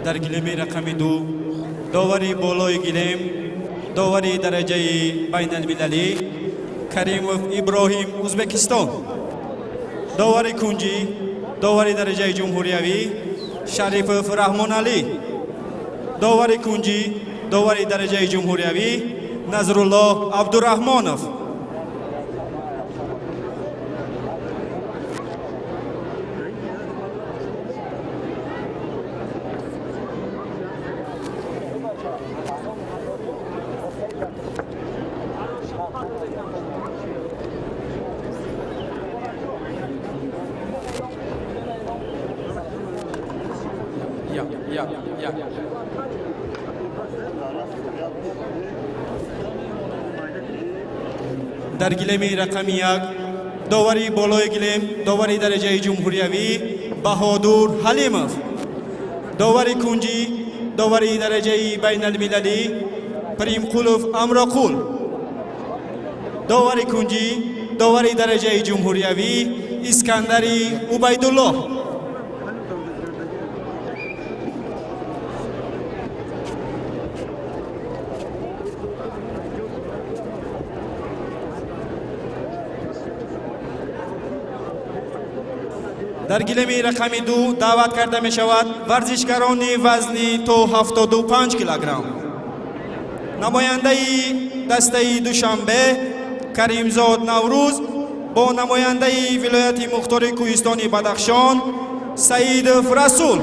Дар гилеми рақами 2 довари болои гилем, довари дараҷаи байналмилалӣ Каримов Иброҳим, Ӯзбекистон. Довари кунҷӣ, довари дараҷаи ҷумҳуриявӣ Шарипов Раҳмоналӣ. Довари кунҷӣ, довари дараҷаи ҷумҳуриявӣ Назруллоҳ Абдураҳмонов. Дар гилеми рақами 1 довари болои гилем, довари дараҷаи ҷумҳуриявӣ Баҳодур Ҳалимов. Довари кунҷӣ, довари дараҷаи байналмилалӣ Примқулов Амроқул. Довари кунҷӣ, довари дараҷаи ҷумҳуриявӣ Искандари Убайдуллоҳ. Дар гилеми рақами 2 даъват карда мешавад варзишгарони вазни то 75 килограмм. Намояндаи дастаи Душанбе Каримзод Наврӯз бо намояндаи вилояти мухтори Кӯҳистони Бадахшон Саидов Расул.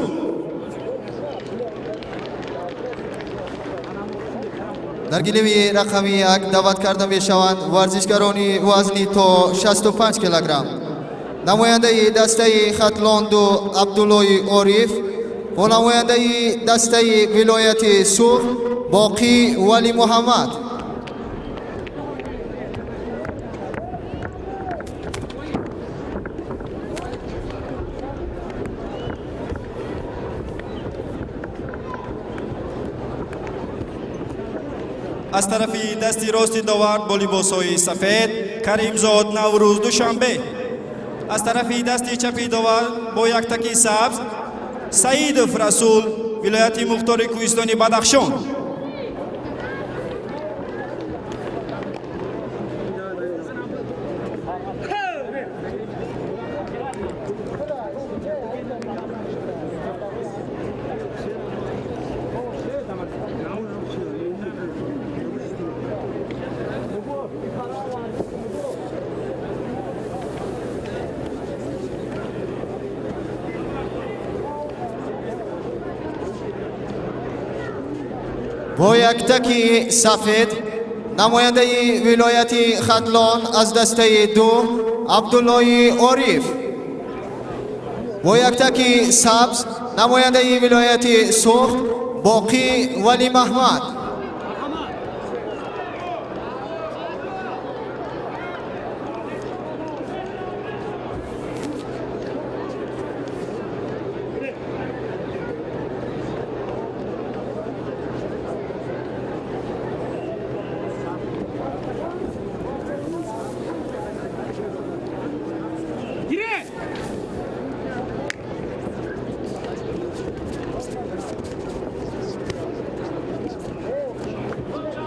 Дар гилеми рақами 1 даъват карда мешаванд варзишгарони вазни то 65 килограмм. Намояндаи дастаи Хатлонду Абдуллои Ориф бо намояндаи дастаи вилояти Суғд Боқӣ Вали Муҳаммад. Аз тарафи дасти рости довар бо либосҳои сафед Каримзод Наврӯз, Душанбе. Аз тарафи дасти чапи довар бо яктаки сабз Саидов Расул, вилояти мухтори Кӯҳистони Бадахшон. Бо яктаки сафед намояндаи вилояти Хатлон аз дастаи 2 Абдуллои Ориф. Бо яктаки сабз намояндаи вилояти Суғд Боқӣ Вали Маҳмад.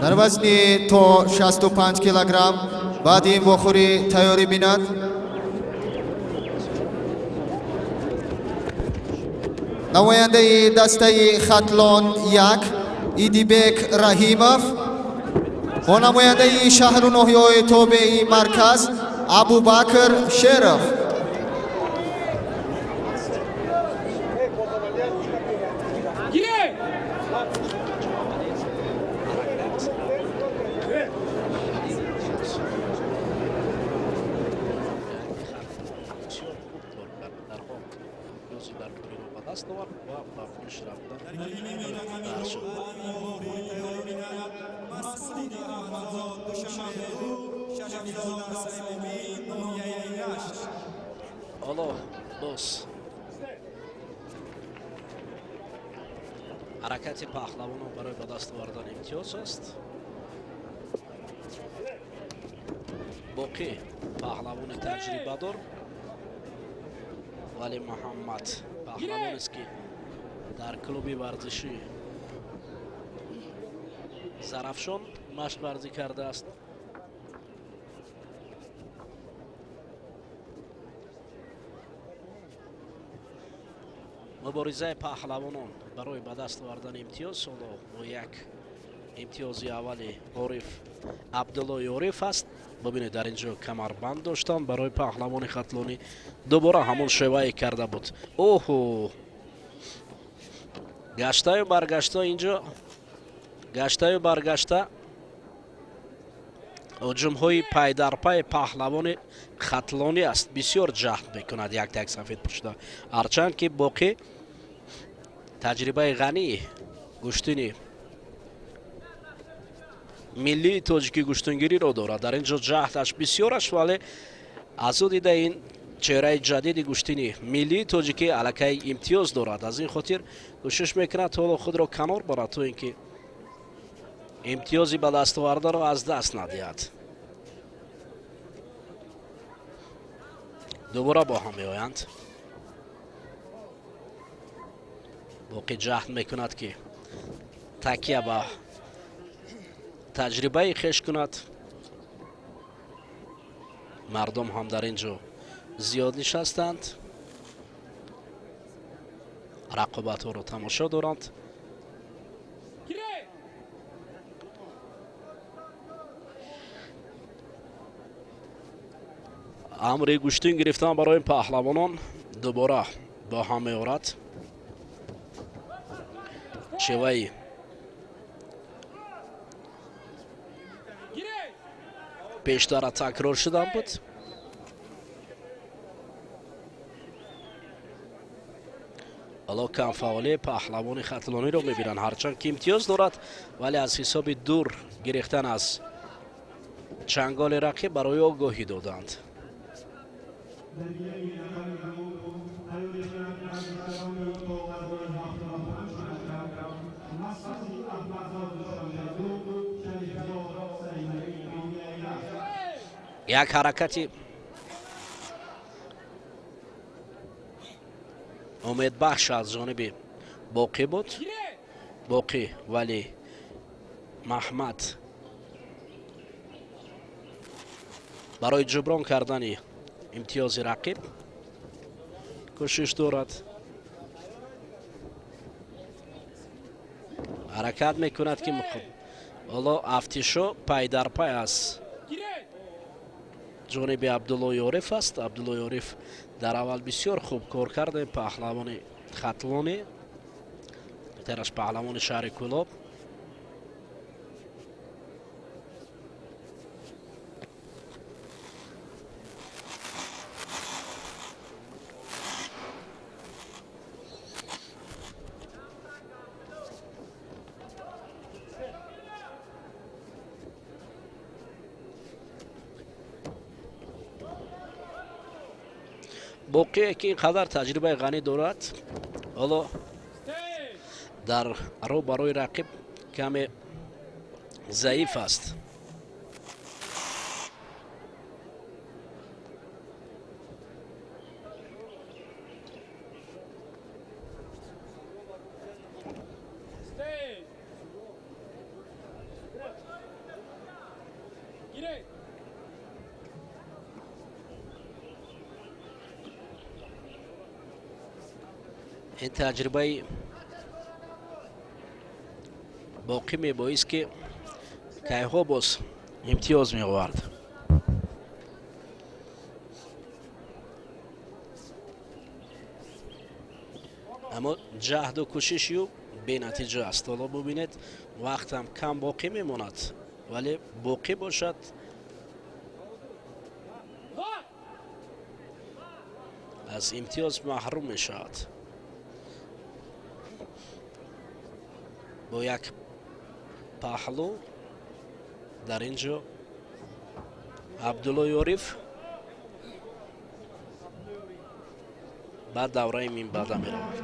Дар вазни то 65 килограмм баъди ин вохӯрӣ тайёрӣ бинад. Намояндаи дастаи Хатлон 1 Идибек Раҳимов бо намояндаи шаҳру ноҳияҳои тобеи марказ Абубакр Шеров. Ҳаракати паҳлавонон барои ба даст овардани имтиёз аст. Боқӣ паҳлавони таҷрибадор, Вали Муҳаммад паҳлавонест, ки Дар клуби варзишӣ Зарафшон машқварзӣ кардааст. Муборизаи паҳлавонон барои ба даст овардани имтиёз ҳоло бо як имтиёзи аввали Ориф Абдуллои Ориф аст. Бибинед, дар ин ҷо камарбанд доштанд барои паҳлавони хатлонӣ, дубора ҳамон шевае карда буд. Оҳо, гаштаю баргашта, инҷо гаштаю баргашта ҳуҷумҳои пайдарпай паҳлавони хатлонӣ аст. Бисёр ҷаҳд мекунад як так сафед пӯшида, ҳарчанд ки боқӣ таҷрибаи ғании гӯштини миллии тоҷикӣ гӯштингириро дорад. Дар ин ҷо ҷаҳдаш бисёр аст, вале аз ӯ дида ин чеҳраи ҷадиди гӯштини миллии тоҷикӣ аллакай имтиёз дорад. Аз ин хотир кӯшиш мекунад ҳоло худро канор барад, то ин ки имтиёзи ба даст овардаро аз даст надиҳад. Дубора бо ҳам меоянд. Боқӣ ҷаҳд мекунад, ки такя ба таҷрибаи хеш кунад. Мардум ҳам дар ин ҷо зиёд нишастанд, рақобатҳоро тамошо доранд. Амри гӯштин гирифтан барои паҳлавонон дубора бо ҳам меорад. Шеваи пештара такрор шудан буд. Ҳоло камфаъолии паҳлавони хатлониро мебинанд, ҳарчанд ки имтиёз дорад, вале аз ҳисоби дур гирифтан аз чанголи рақиб барои огоҳӣ доданд. Як ҳаракати умедбахш аз ҷониби Боқӣ буд. Боқӣ вале Маҳмад барои ҷуброн кардани имтиёзи рақиб кӯшиш дорад. Ҳаракат мекунад, ки ҳоло афтишо пай дар пай аз ҷониби Абдуллои Ориф аст. Абдуллои Ориф дар аввал бисёр хуб кор карда, паҳлавони хатлонӣ, беҳтараш паҳлавони шаҳри Кӯлоб. Боқие ки ин қадар таҷрибаи ғанӣ дорад, ҳоло дар рӯ барои рақиб каме заиф аст. Ин таҷрибаи боқӣ мебоист, ки кайҳо боз имтиёз меовард. Аммо ҷаҳду кӯшиши ӯ бенатиҷа аст. Ҳоло бубинед, вақтам кам боқӣ мемонад, вале боқӣ бошад аз имтиёз маҳрум мешавад. Бо як паҳлӯ дар ин ҷо Абдуллои Ориф ба давраи минбаъда меравад.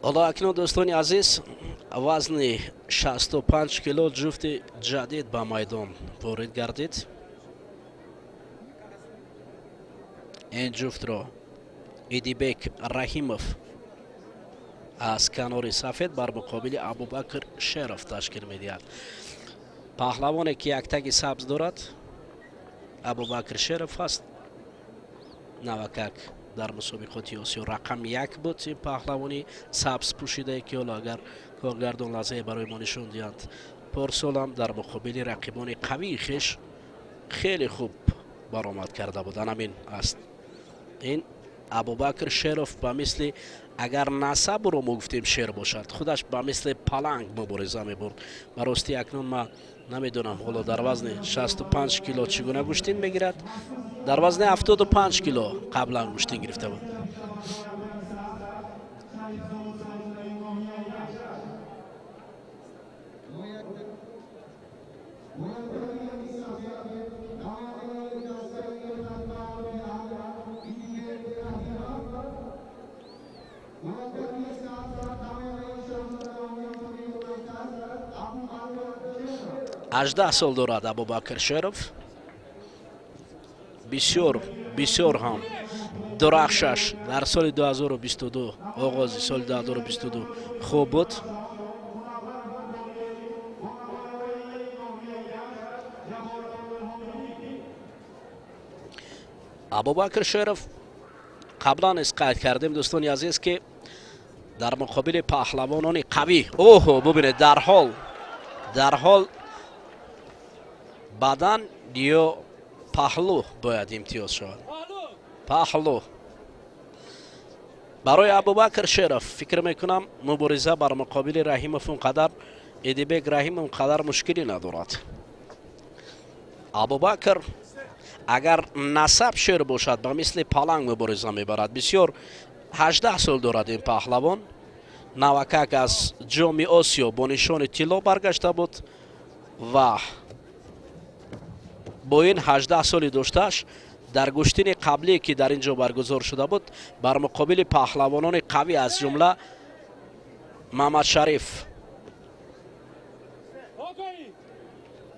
Ҳоло акнун, дӯстони азиз, вазни 65 кило ҷуфти ҷадид ба майдон ворид гардид. Ин ҷуфтро Идибек Раҳимов аз канори сафед бар муқобили Абубакр Шеров ташкил медиҳад. Паҳлавоне ки яктаги сабз дорад, Абубакр Шеров аст. Навакак дар мусобиқоти Осиё рақами 1 буд ин паҳлавони сабз пӯшидае, ки ҳоло агар коргардон лаҳзае барои мо нишон диҳанд, порсолам дар муқобили рақибони қавии хеш хеле хуб баромад карда буд. Анамин аст ин Абубакр Шеров, ба мисли агар насабро мо гуфтем шер бошад, худаш ба мисли паланг мубориза мебурд. Ба ростӣ акнун ман намедонам ҳоло дар вазни 65 кило чӣ гуна гӯштин мегирад. Дар вазни 75 кило қаблан гӯштин гирифта буд. 18 сол дорад Абубакр Шеров. Бисёр бисёр ҳам дурахшаш дар соли 2022, оғози соли 2022 хуб буд. Абубакр Шеров қаблан низ қайд кардем, дӯстони азиз, ки дар муқобили паҳлавонони қавӣ, оҳо, бубинед, дарҳол бадан ё паҳлӯ бояд имтиёз шавад. Паҳлӯ барои Абубакр Шеров фикр мекунам мубориза бар муқобили Раҳимов он қадар, Эдибек Раҳимов он қадар мушкилӣ надорад. Абубакр агар насаб шер бошад, ба мисли паланг мубориза мебарад. Бисёр 18 сол дорад ин паҳлавон. Навакак аз ҷоми Осиё бо нишони тилло баргашта буд ва бо ин 18 соли доштааш дар гӯштини қаблие, ки дар ин ҷо баргузор шуда буд, бар муқобили паҳлавонони қавӣ аз ҷумла Мамадшариф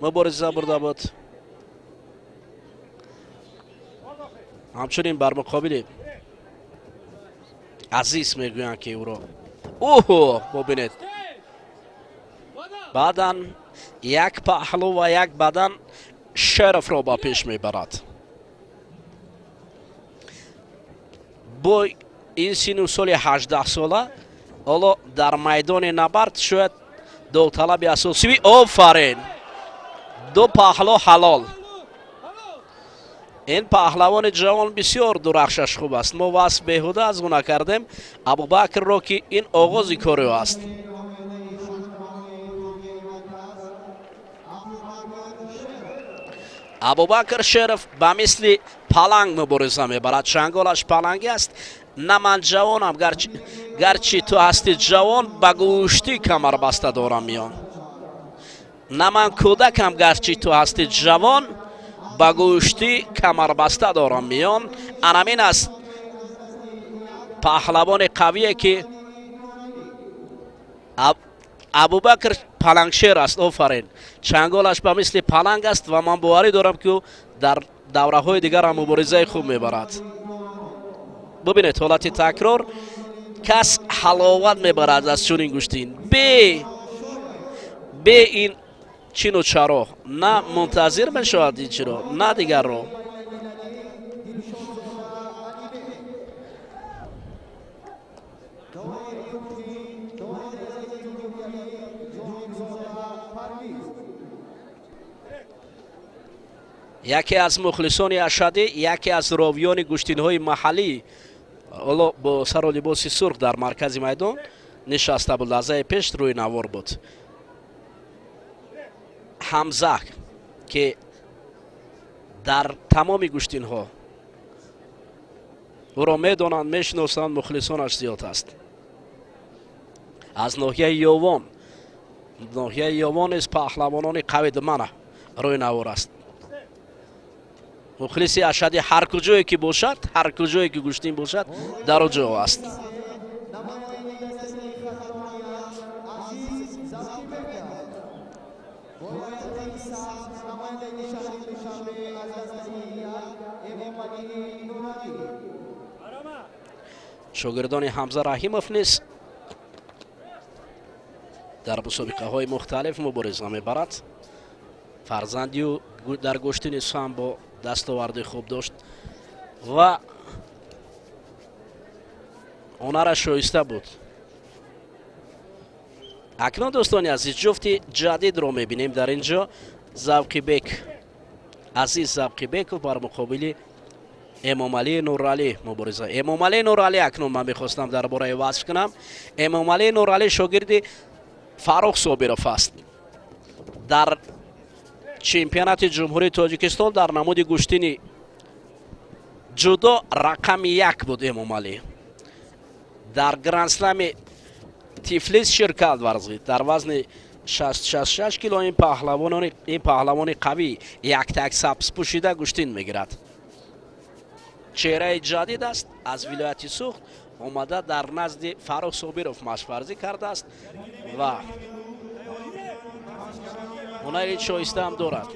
мубориза бурда буд. Ҳамчунин бар муқобили Азиз мегӯянд, ки ӯро оҳо, бубинед, баъдан як паҳлӯ ва як бадан Шеровро ба пеш мебарад. Бо ин сину соли 18 сола ҳоло дар майдони набард шояд довталаби асосӣ. Офарин, ду паҳлӯ ҳалол. Ин паҳлавони ҷавон бисёр дурахшаш хуб аст. Мо васф беҳуда аз гуна кардем Абубакрро, ки ин оғози кори ӯ аст. Абубакр Шеров ба мисли паланг мубориза мебарад. Чанголаш палангӣ аст. На ман ҷавонам, гарчи ту ҳасти ҷавон, ба гӯштӣ камарбаста дорам миён. На ман кӯдакам, гарчи ту ҳасти ҷавон, ба гӯштӣ камарбаста дорам миён. Анамин аст паҳлавони қавие, ки Абубакр палангшер аст. Офарин, чанголаш ба мисли паланг аст ва ман боварӣ дорам, ки ӯ дар давраҳои дигар ҳам муборизаи хуб мебарад. Бубинед ҳолати такрор, кас ҳаловат мебарад аз чунин гӯштин. Бе ин чину чаро на мунтазир мешавад ин чиро, на дигарро. Яке аз мухлисони ашадӣ, яке аз ровиёни гӯштинҳои маҳаллӣ ҳоло бо сару либоси сурх дар маркази майдон нишаста буд. Лаҳзаи пеш рӯи навор буд. Ҳамза, ки дар тамоми гӯштинҳо ӯро медонанд, мешиносанд, мухлисонаш зиёд аст. Аз ноҳияи Ёвон, ноҳияи Ёвон низ паҳлавонони қави мана рӯи навор аст. Мухлиси ашадӣ ҳар куҷое ки бошад, ҳар куҷое ки гӯштин бошад, дар он ҷо аст. Шогирдони Ҳамза Раҳимов низ дар мусобиқаҳои мухталиф мубориза мебарад. Фарзанди ӯ дар гӯштини самбо дастоварди хуб дошт ва ҳунараш шоиста буд. Акнун, дӯстони азиз, ҷуфти ҷадидро мебинем дар ин ҷо. Завқибек, Азиз Завқибеков бар муқобили Эмомалӣ Нуралӣ мубориза. Эмомалӣ Нуралӣ, акнун ман мехостам дар бораи васф кунам. Эмомалӣ Нуралӣ шогирди Фаррух Собиров аст. Дар чемпионати Ҷумҳурии Тоҷикистон дар намуди гӯштини ҷудо рақами 1 буд Эмомалӣ. Дар грандслами Тифлис ширкат варзид. Дар вазни 66 кило ин паҳлавони қавӣ яктак сабз пӯшида гӯштин мегирад. Чеҳраи ҷадид аст, аз вилояти Суғд омада дар назди Фаррух Собиров машқварзӣ кардааст ва ҳунари шоиста ҳам дорад.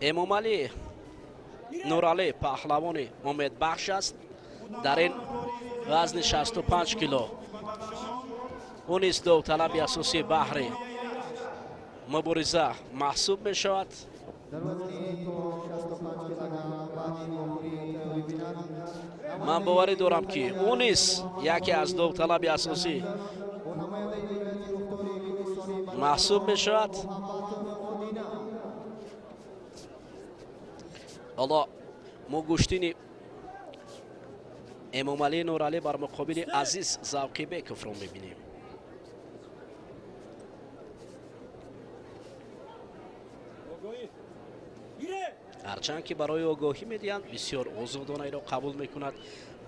Эмомалӣ Нуралӣ паҳлавони умедбахш аст. Дар ин вазни 65 кило ӯ низ довталаби асосии баҳри мубориза маҳсуб мешавад. Ман боварӣ дорам, ки ӯ низ яке аз довталаби асосӣ маҳсуб мешавад. Ҳоло мо гӯштини Эмомалӣ Нуралӣ бар муқобили Азиз Завқибековро мебинем. Ҳарчанд ки барои огоҳӣ медиҳанд, бисёр озодона инро қабул мекунад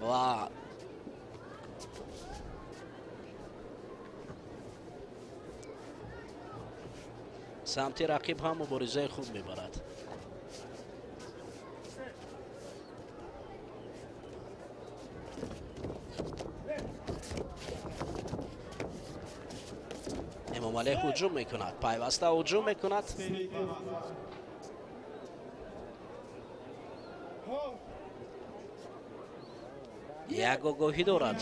ва самти рақиб ҳам муборизаи хуб мебарад. Эмомалӣ ҳуҷум мекунад, пайваста ҳуҷум мекунад. Як огоҳӣ дорад.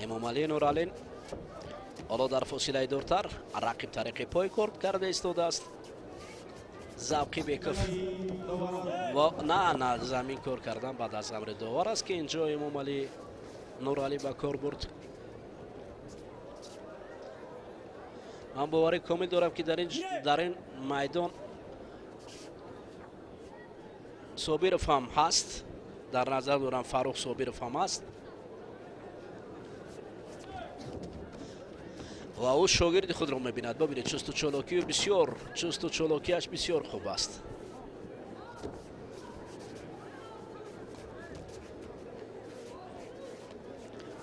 Эмомалӣ Нуралин ҳоло дар фосилаи дуртар рақиб тариқи пой кор карда истодааст. Завқибеков ва на замин кор кардан баъд аз амри довар аст, ки инҷо Эмомалӣ Нуралӣ ба кор бурд. Ман боварӣ комил дорам, ки дар ин майдон Собиров ҳам ҳаст. Дар назар дорам, Фаррух Собиров ҳам ҳаст ва ӯ шогирди худро мебинад. Бибинед, чусту чолокию бисёр, чусту чолокиаш бисёр хуб аст.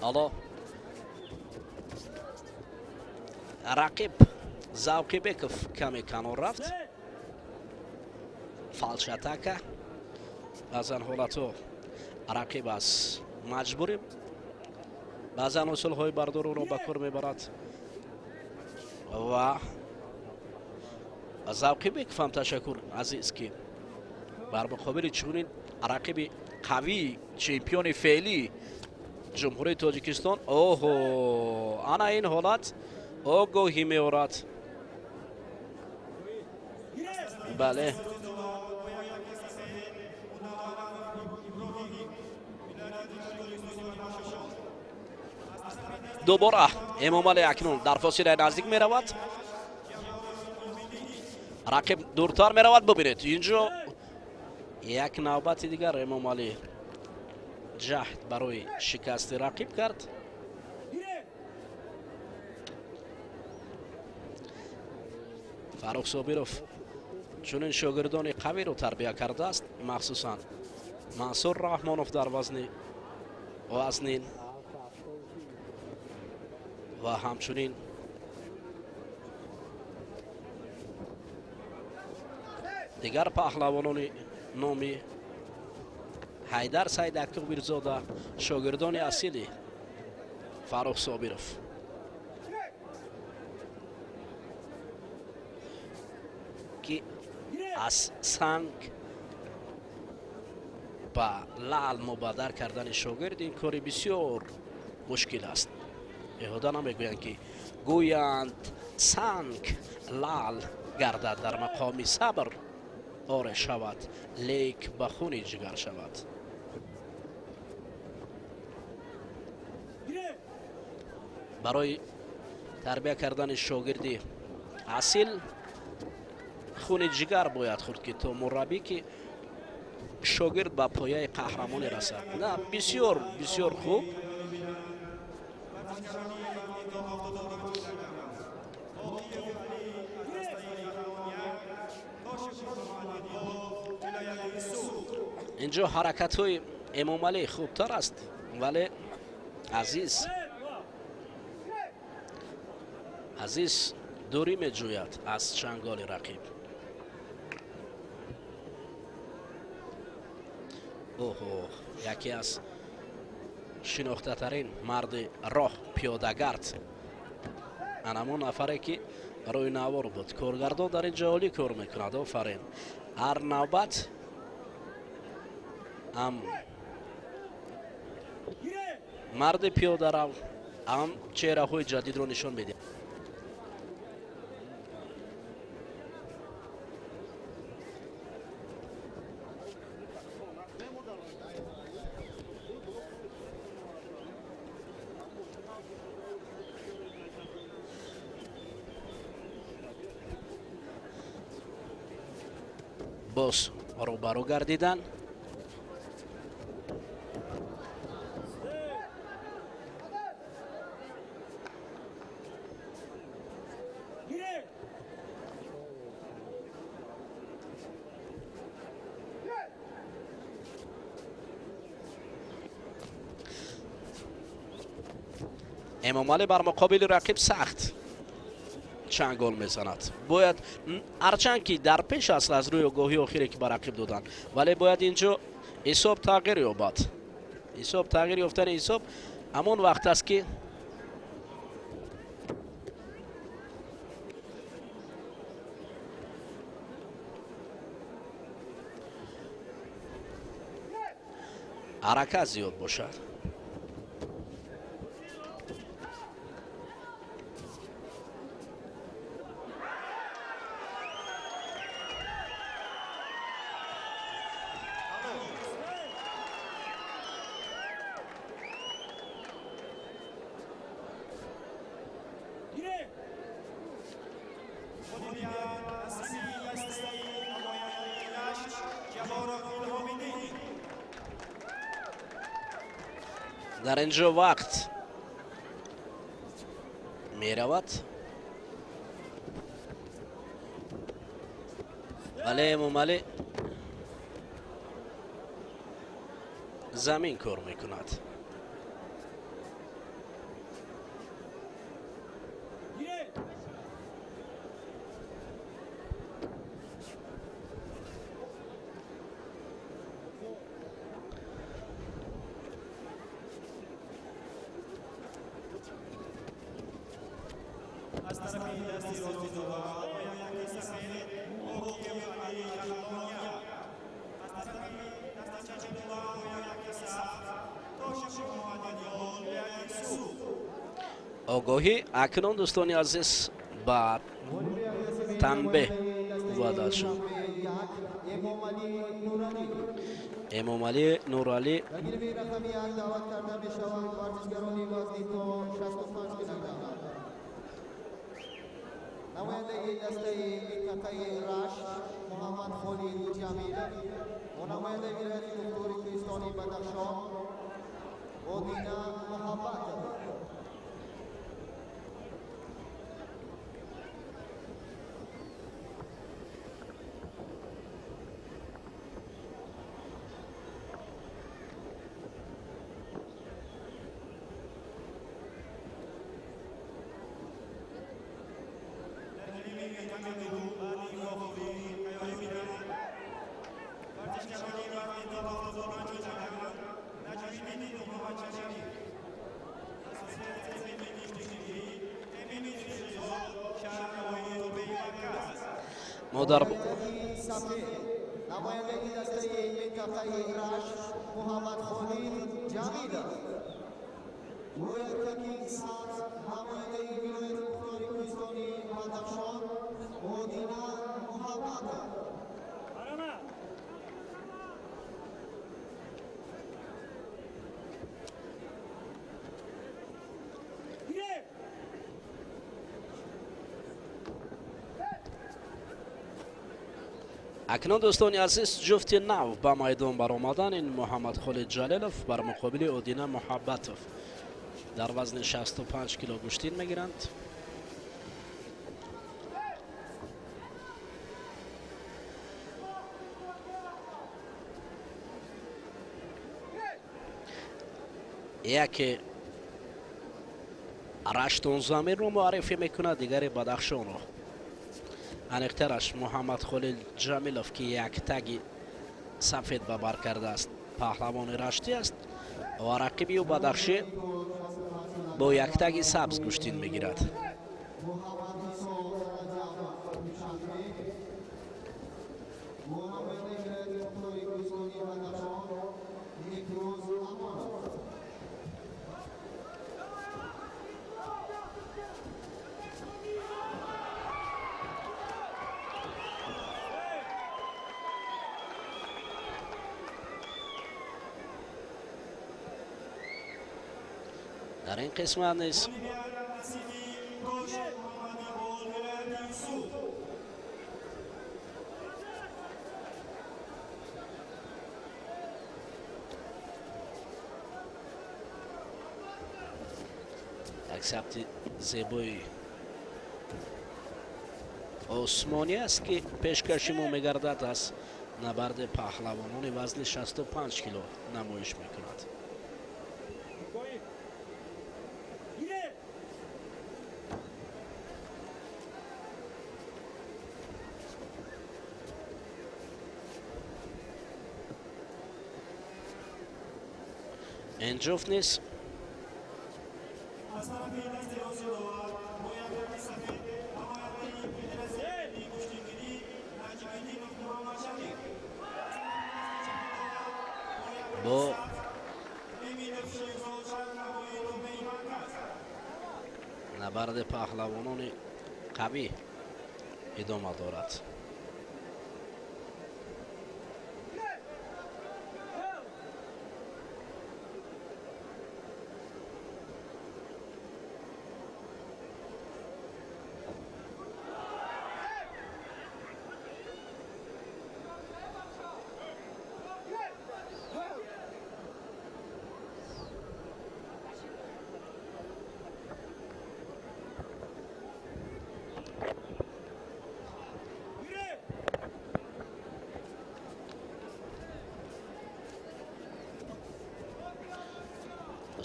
Ҳоло рақиб Завқибеков каме канор рафт. Фалшатака баъзан ҳолатҳо рақиб аз маҷбурӣ, баъзан усулҳои бардор ӯро ба кор мебарад ва Завқибеков ҳам ташаккур, азиз, ки бар муқобили чунин рақиби қавии чемпиони феълӣ Ҷумҳурии Тоҷикистон. Оҳо, ана ин ҳолат огоҳӣ меорад. Бале, дубора Эмомалӣ акнун дар фосилаи наздик меравад, рақиб дуртар меравад. Бубинед, инҷо як навбати дигар Эмомалӣ ҷаҳд барои шикасти рақиб кард. Фаррух Собиров чунин шогирдони қавиро тарбия кардааст, махсусан Мансур Раҳмонов дар вазни вазнин ва ҳамчунин дигар паҳлавонони номи Ҳайдар Саидакбирзода, шогирдони асили Фаррух Собиров. Ки аз санг ба лаъл мубаддал кардани шогирд ин кори бисёр мушкил аст. Беҳуда намегӯянд, ки гӯянд санг лаъл гардад дар мақоми сабр оре шавад, лек ба хуни ҷигар шавад. Барои тарбия кардани шогирди асил хуни ҷигар бояд хӯрд, ки то мураббӣ ки шогирд ба пояи қаҳрамонӣ расад. На, бисёр бисёр хуб. Инҷо ҳаракатҳои Эмомалӣ хубтар аст, вале Азиз дурӣ меҷӯяд аз чанголи рақиб. Оҳо, яке аз шинохтатарин марди роҳ пиёдагард, анамон нафаре ки рӯи навор буд. Коргардон дар ин ҷо олӣ кор мекунад. Офарин. Ҳар навбат ам марди пиёдарав, ам чеҳраҳои ҷадидро нишон медиҳад. Боз рӯбарӯ гардидан. Эмомалӣ бар муқобили рақиб сахт чангол мезанад. Бояд ҳарчанд ки дар пеш аст аз рӯи огоҳии охире ки ба рақиб доданд, вале бояд инҷо ҳисоб тағйир ёбад. Ҳисоб тағйир ёфтани ҳисоб ҳамон вақт аст, ки ҳаракат зиёд бошад. Дар ин ҷо вақт меравад, вале Эмомалӣ замин кор мекунад. Огоҳӣ акнун дӯстони азиз ба танбеҳ мубаддал шуд. Эмомалӣ Нуралӣ намояндаи дастаи минтақаи Рашт Муҳаммад Холид Ҷамилов ва намояндаи вилояти мухтори кӯҳистони Бадахшон Одина Муҳаббатов. Модар намояндаи дастаи минтақаи Рашт Муҳаммад Холид Ҷамилов, Рӯятаки сабз намояндаи вилояти мухтори кӯҳистони Бадахшон Одина Муҳаббатов. Акнун дӯстони азиз ҷуфти нав ба майдон баромадан. Ин Муҳаммад Холид Ҷалилов бар муқобили Одина Муҳаббатов дар вазни 65 кило гӯштин мегиранд. Яке Раштонзаминро муаррифӣ мекунад, дигаре Бадахшонро. Аниқтараш Муҳаммад Холил Ҷамилов, ки як таги сафед ба бар кардааст, паҳлавони раштӣ аст ва рақиби ӯ бадахшӣ бо як таги сабз гӯштин мегирад. Дар ин қисмат низ як сабти зебои осмонӣ аст, ки пешкаши мо мегардад, аз набарди паҳлавонони вазни 65 кило намоиш мекунад. Ин ҷуфт низ бо набарди паҳлавонони қавӣ идома дорад.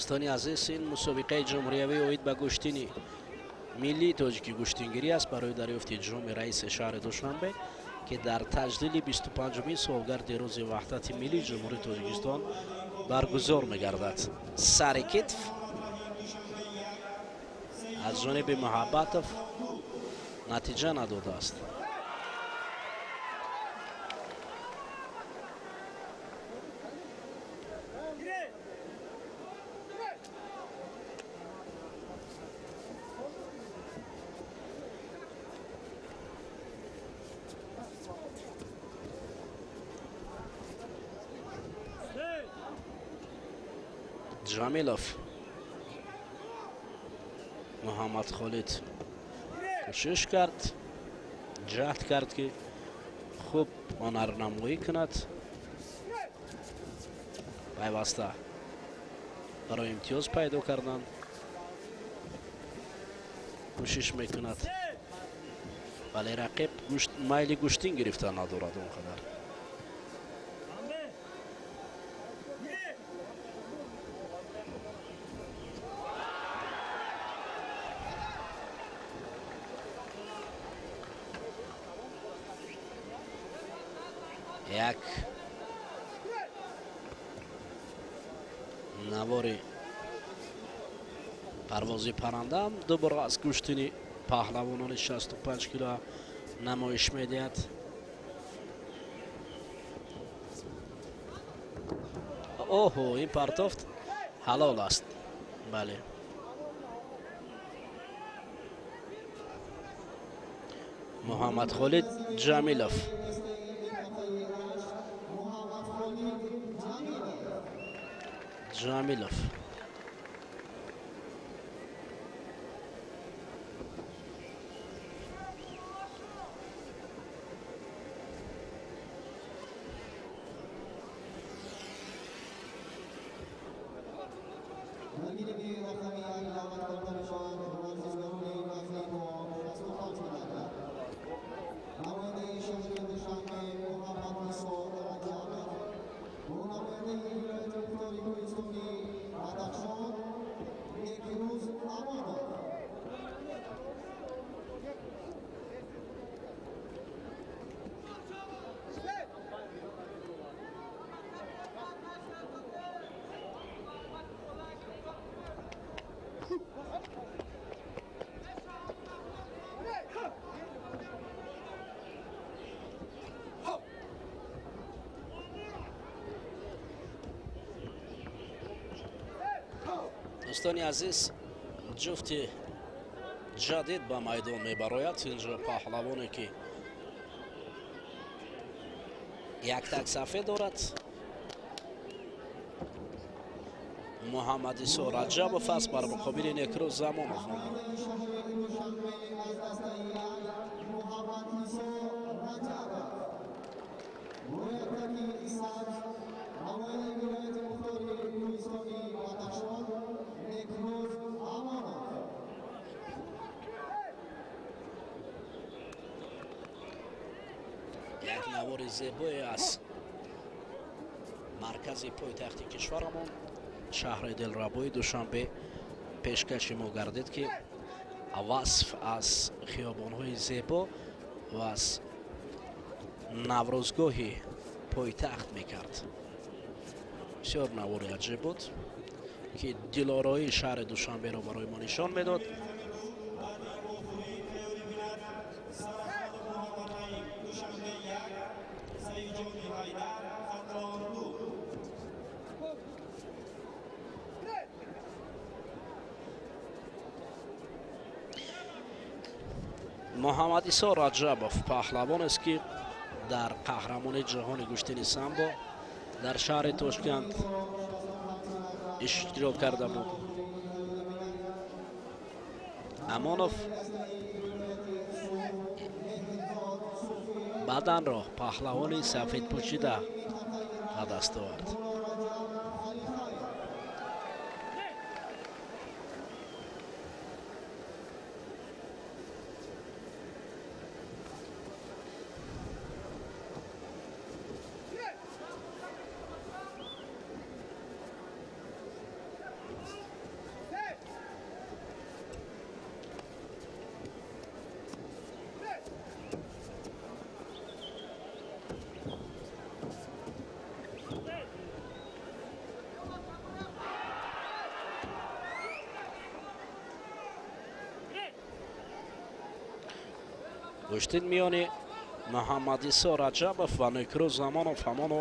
Дӯстони азиз, ин мусобиқаи ҷумҳуриявӣ оид ба гӯштини миллии тоҷики гӯштингирӣ аст барои дарёфти ҷоми раиси шаҳри Душанбе, ки дар таҷлили 25-умин солгарди рӯзи ваҳдати миллии Ҷумҳурии Тоҷикистон баргузор мегардад. Сари китф аз ҷониби Муҳаббатов натиҷа надодааст. Ҷамилов Муҳаммад Холид кӯшиш кард, ҷаҳд кард, ки хуб ҳунарнамоӣ кунад, пайваста барои имтиёз пайдо кардан кӯшиш мекунад, вале рақиб майли гӯштин гирифта надорад он қадар. Як навори парвози парандаам дубора аз гӯштини паҳлавонони 65 кило намоиш медиҳад. Оҳо, ин партофт ҳалол аст. Бале, Муҳаммад Холид Ҷамилов. Ҷамилов дӯстони азиз, ҷуфти ҷадид ба майдон мебарояд. Инҷо паҳлавоне ки яктак сафед дорад, Муҳаммад Исо Раҷабов аст бар муқобили Некрӯз Замонов. Як навори зебое аз маркази пойтахти кишварамон, шаҳри дилрабои Душанбе, пешкаши мо гардид, ки васф аз хиёбонҳои зебо ва аз наврӯзгоҳи пойтахт мекард. Бисёр навори аҷиб буд, ки дилороии шаҳри Душанберо барои мо нишон медод. Муҳаммад Исо Раҷабов паҳлавонест, ки дар қаҳрамони ҷаҳони гӯштини самбо дар шаҳри Тошканд иштирок карда буд. Амонов баданро паҳлавони сафедпӯшида ба даст овард. Гӯштин миёни Муҳаммад Исо Раҷабов ва Некрӯз Замонов ҳамоно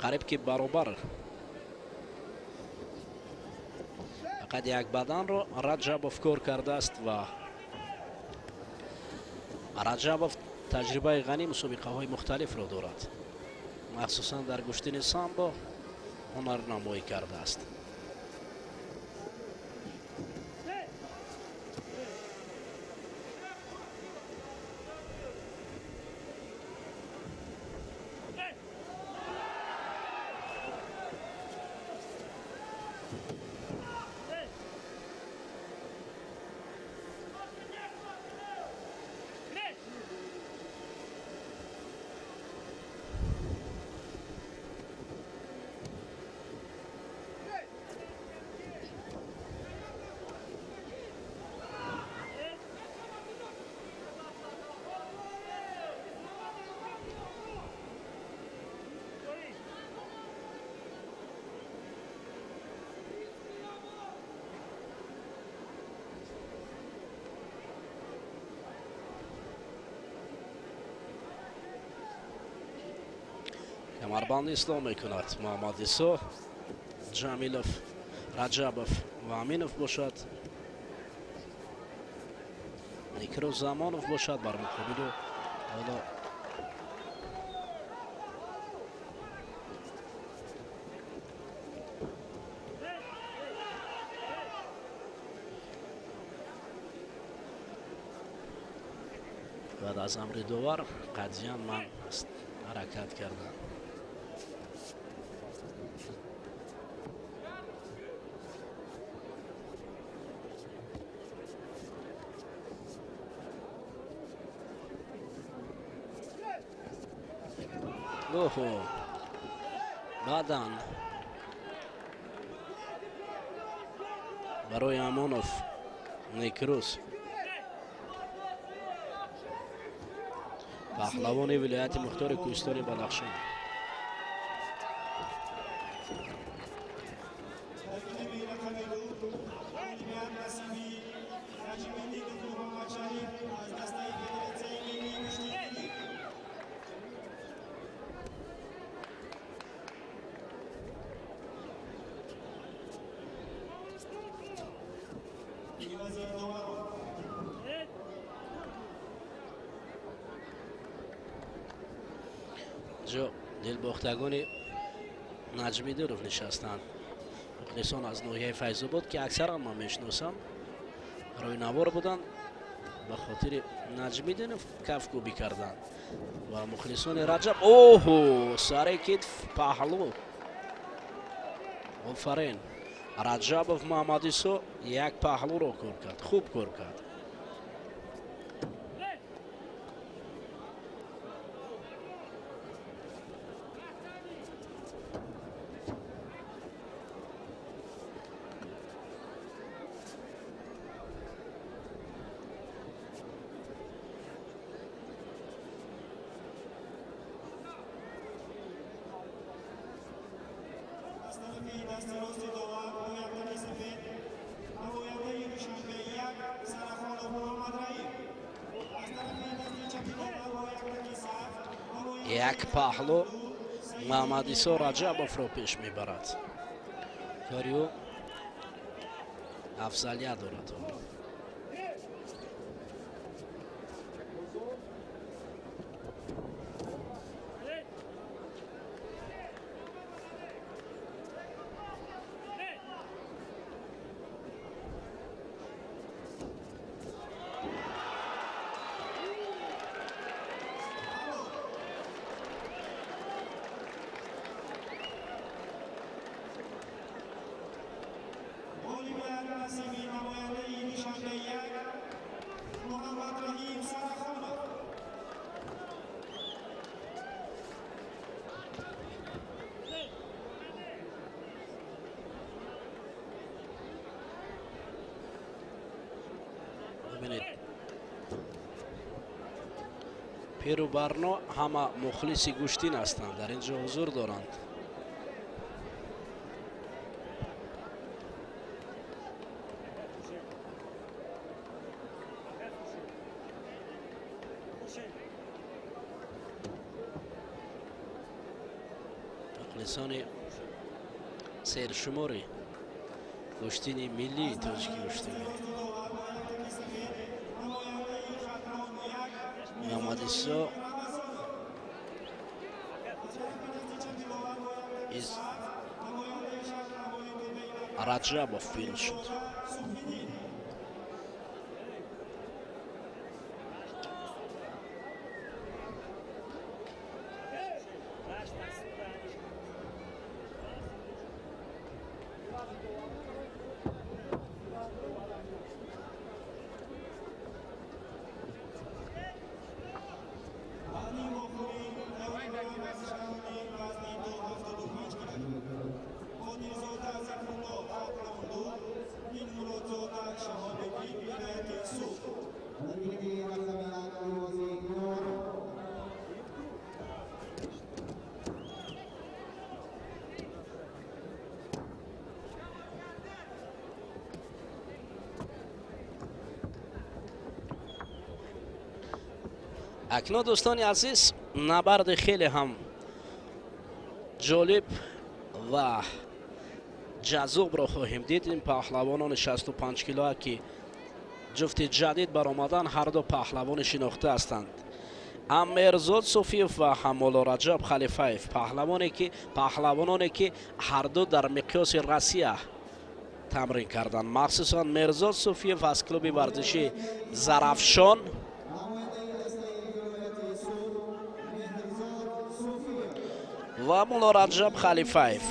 қариб ки баробар, фақат як баданро Раҷабов кор кардааст ва Раҷабов таҷрибаи ғании мусобиқаҳои мухталифро дорад, махсусан дар гӯштини самбо. ҳунарнамоӣ кардааст. Камарбанд ислом мекунад Муҳаммад Исо, Ҷамилов, Раҷабов ва Аминов бошад, Некрӯз Замонов бошад бар муқобилу ҳоло баъд аз амри довар қатъиян ман ҳаракат кардам. Оҳо, баъдан барои Амонов Некрӯз, паҳлавони вилояти мухтори кӯҳистони Бадахшон. Ҷо дилбохтагони Наҷмиддинов нишастанд. Мухлисон аз ноҳияи Файзобод, ки аксаран ман мешиносам, рӯйнавор буданд, ба хотири Наҷмиддинов кафкӯбӣ карданд ва мухлисони Раҷаб. Оҳо, сари китф паҳлӯ. Офарин, Раҷабов Муҳаммад Исо як паҳлӯро кор кард, хуб кор кард. Як паҳлӯ Муҳаммад Исо Раҷабовро пеш мебарад. Кори ӯ афзалият дорад. Пиру Барно ҳама мухлиси гӯштин ҳастанд, дар ин ҷо ҳузур доранд. Мухлисони сершумори гӯштини миллии тоҷики гӯштин. Муҳаммад Исо Раҷабов пирӯз шуд. Акнун, дӯстони азиз, набарди хеле ҳам ҷолиб ва ҷаззобро хоҳем дид. Ин паҳлавонони 65 килоа, ки ҷуфти ҷадид баромадан, ҳарду паҳлавони шинохта ҳастанд. Ҳам Мерзод Суфиев ва ҳам Муллораҷаб Халифаев, паҳлавононе ки ҳарду дар миқёси Россия тамрин карданд. Махсусан Мерзод Суфиев аз клуби варзиши Зарафшон ва Муллораҷаб Халифаев.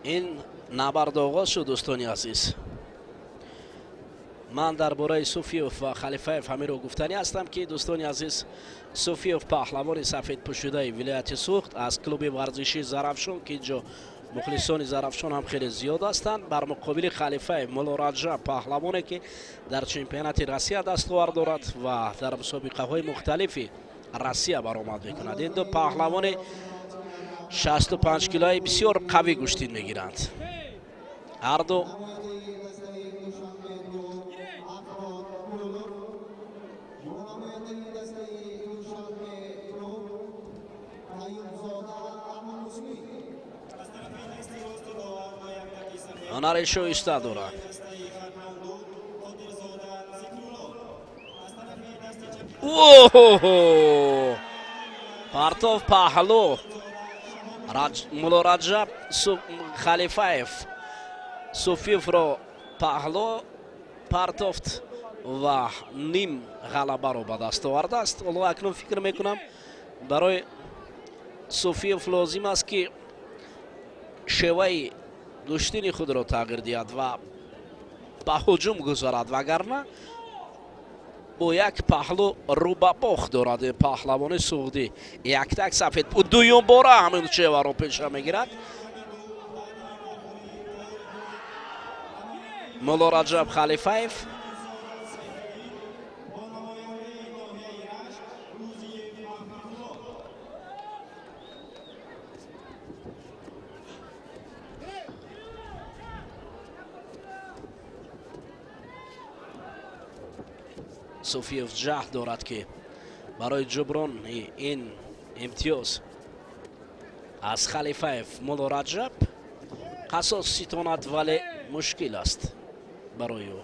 Ин набард оғоз шуд, дӯстони азиз. Ман дар бораи Суфиев ва Халифаев ҳаминро гуфтанӣ ҳастам, ки, дӯстони азиз, Суфиев паҳлавони сафедпӯшидаи вилояти Суғд аз клуби варзишии Зарафшон, ки инҷо мухлисони Зарафшон ҳам хеле зиёд ҳастанд, бар муқобили Халифаев Муллораҷаб, паҳлавоне ки дар чемпионати Россия дастовард дорад ва дар мусобиқаҳои мухталифи Россия баромад мекунад. Ин ду паҳлавони 65 килои бисёр қавӣ гӯштин мегиранд. Ҳарду ҳунари шоиста дорад. Оҳо! Партов паҳлу. Муллораҷаб Халифаев Суфиевро паҳлу партофт ва ним ғалабаро ба даст овардааст. Ҳоло акнун фикр мекунам, барои Суфиев лозим аст, ки шеваи гӯштини худро тағйир диҳад ва ба ҳуҷум гузарад, вагарна бо як паҳлу рӯ ба бохт дорад паҳлавони суғдӣ. Яктак сафед дуюм бора ҳамин шеваро пеша мегирад. Муллораҷаб Халифаев Суфиев ҷаҳд дорад, ки барои ҷуброни ин имтиёз аз Халифаев Муллораҷаб қасос ситонад, вале мушкил аст барои ӯ.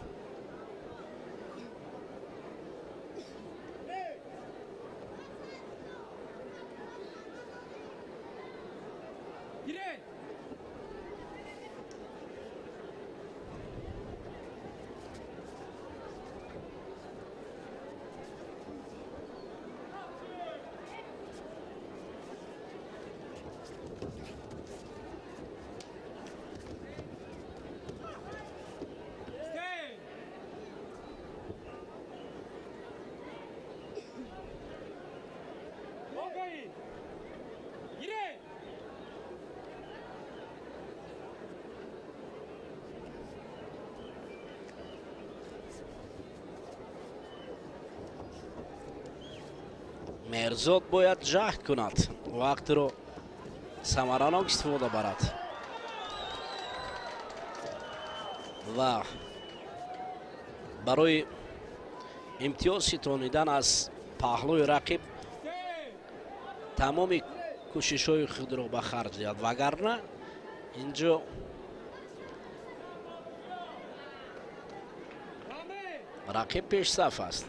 Мерзод бояд ҷаҳд кунад, вақтро Самаранок истифода барад ва барои имтиёз ситонидан аз паҳлӯи рақиб тамоми кӯшишҳои худро ба харҷ диҳад, вагарна инҷо рақиб пешсаф аст.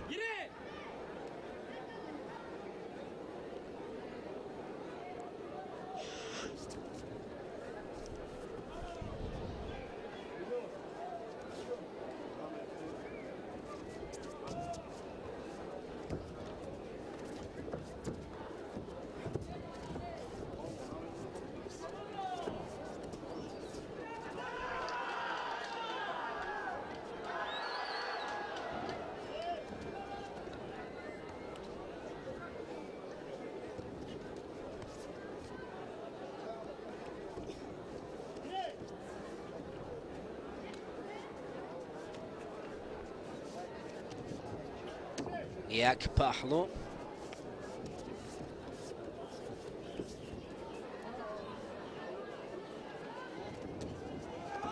Як паҳлу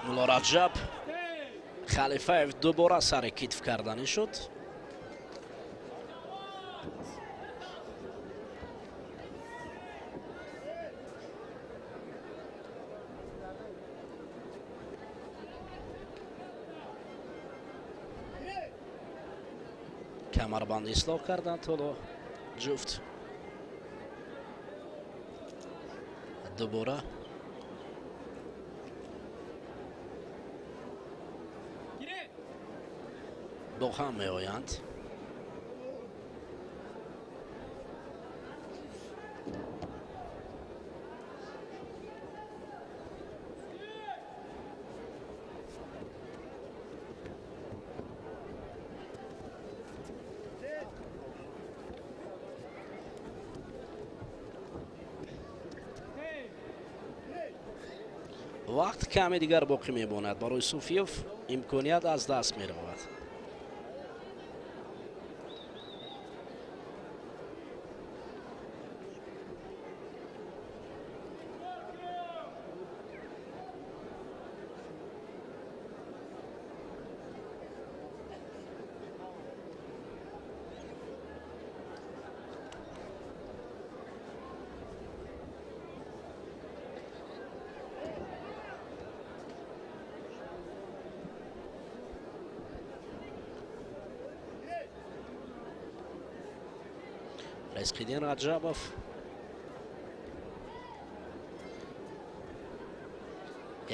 Мулло Раҷаб Халифаев дубора сари китф карданӣ шуд. Камарбанд ислоҳ карданд ҳоло ҷуфт дубора бо ҳам меоянд. Вақт каме дигар боқӣ мемонад барои Суфиев, имконият аз даст меравад. Резқиддин Раҷабов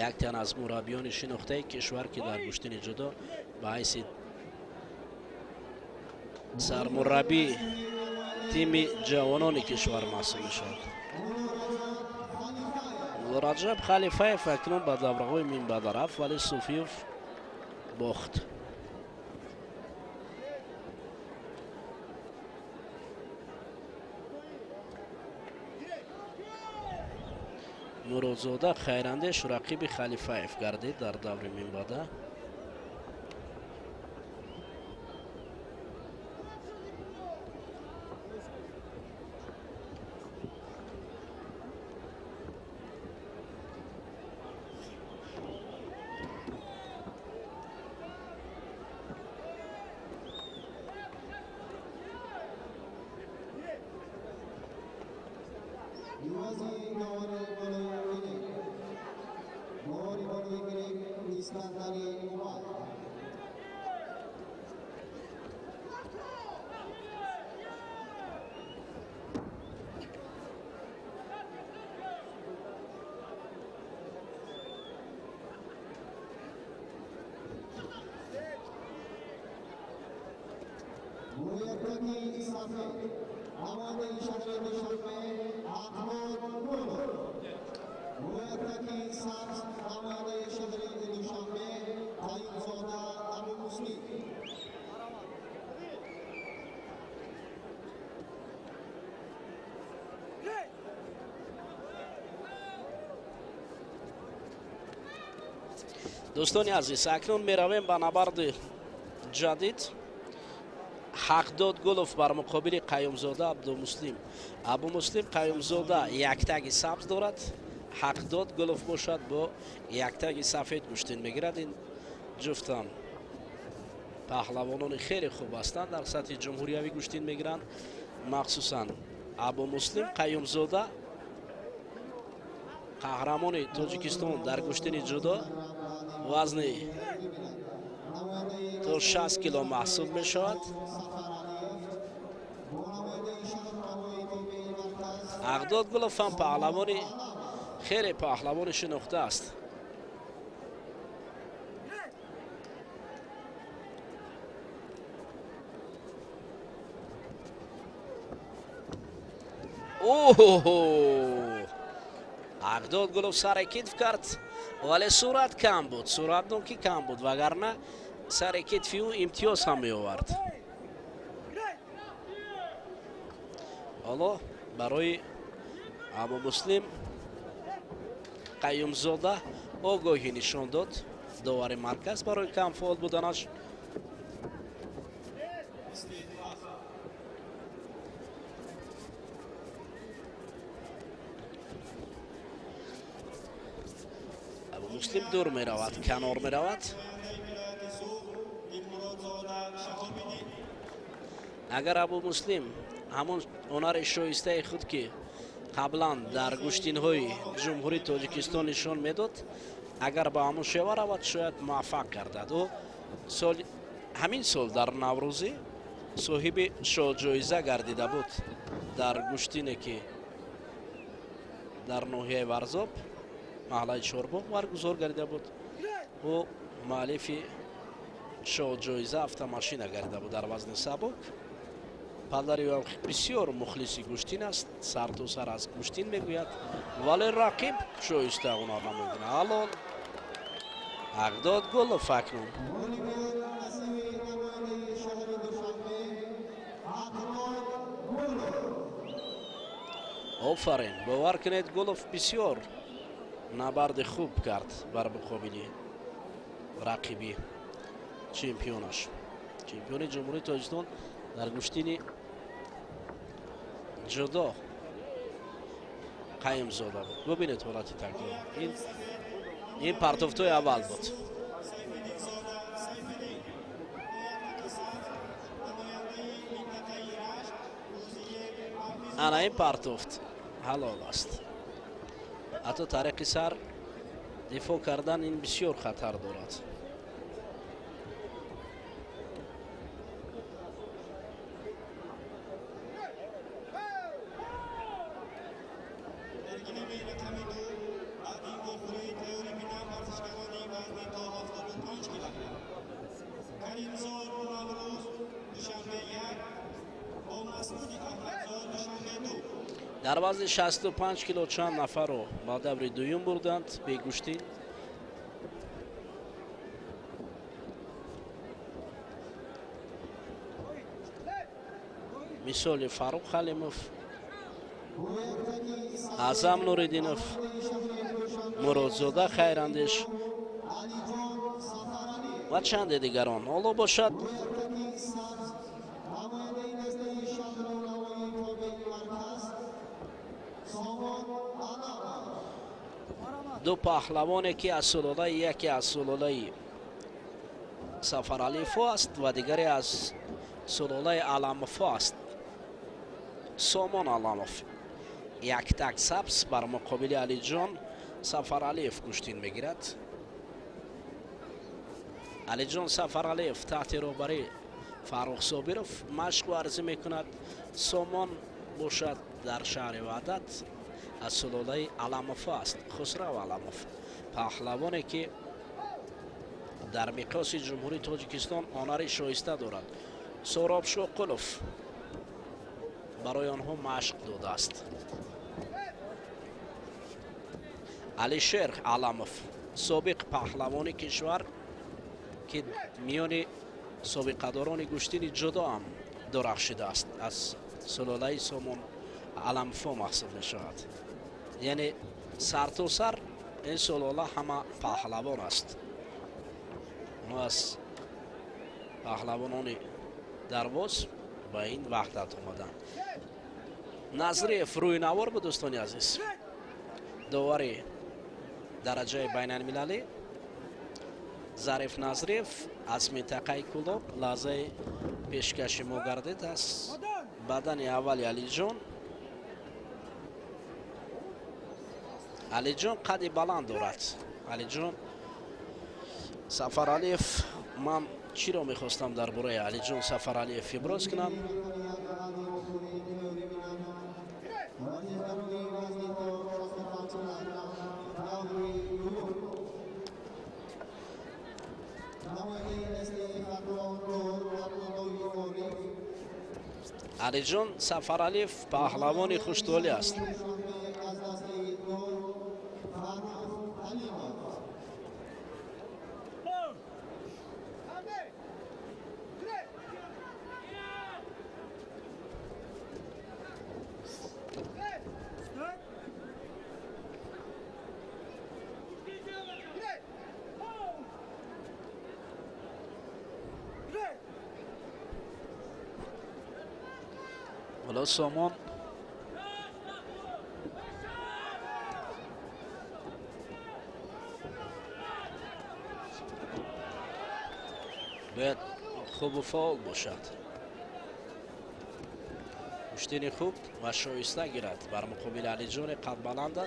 як тан аз мураббиёни шинохтаи кишвар, ки дар гӯштини ҷудо ба ҳайси сармураббии тими ҷавонони кишвар маҳсуб мешавад. Мулло Раҷаб Халифаев акнун ба давраҳои минбаъда рафт, вале Суфиев бохт. Муродзода Хайрандеш рақиби Халифаев гардид дар даври минбаъда. Дӯстони азиз, акнун меравем ба набарди ҷадид. Ҳақдод Гулов бар муқобили Қаюмзода Абдумуслим. Абумуслим Қаюмзода яктаги сабз дорад, Ҳақдод Гулов бошад бо яктаги сафед гӯштин мегирад. Ин ҷуфтам паҳлавонони хеле хуб ҳастанд, дар сатҳи ҷумҳуриявӣ гӯштин мегиранд. Махсусан Абумуслим Қаюмзода қаҳрамони Тоҷикистон дар гӯштини ҷудо, вазни то 60 кило маҳсуб мешавад. Ҳақдод Гулов ҳам паҳлавони хеле паҳлавони шинохта аст. Оҳо! Ҳақдод Гулов сари китф кард, вале сурат кам буд, суратнокӣ кам буд, вагарна сари китфи ӯ имтиёз ҳам меовард. Ҳоло барои Абумуслим Қаюмзода огоҳӣ нишон дод довари марказ барои камфаъол буданаш. Абумуслим дур меравад, канор меравад. Агар Абумуслим ҳамон ҳунари шоистаи худ, ки қаблан дар гӯштинҳои Ҷумҳурии Тоҷикистон нишон медод, агар ба ҳамон шева равад, шояд муваффақ гардад. Ӯ ҳамин сол дар Наврӯзӣ соҳиби шоҳҷоиза гардида буд дар гӯштине, ки дар ноҳияи Варзоб, маҳаллаи Чорбоғ баргузор гардида буд. Ӯ муаллифи шоҳҷоиза автомашина гардида буд дар вазни сабук. Падари ӯ бисёр мухлиси гӯштин аст, сарту сар аз гӯштин мегӯяд, вале рақиб шоиста ҳунар намекунад. Ҳалол Ҳақдод Гулов акнун. Офарин, бовар кунед, Гулов бисёр набарди хуб кард бар муқобили рақиби чемпионаш, чемпиони Ҷумҳурии Тоҷикистон дар гӯштини ҷудо Қаюмзода буд. Бубинед ҳолати такрор. Ин партофтои аввал буд. Ана ин партофт ҳалол аст. Ҳатто тариқи сар дифоъ кардан ин бисёр хатар дорад. Дар вазни 65 кило чанд нафарро ба даври дуюм бурданд бегӯштин. Мисоли Фаруқ Ҳалимов, Аъзам Нуриддинов, Муродзода Хайрандеш ва чанде дигарон. Ҳоло бошад ду паҳлавоне, ки аз сулолаи яке аз сулолаи Сафаралиевҳо аст ва дигаре аз сулолаи Аламовҳо аст. Сомон Аламов яктак сабз бар муқобили Алиҷон Сафаралиев гӯштин мегирад. Алиҷон Сафаралиев таҳти роҳбарии Фаррух Собиров машқ варзӣ мекунад. Сомон бошад дар шаҳри Ваҳдат аз сулолаи Аламовҳо аст. Хусрав Аламов паҳлавоне, ки дар миқёси Ҷумҳурии Тоҷикистон ҳунари шоиста дорад. Сӯроб Шоқулов барои онҳо машқ додааст. Алишер Аламов собиқ паҳлавони кишвар, ки миёни собиқадорони гӯштини ҷудо ҳам дурахшидааст, аз сулолаи Сомон Аламовҳо маҳсуб мешавад. Яъне сартосар ин сулола ҳама паҳлавон аст. Онҳо аз паҳлавонони Дарвоз ба ин ваҳдат омаданд. Назриев рӯи навор буд, дӯстони азиз. Довари дараҷаи байналмилалӣ Зариф Назриев аз минтақаи Кӯлоб лаҳзаи пешкаши мо гардид аз бадани аввали Алиҷон. Алиҷон қади баланд дорад. Алиҷон Сафаралиев, ман чиро мехостам дар бораи Алиҷон Сафаралиев иброз кунам? Алиҷон Сафаралиев паҳлавони хуштолӣ аст. ҳоло Сомон бояд хубу фаъол бошад, муштини хуб ва шоиста гирад бар муқобили Алиҷони қадбаланда.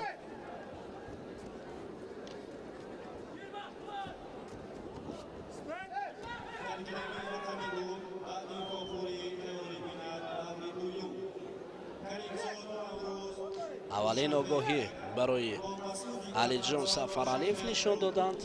Аввалин огоҳӣ барои Алиҷон Сафаралиев нишон доданд.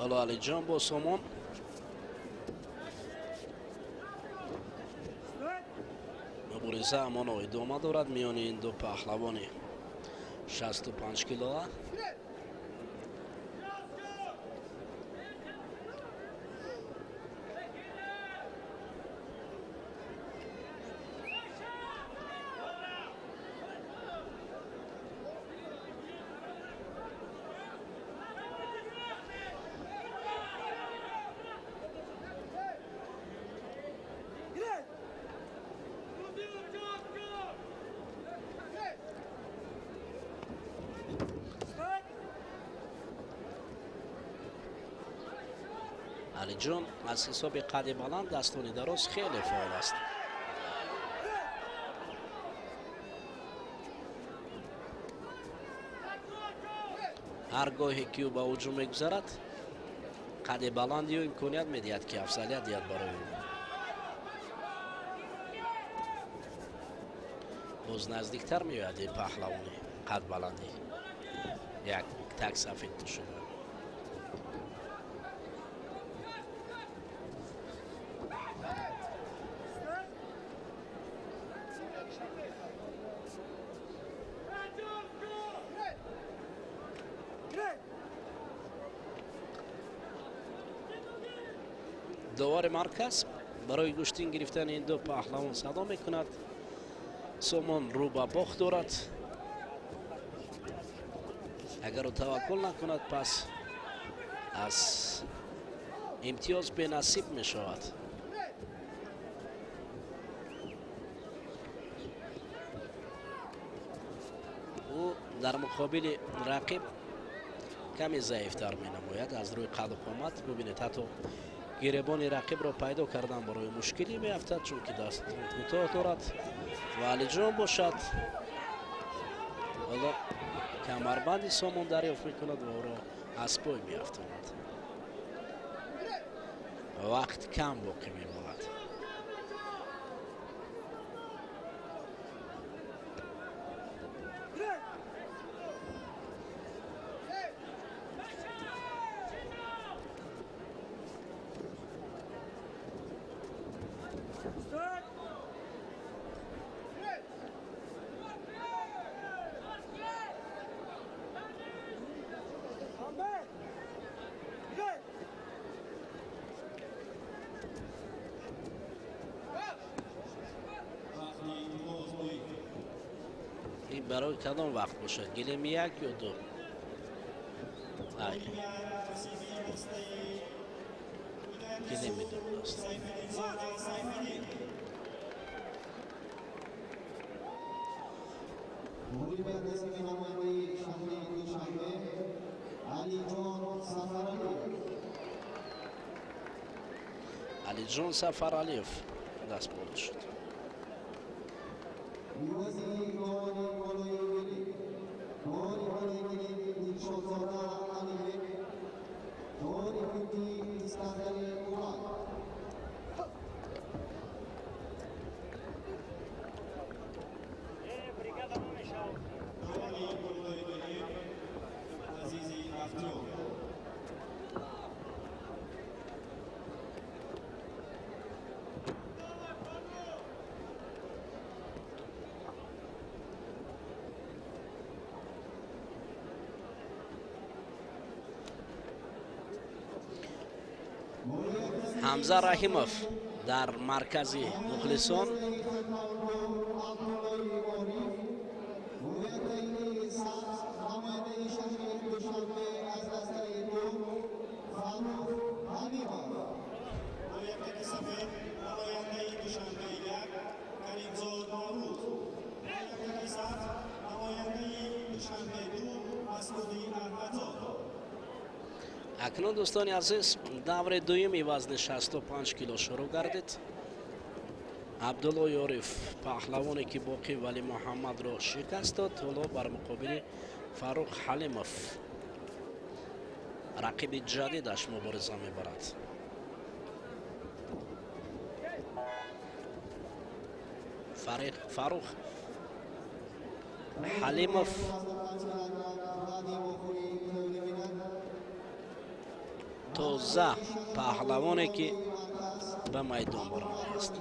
ҳоло Алиҷон бо Сомон мубориза ҳамоно идома дорад миёни ин ду паҳлавони 65 килоа. Алиҷон аз ҳисоби қади баланд, дастони дароз хеле фаъол аст. Ҳар гоҳе ки ӯ ба ҳуҷум мегузарад, қади баланди ӯ имконият медиҳад, ки афзалият диҳад барои ӯ. Боз наздиктар меояд ин паҳлавони қадбаландӣ, як так сафед пӯшида. Довари марказ барои гӯштин гирифтани ин ду паҳлавон садо мекунад. Сомон рӯ ба бохт дорад. Агар ӯ таваккул накунад, пас аз имтиёз бенасиб мешавад. Ӯ дар муқобили рақиб каме заифтар менамояд аз рӯи қаду қомат. Бубинед, ҳатто гиребони рақибро пайдо кардан барои мушкилӣ меафтад, чунки даст кӯтоҳ дорад ва Алиҷон бошад ҳоло камарбанди Сомон дарёфт мекунад ва ӯро аз пой меафтонад. Вақт кам боқӣ мемонад. Барои кадом вақт бошад? Гилеми як ё ду? Ай. Гилеми ду аст. Алиҷон Сафаралиев даст боло шуд. Ҳамза Раҳимов дар маркази мухлисон. Акнун дӯстони азиз, даври дуюми вазни 65 кило шурӯъ гардид. Абдулло Ёриф паҳлавоне ки боқӣ Вали Муҳаммадро шикаст дод, ҳоло бар муқобили Фаррух Ҳалимов рақиби ҷадидаш мубориза мебарад. Фаррух Ҳалимов тоза паҳлавоне ки ба майдон баромадааст.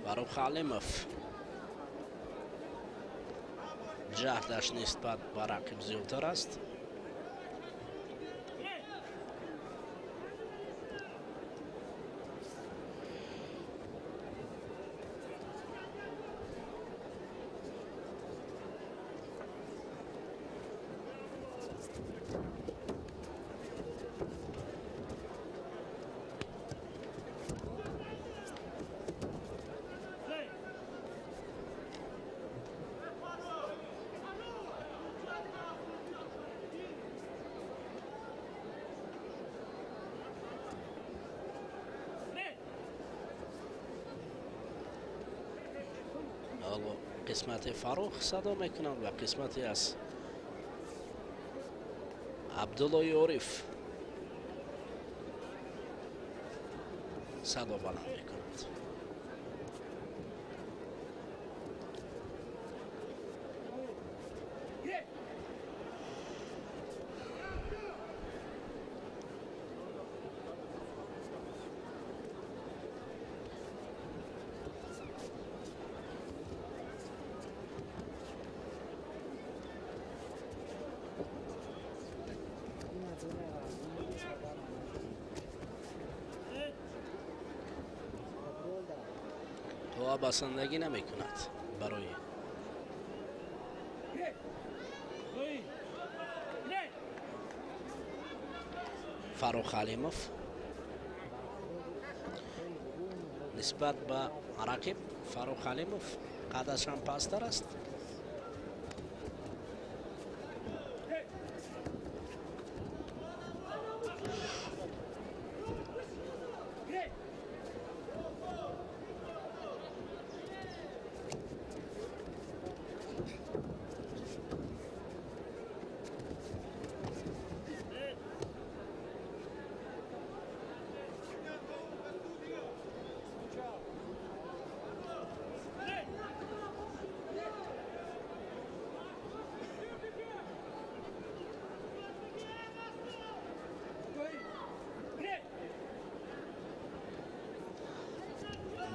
Фаррух Ҳалимов ҷаҳдаш нисбат ба рақиб зиёдтар аст. Қисмати Фаррух садо мекунанд ва қисмати аз Абдулло Ёриф садо баланд мекунанд. Басандагӣ намекунад барои Фаррух Ҳалимов нисбат ба рақиб Фаррух Ҳалимов Қадаш ҳам пасттар аст.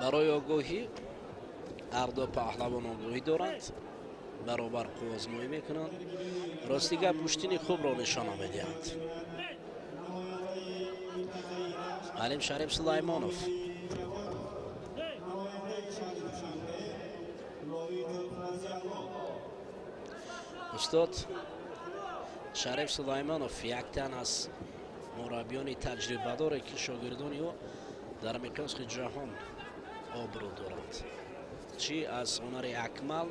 Барои огоҳӣ ҳарду паҳлавон огоҳӣ доранд, баробар қувваозмоӣ мекунанд. Рости гап, гӯштини хубро нишона медиҳанд. Алим Шариф Сулаймонов устод Шариф Сулаймонов як тан аз мураббиёни таҷрибадоре, ки шогирдони ӯ дар миқёси ҷаҳон обрӯ доранд, чӣ аз ҳунари Акмал,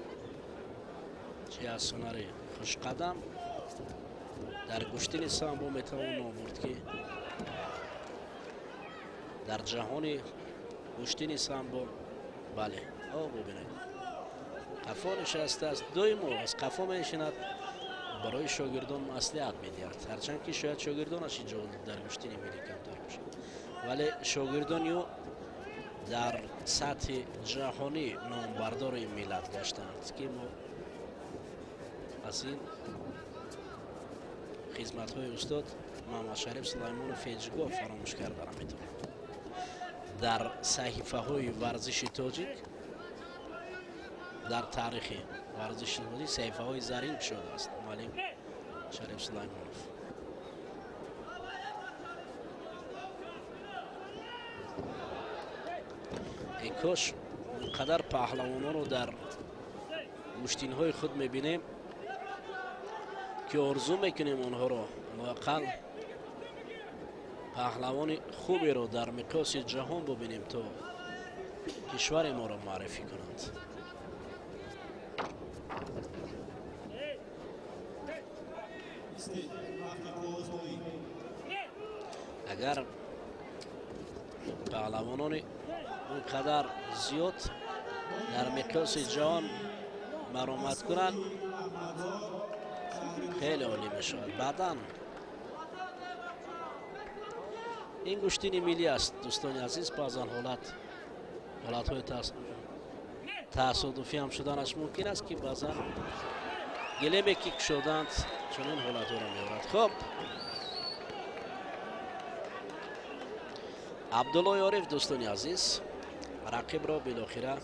чӣ аз ҳунари Хушқадам. Дар гӯштини самбо метавон ном бурд, ки дар ҷаҳони гӯштини самбо, бале, о бубинед, қафо нишастааст, доимо аз қафо менишинад, барои шогирдон маслиҳат медиҳад. Ҳарчанд ки шояд шогирдонаш инҷо дар гӯштини миллӣ камтар бошад, вале шогирдони ӯ дар сатҳи ҷаҳонӣ номбардори миллат гаштанд, ки мо аз ин хизматҳои устод Муҳаммадшариф Сулаймонов ҳеҷ гоҳ фаромӯш карда наметавонем. Дар саҳифаҳои варзиши тоҷик, дар таърихи варзиши тоҷик саҳифаҳои зарин кушодааст муаллим Шариф Сулаймонов. Эй кош инқадар паҳлавононро дар гӯштинҳои худ мебинем, ки орзу мекунем онҳоро лоақал паҳлавони хуберо дар миқёси ҷаҳон бубинем, то кишвари моро муаррифӣ кунанд. Агар паҳлавонони он қадар зиёд дар миқёси ҷаҳон баромад кунанд, хеле олӣ мешавад. Баъдан ин гӯштини миллӣ аст, дӯстони азиз. Баъзан ҳолатҳои тасодуфӣ ҳам шуданаш мумкин аст, ки баъзан гилеме ки кушоданд чунин ҳолатҳоро меорад. Хуб, Абдуллои Ориф, дӯстони азиз, рақибро билохира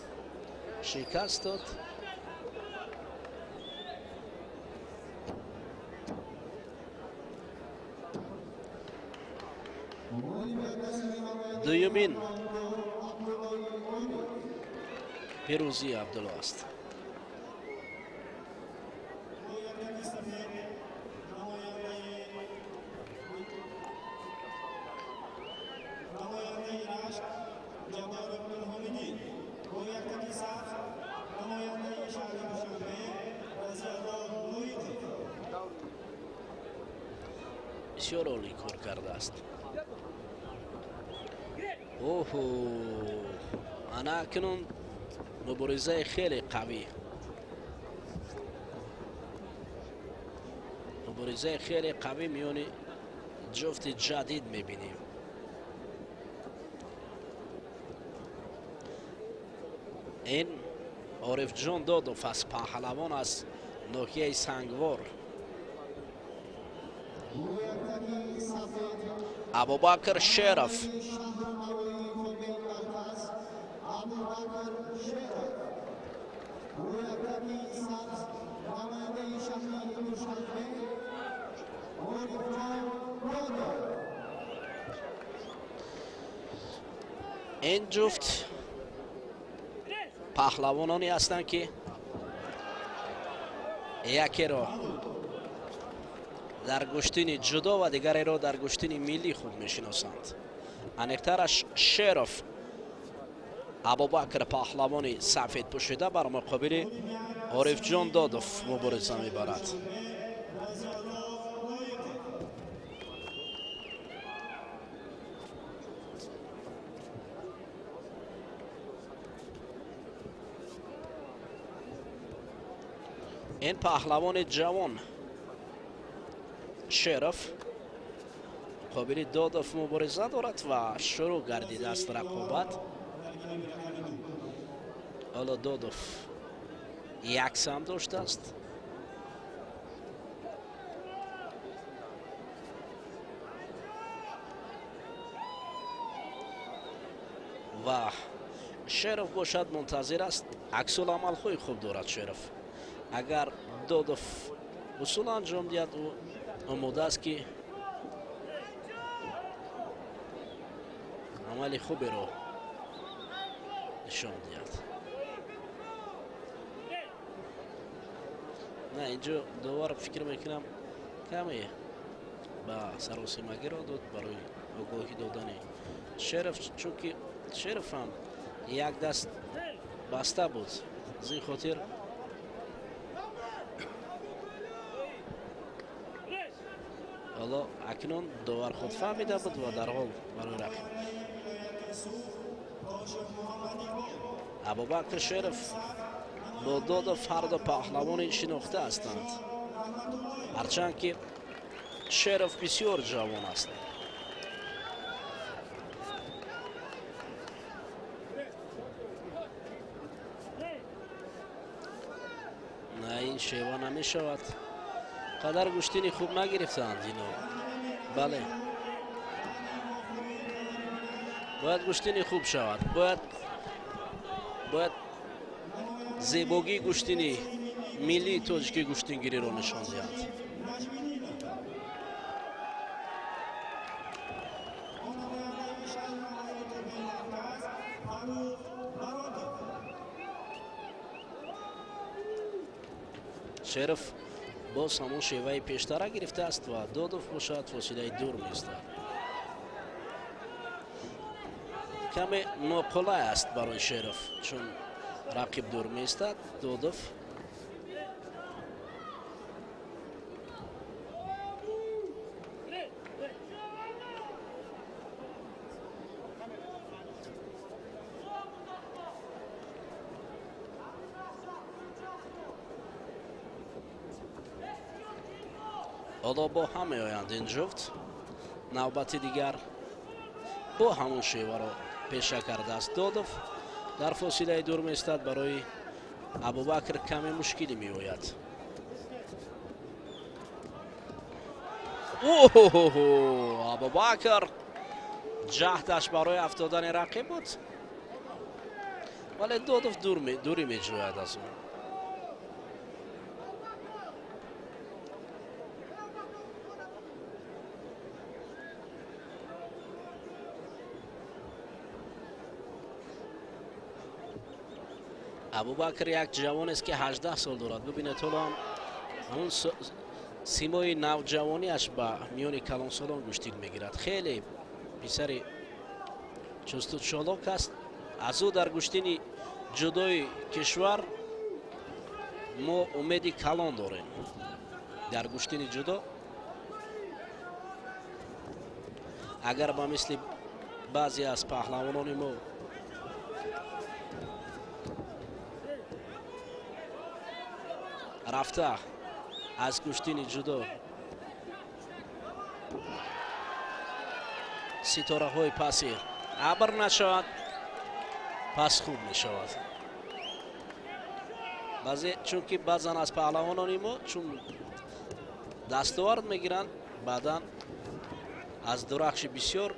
шикаст дод. Дуюмин пирӯзии Абдулло аст. Бисёр олӣ кор кардааст. Оҳо, ана акнун муборизаи хеле қавӣ, муборизаи хеле қавӣ миёни ҷуфти ҷадид мебинем. Ин Орифҷон Додов аз паҳлавон аз ноҳияи Сангвор, Абубакр Шеров ин ҷуфт паҳлавононе ҳастанд, ки якеро дар гӯштини ҷудо ва дигареро дар гӯштини миллӣ хуб мешиносанд. Аниқтараш Шеров Абубакр паҳлавони сафед пӯшида бар муқобили Орифҷон Додов мубориза мебарад. Ин паҳлавони ҷавон Шеров муқобили Додов мубориза дорад ва шурӯъ гардидааст рақобат. Ҳоло Додов як сам доштааст. Ва Шеров бошад мунтазир аст. Аксуламалҳои хуб дорад Шеров. Агар Додов усул анҷом диҳад, ӯ омода аст ки амали хуберо нишон диҳад. На, инҷо довар фикр мекунам каме ба саросимагиро дод барои огоҳӣ додани Шеров, чунки Шеров ҳам як даст баста буд. Аз ин хотир ҳоло акнун довар худ фаҳмида буд ва дарҳол барои рақиб. Абубакр Шеров бо Додов ҳарду паҳлавони шинохта ҳастанд, ҳарчанд ки Шеров бисёр ҷавон аст. На, ин шева намешавад. Қадар гӯштини хуб нагирифтаанд ино. Бале, бояд гӯштини хуб шавад. Бояд зебогии гӯштини миллии тоҷики гӯштингириро нишон диҳанд. Шеров боз ҳамон шеваи пештара гирифтааст ва Додов бошад фосилаи дур меистад. Каме ноқулай аст барои Шеров, чун рақиб дур меистад. Додов ҳоло бо ҳам меоянд ин ҷуфт. Навбати дигар бо ҳамон шеваро пеша кардааст Додов. Дар фосилаи дур меистад, барои Абубакр каме мушкилӣ меояд. Оҳ, Абубакр ҷаҳдаш барои афтодани рақиб буд, вале Додов дурӣ меҷӯяд аз ӯ. Абубакр як ҷавонест ки 18 сол дорад. Бибинед, ҳоло ҳам ҳамон симои навҷавониаш ба миёни калонсолон гӯштин мегирад. Хеле писари чусту чолок аст. Аз ӯ дар гӯштини ҷудои кишвар мо умеди калон дорем. Дар гӯштини ҷудо агар ба мисли баъзе аз паҳлавонони мо рафта аз гӯштини ҷудо ситораҳои паси абр нашавад, пас хуб мешавад. Чунки баъзан аз паҳлавонони мо чун дастовард мегиранд, баъдан аз дурахши бисёр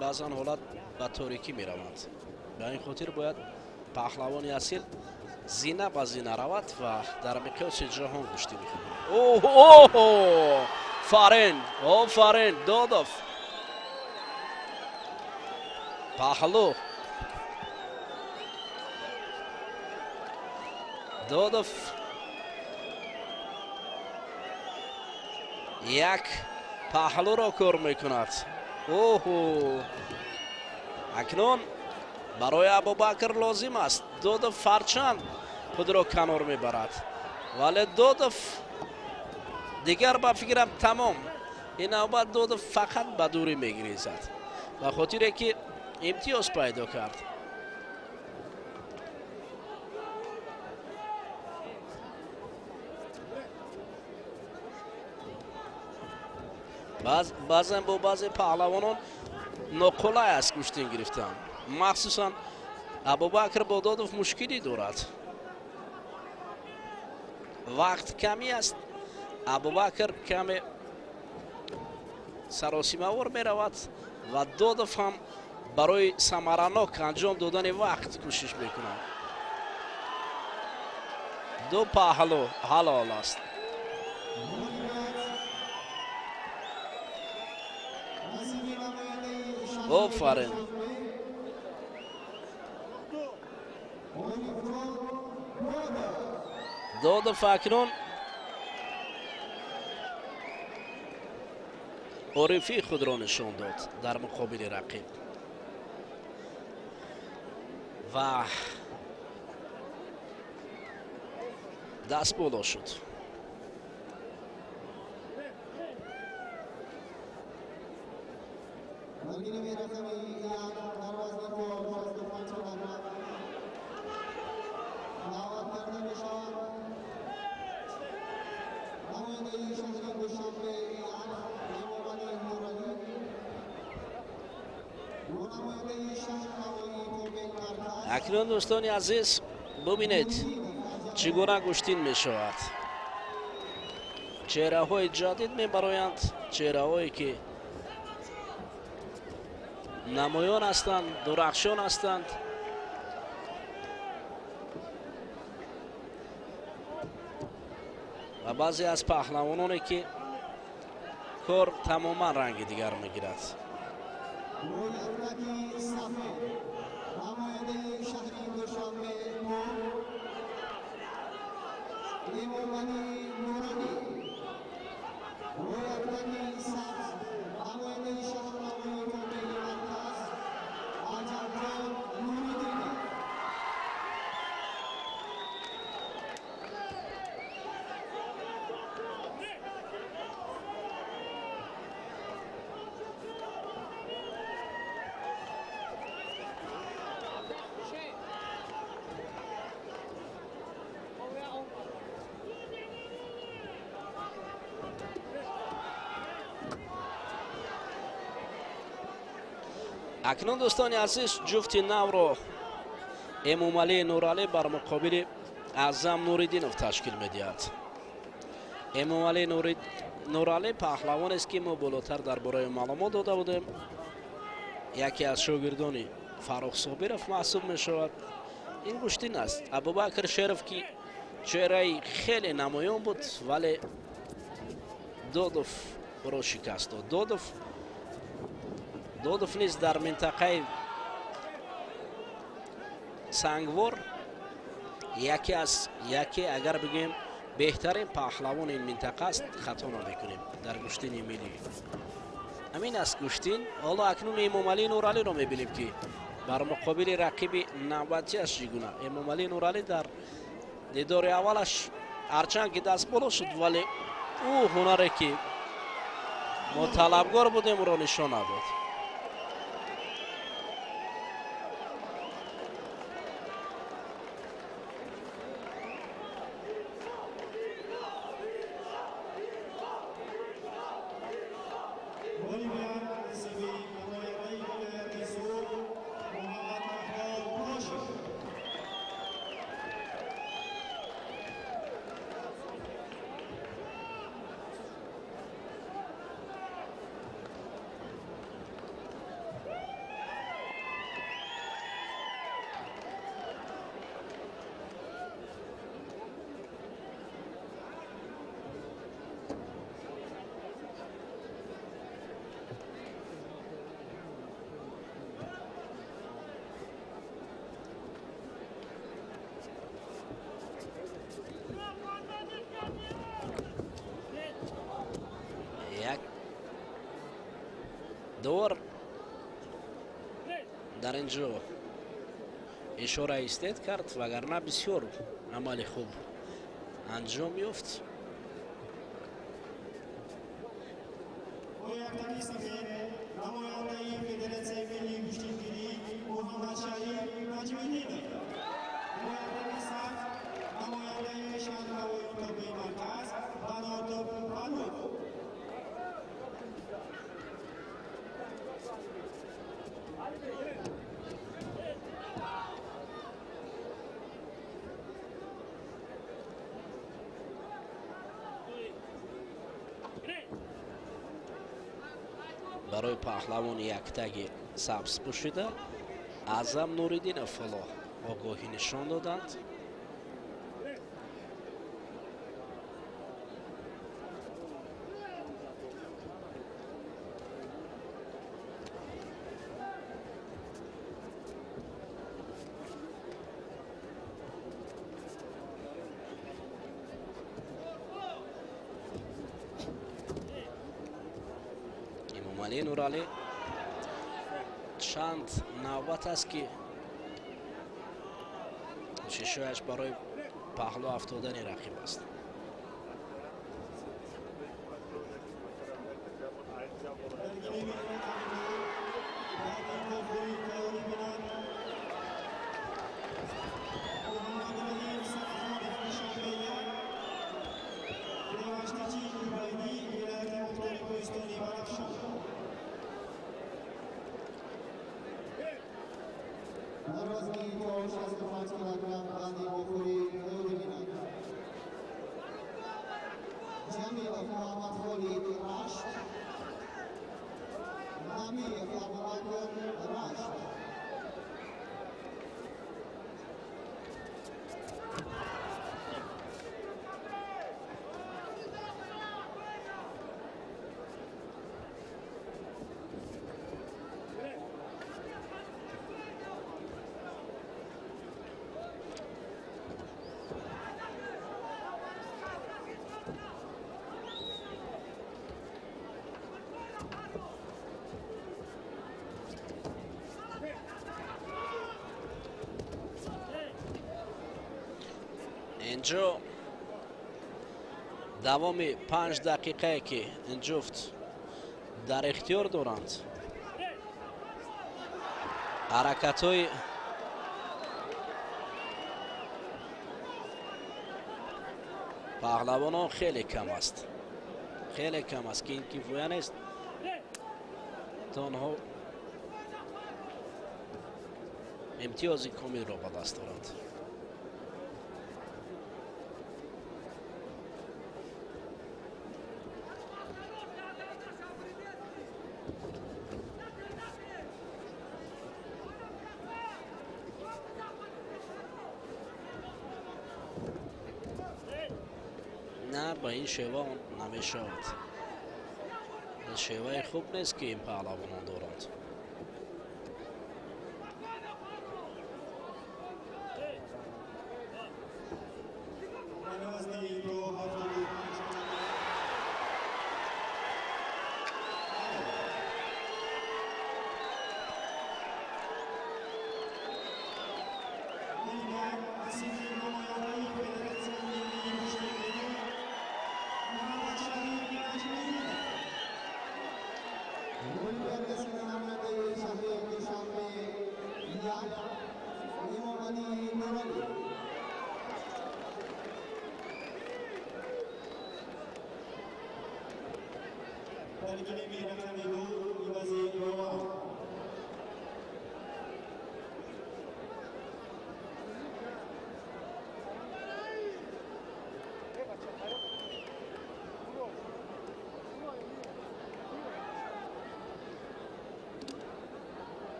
баъзан ҳолат ба торикӣ мераванд. Ба ин хотир бояд паҳлавони асил зина ба зина равад ва дар миқёси ҷаҳон гӯштӣ мекунад. Оҳ, фарен, офарин Додов. Паҳлу Додов як паҳлуро кор мекунад. Оҳ, акнун Барои Абубакр лозим аст. Додов ҳарчанд худро канор мебарад, вале Додов дигар ба фикрам тамом. Ин навбат Додов фақат ба дурӣ мегирезад, ба хотире ки имтиёз пайдо кард. Баъзан бо баъзе паҳлавонон ноқулай аст гӯштин гирифтан. Махсусан Абубакр бо Додов мушкилӣ дорад. Вақт камӣ аст. Абубакр каме саросимавор меравад ва Додов ҳам барои самаранок анҷом додани вақт кӯшиш мекунад. Ду паҳлу ҳалол аст. Офарин. Додов акнун орифии худро нишон дод дар муқобили рақиб ва даст боло шуд. Акнун дӯстони азиз, бубинед чӣ гуна гӯштин мешавад. Чеҳраҳои ҷадид мебароянд, чеҳраҳое ки намоён ҳастанд, дурахшон ҳастанд. Ва баъзе аз паҳлавононе ки кор тамоман ранги дигар мегирад. Акнун дӯстони азиз, ҷуфти навро Эмомалӣ Нуралӣ бар муқобили Аъзам Нуриддинов ташкил медиҳад. Эмомалӣ Нуралӣ паҳлавонест ки мо болотар дар бораи маълумот дода будем. Яке аз шогирдони Фаррух Собиров маҳсуб мешавад. Ин гӯштин аст. Абубакр Шеров ки чеҳраи хеле намоён буд, вале Додов ӯро шикаст дод. Додов низ дар минтақаи Сангвор яке агар бигӯем беҳтарин паҳлавони ин минтақа аст, хато намекунем дар гӯштини миллӣ. Ҳамин аст гӯштин. Ҳоло акнун Эмомалӣ Нуралиро мебинем ки бар муқобили рақиби навбатиаш чӣ гуна. Эмомалӣ Нуралӣ дар дидори аввалаш ҳарчанд ки даст боло шуд, вале ӯ ҳунаре ки мо талабгор будем ӯро нишон надод. Довар дар ин ҷо Ишора истед кард, вагарна бисёр амали хуб анҷом ёфт. Барои паҳлавони яктаги сабз пӯшида Аъзам Нуриддинов ҳоло огоҳӣ нишон доданд. Имомалӣ Нуралӣ чанд навбат аст, ки кӯшишҳояш барои паҳлӯ афтодани рақиб аст. Инҷо давоми 5 дақиқае, ки ин ҷуфт дар ихтиёр доранд, ҳаракатҳои паҳлавонон хеле кам аст, хеле кам аст, ки ин кифоя нест то онҳо имтиёзи комилро ба даст доранд. На, ба ин шева намешавад. Шеваи хуб нест, ки ин паҳлавонон доранд.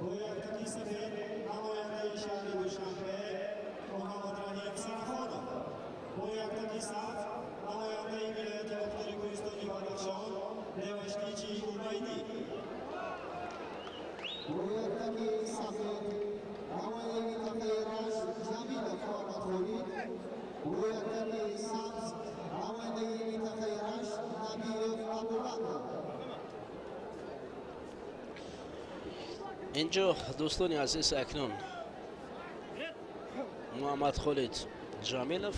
Бо яктаки сафед намояндаи шаҳри Душанбе Муҳаммадраҳим Сарахонов. Бо яктаки сабз намояндаи вилояти мухтори кӯҳистони Бадахшон Деваштичи Убайдӣ. Бо яктаки сафед намояндаи минтақаи Рашт Ҷамилов Муҳаммадхолид. Бо яктаки сабз намояндаи минтақаи Рашт Набиев Абубакр. Инҷо, дӯстони азиз, акнун Муҳаммадхолид Ҷамилов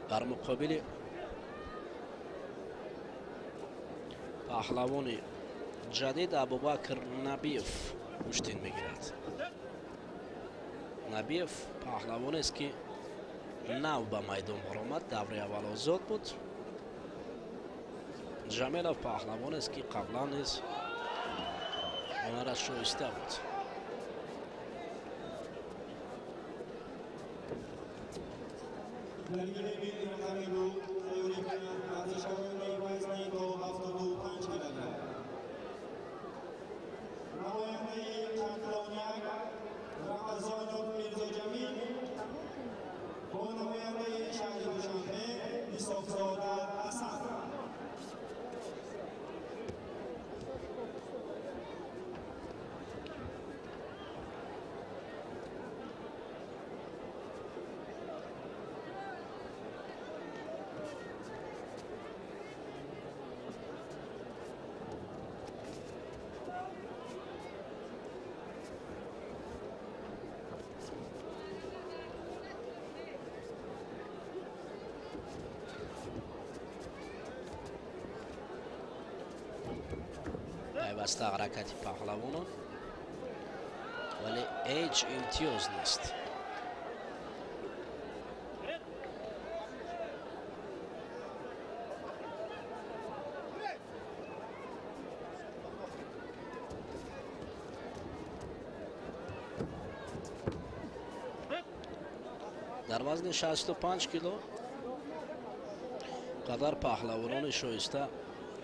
дар муқобили паҳлавони ҷадид Абубакр Набиев гӯштин мегирад. Набиев паҳлавонест, ки нав ба майдон баромад, даври аввал озод буд. Ҷамилов паҳлавонест, ки қаблан низ ҳунараш шоиста буд. Дар гилеми рақами 2 тайёрӣ кунанд варзишгарони вазни то 75 килограмм. Намояндаи Хатлон 1 Рамазонов Мирзоҷамил бо намояндаи шаҳри Душанбе Исоқзода Ҳасан. Пайваста ҳаракати паҳлавонон, вале ҳеҷ имтиёз нест. Дар вазни 65 кило қадар паҳлавонони шоиста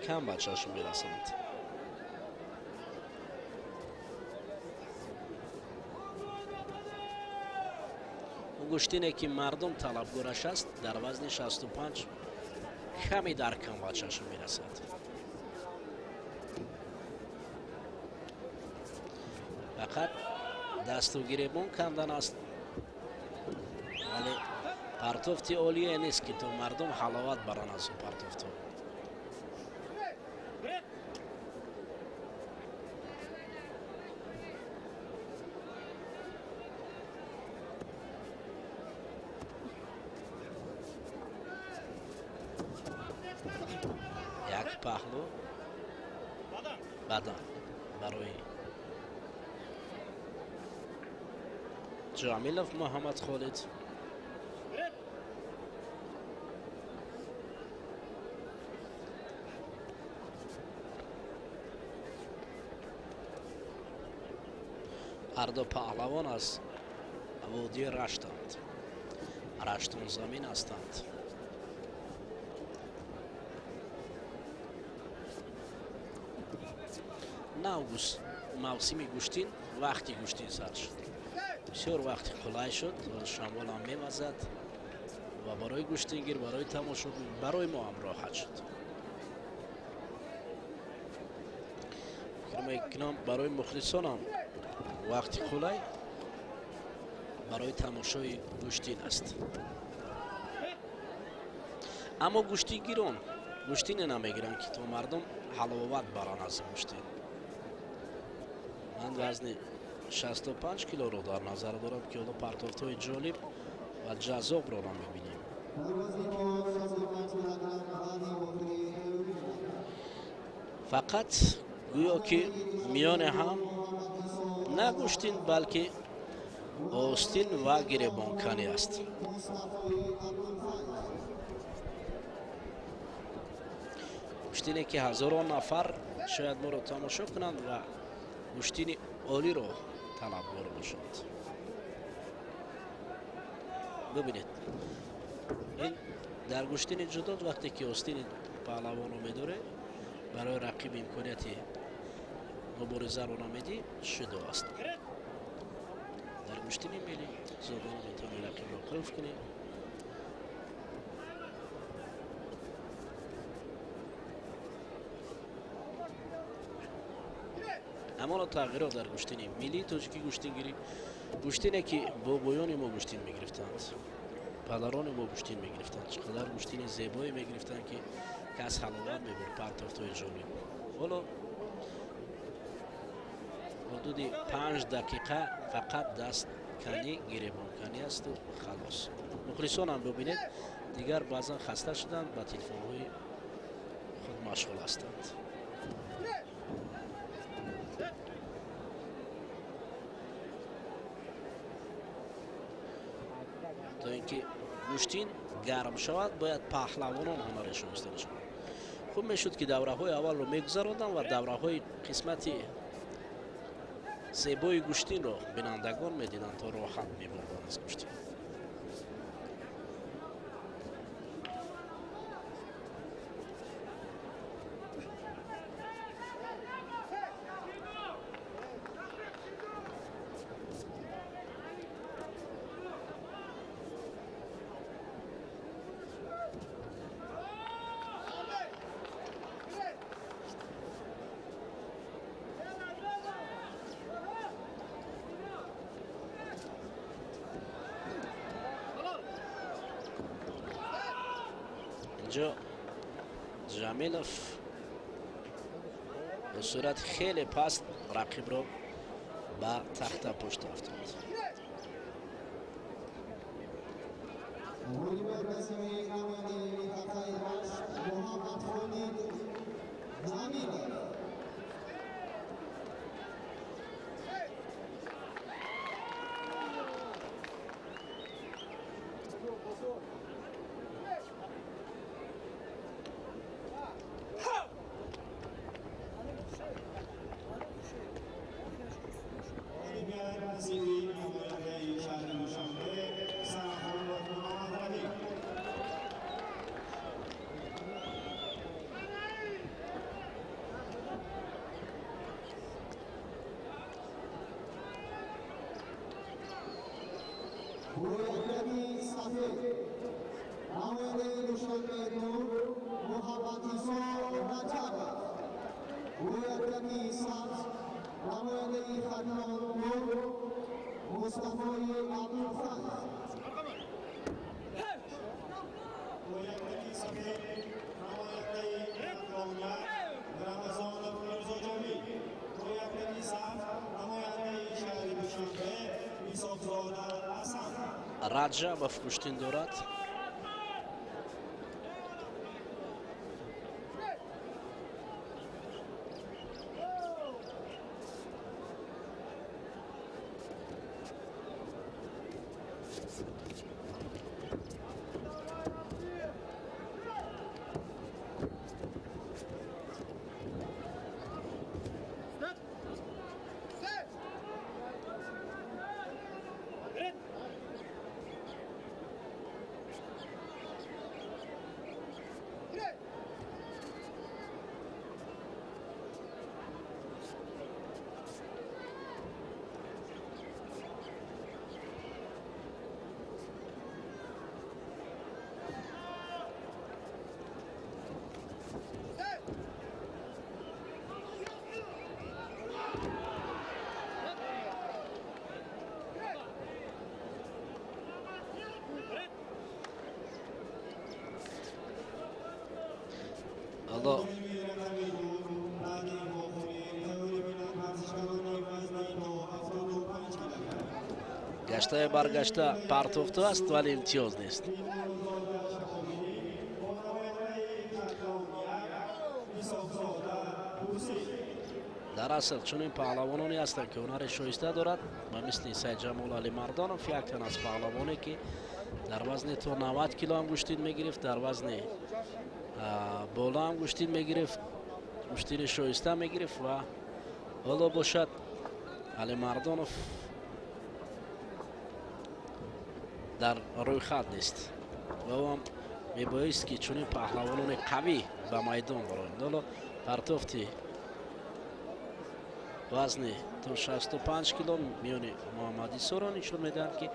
кам ба чашм мерасанд. Гӯштине, ки мардум талабгораш аст, дар вазни 65 каме дар кам ба чашм мерасад. Фақат дасту гиребон кандан аст, вале партофти олие нест, ки то мардум ҳаловат баранд аз он партофтҳо. Як паҳлу бадан барои Ҷамилов Муҳаммадхолид. Ҳарду паҳлавон аз водии Раштанд, Раштонзамин ҳастанд. Нав мавсими гӯштин, вақти гӯштин сар шуд. Бисёр вақти қулай шуд, шамолам мевазад ва барои гӯштингир, барои тамошобин, барои мо ҳам роҳат шуд. Фикр мекунам, барои мухлисонам вақти қулай барои тамошои гӯштин аст. Аммо гӯштингирон гӯштине намегиранд, ки то мардум ҳаловат баранд аз гӯштин. Ман вазни 65 килоро дар назар дорам, ки ҳоло партофтҳои ҷолиб ва ҷаззобро намебинем. Фақат гӯё ки миёни ҳам на гӯштин, балки остин ва гиребонканӣ аст. Гӯштине, ки ҳазорон нафар шояд моро тамошо кунанд ва гӯштини олиро талабгор бошанд. Бибинед, ин дар гӯштини ҷудо вақте ки остини паҳлавонро медоред, барои рақиб имконияти Муборизаро намедӣ, шудо аст. Дар гӯштини миллӣ зодона метавонӣ рақибро қулф кунӣ. Ҳамоно тағйирот дар гӯштини миллии тоҷикӣ гӯштингирӣ, гӯштине ки бобоёни мо гӯштин мегирифтанд, падарони мо гӯштин мегирифтанд, чӣ қадар гӯштини зебое мегирифтанд, ки кас ҳаловат мебурд, партофтҳои ҷолиб. Ҳоло ҳудуди 5 дақиқа фақат дастканӣ, гиребонканӣ асту халос. Мухлисонам бибинед, дигар баъзан хаста шуданд, ба телефонҳои худ машғул ҳастанд. То ин ки гӯштин гарм шавад, бояд паҳлавонон ҳунари шоиста нишон. Хуб мешуд, ки давраҳои аввалро мегузаронданд ва давраҳои қисмати зебои гӯштинро бинандагон медиданд, то роҳат мебурданд аз гӯштин. Инҷо Ҷамилов бо сурати хеле паст рақибро ба тахта пушт афтод. Раҷабов гӯштин дорад. Ҳоло гаштаи баргашта партофту аст, вале имтиёз нест. Дар асл чунин паҳлавононе ҳастанд, ки ҳунари шоиста дорад, ба мисли Сайдҷамол Алимардонов, як тан аз паҳлавоне, ки дар вазни то 90 кило ҳам гӯштин мегирифт, дар вазни боло ҳам гӯштин мегирифт, гӯштини шоиста мегирифт ва ҳоло бошад Алимардонов дар рӯйхат нест ва ӯ ҳам мебоист, ки чунин паҳлавонони қавӣ ба майдон бароянд. Ҳоло партофти Вазни то 65 кило миёни Муҳаммад Исоро нишон медиҳанд, ки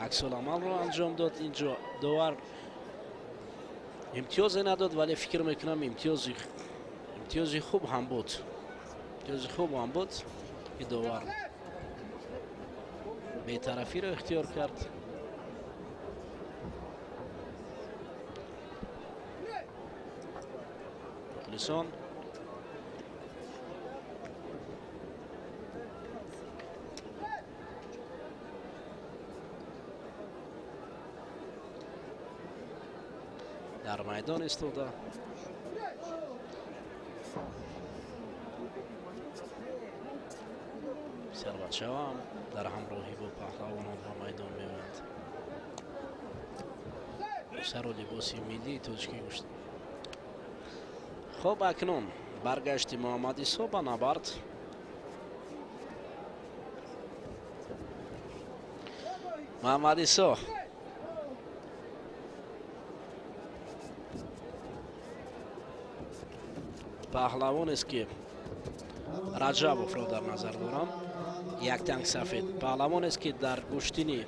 аксуламалро анҷом дод. Инҷо довар имтиёзе надод, вале фикр мекунам имтиёзи хуб ҳам буд. Имтиёзи хуб ҳам буд, ки довар бетарафиро ихтиёр кард. Мухлисон дар майдон истода писарбачаҳоам дар ҳамроҳӣ бо паҳлавонон ба майдон меоянд. Сару либоси миллии тоҷикӣ гӯшт. Хоб, акнун баргашти Муҳаммад Исо ба набард. Муҳаммад Исо паҳлавонест, ки Раҷабовро дар назар дорам, як танг сафед. Паҳлавонест, ки дар гӯштини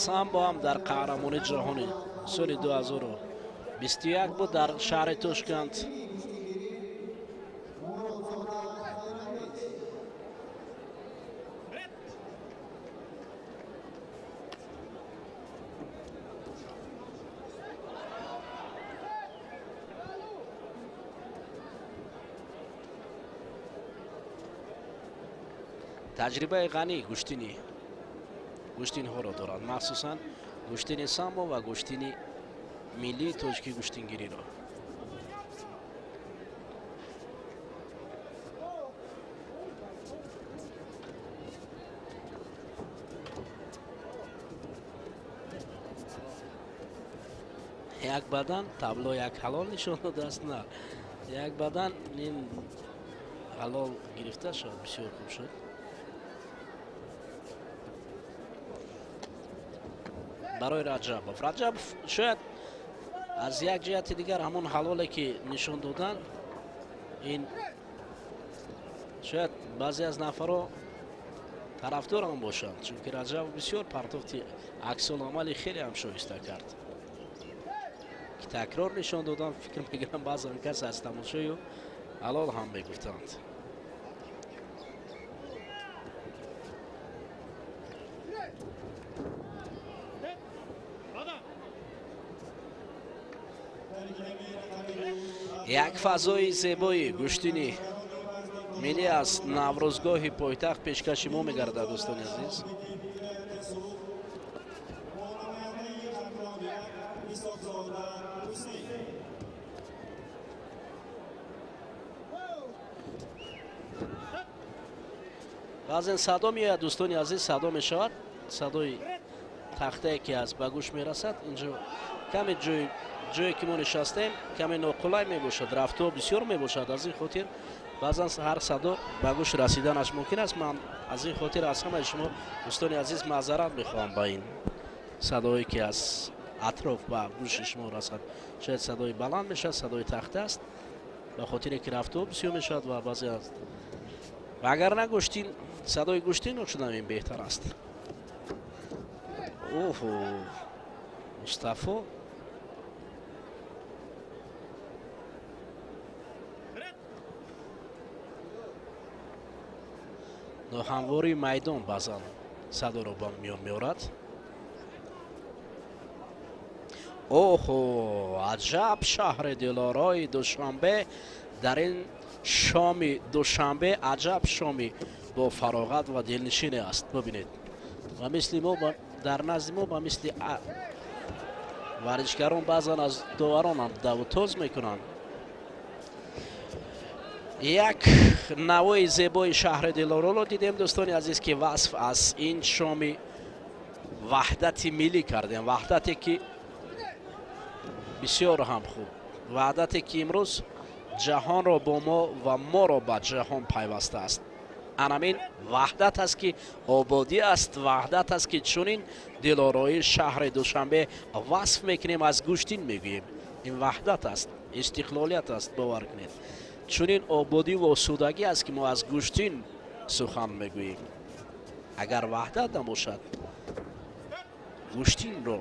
самбо ҳам дар қаҳрамони ҷаҳони соли 2021 буд дар шаҳри Тошканд. Таҷрибаи ғании гӯштинҳоро дорад, махсусан гӯштини самбо ва гӯштини миллии тоҷикӣ гӯштингириро. Як бадан табло як ҳалол нишон додааст, на як бадан ин ҳалол гирифта шуд, бисёр хуб шуд. Барои Раҷабов. Раҷабов шояд аз як ҷиҳати дигар ҳамон ҳалоле ки нишон доданд, ин шояд баъзе аз нафарҳо тарафдор ҳам бошанд, чунки Раҷабов бисёр партофти аксуламали хеле ҳам шоиста кард, ки такрор нишон доданд. Фикр мекунам баъзан кас аз тамошою ҳалол ҳам мегуфтанд. Як фазои зебои гӯштини миллӣ аз Наврӯзгоҳи пойтахт пешкаши мо мегардад, дӯстони азиз. Баъзен садо меояд, дӯстони азиз, садо мешавад, садои тахтае ки аз ба гӯш мерасад. Инҷо каме ҷое ки мо нишастем каме ноқулай мебошад, рафтҳо бисёр мебошад. Аз ин хотир баъзан ҳар садо ба гӯш расиданаш мумкин аст. Ман аз ин хотир аз ҳамаи шумо дӯстони азиз маъзарат мехоҳам ба ин садое ки аз атроф ба гӯши шумо расад. Шояд садои баланд мешавад, садои тахта аст, ба хотире ки рафтҳо бисёр мешавад ва баъзе аз ва агар на гӯштин, садои гӯштинро шунавем беҳтар аст. Оҳо, Мустафо ноҳамвории майдон баъзан садоро ба миён меорад. Оҳо, аҷаб шаҳри дилорои Душанбе дар ин шоми душанбе, аҷаб шоми бо фароғат ва дилнишине аст. Бибинед, ва мисли мо дар назди мо ба мисли варзишгарон баъзан аз доварон ҳам даву тоз мекунанд. Як навои зебои шаҳри Дилороро дидем, дӯстони азиз, ки васф аз ин шоми ваҳдати миллӣ кардем, ваҳдате ки бисёр ҳам хуб, ваҳдате ки имрӯз ҷаҳонро бо мо ва моро ба ҷаҳон пайваста аст. Анамин ваҳдат аст ки ободӣ аст, ваҳдат аст ки чунин дилорои шаҳри Душанбе васф мекунем, аз гӯштин мегӯем. Ин ваҳдат аст, истиқлолият аст, бовар кунед. Чунин ободӣ ва осудагӣ аст ки мо аз гӯштин Сухан мегӯем, агар ваҳдат набошад, гӯштинро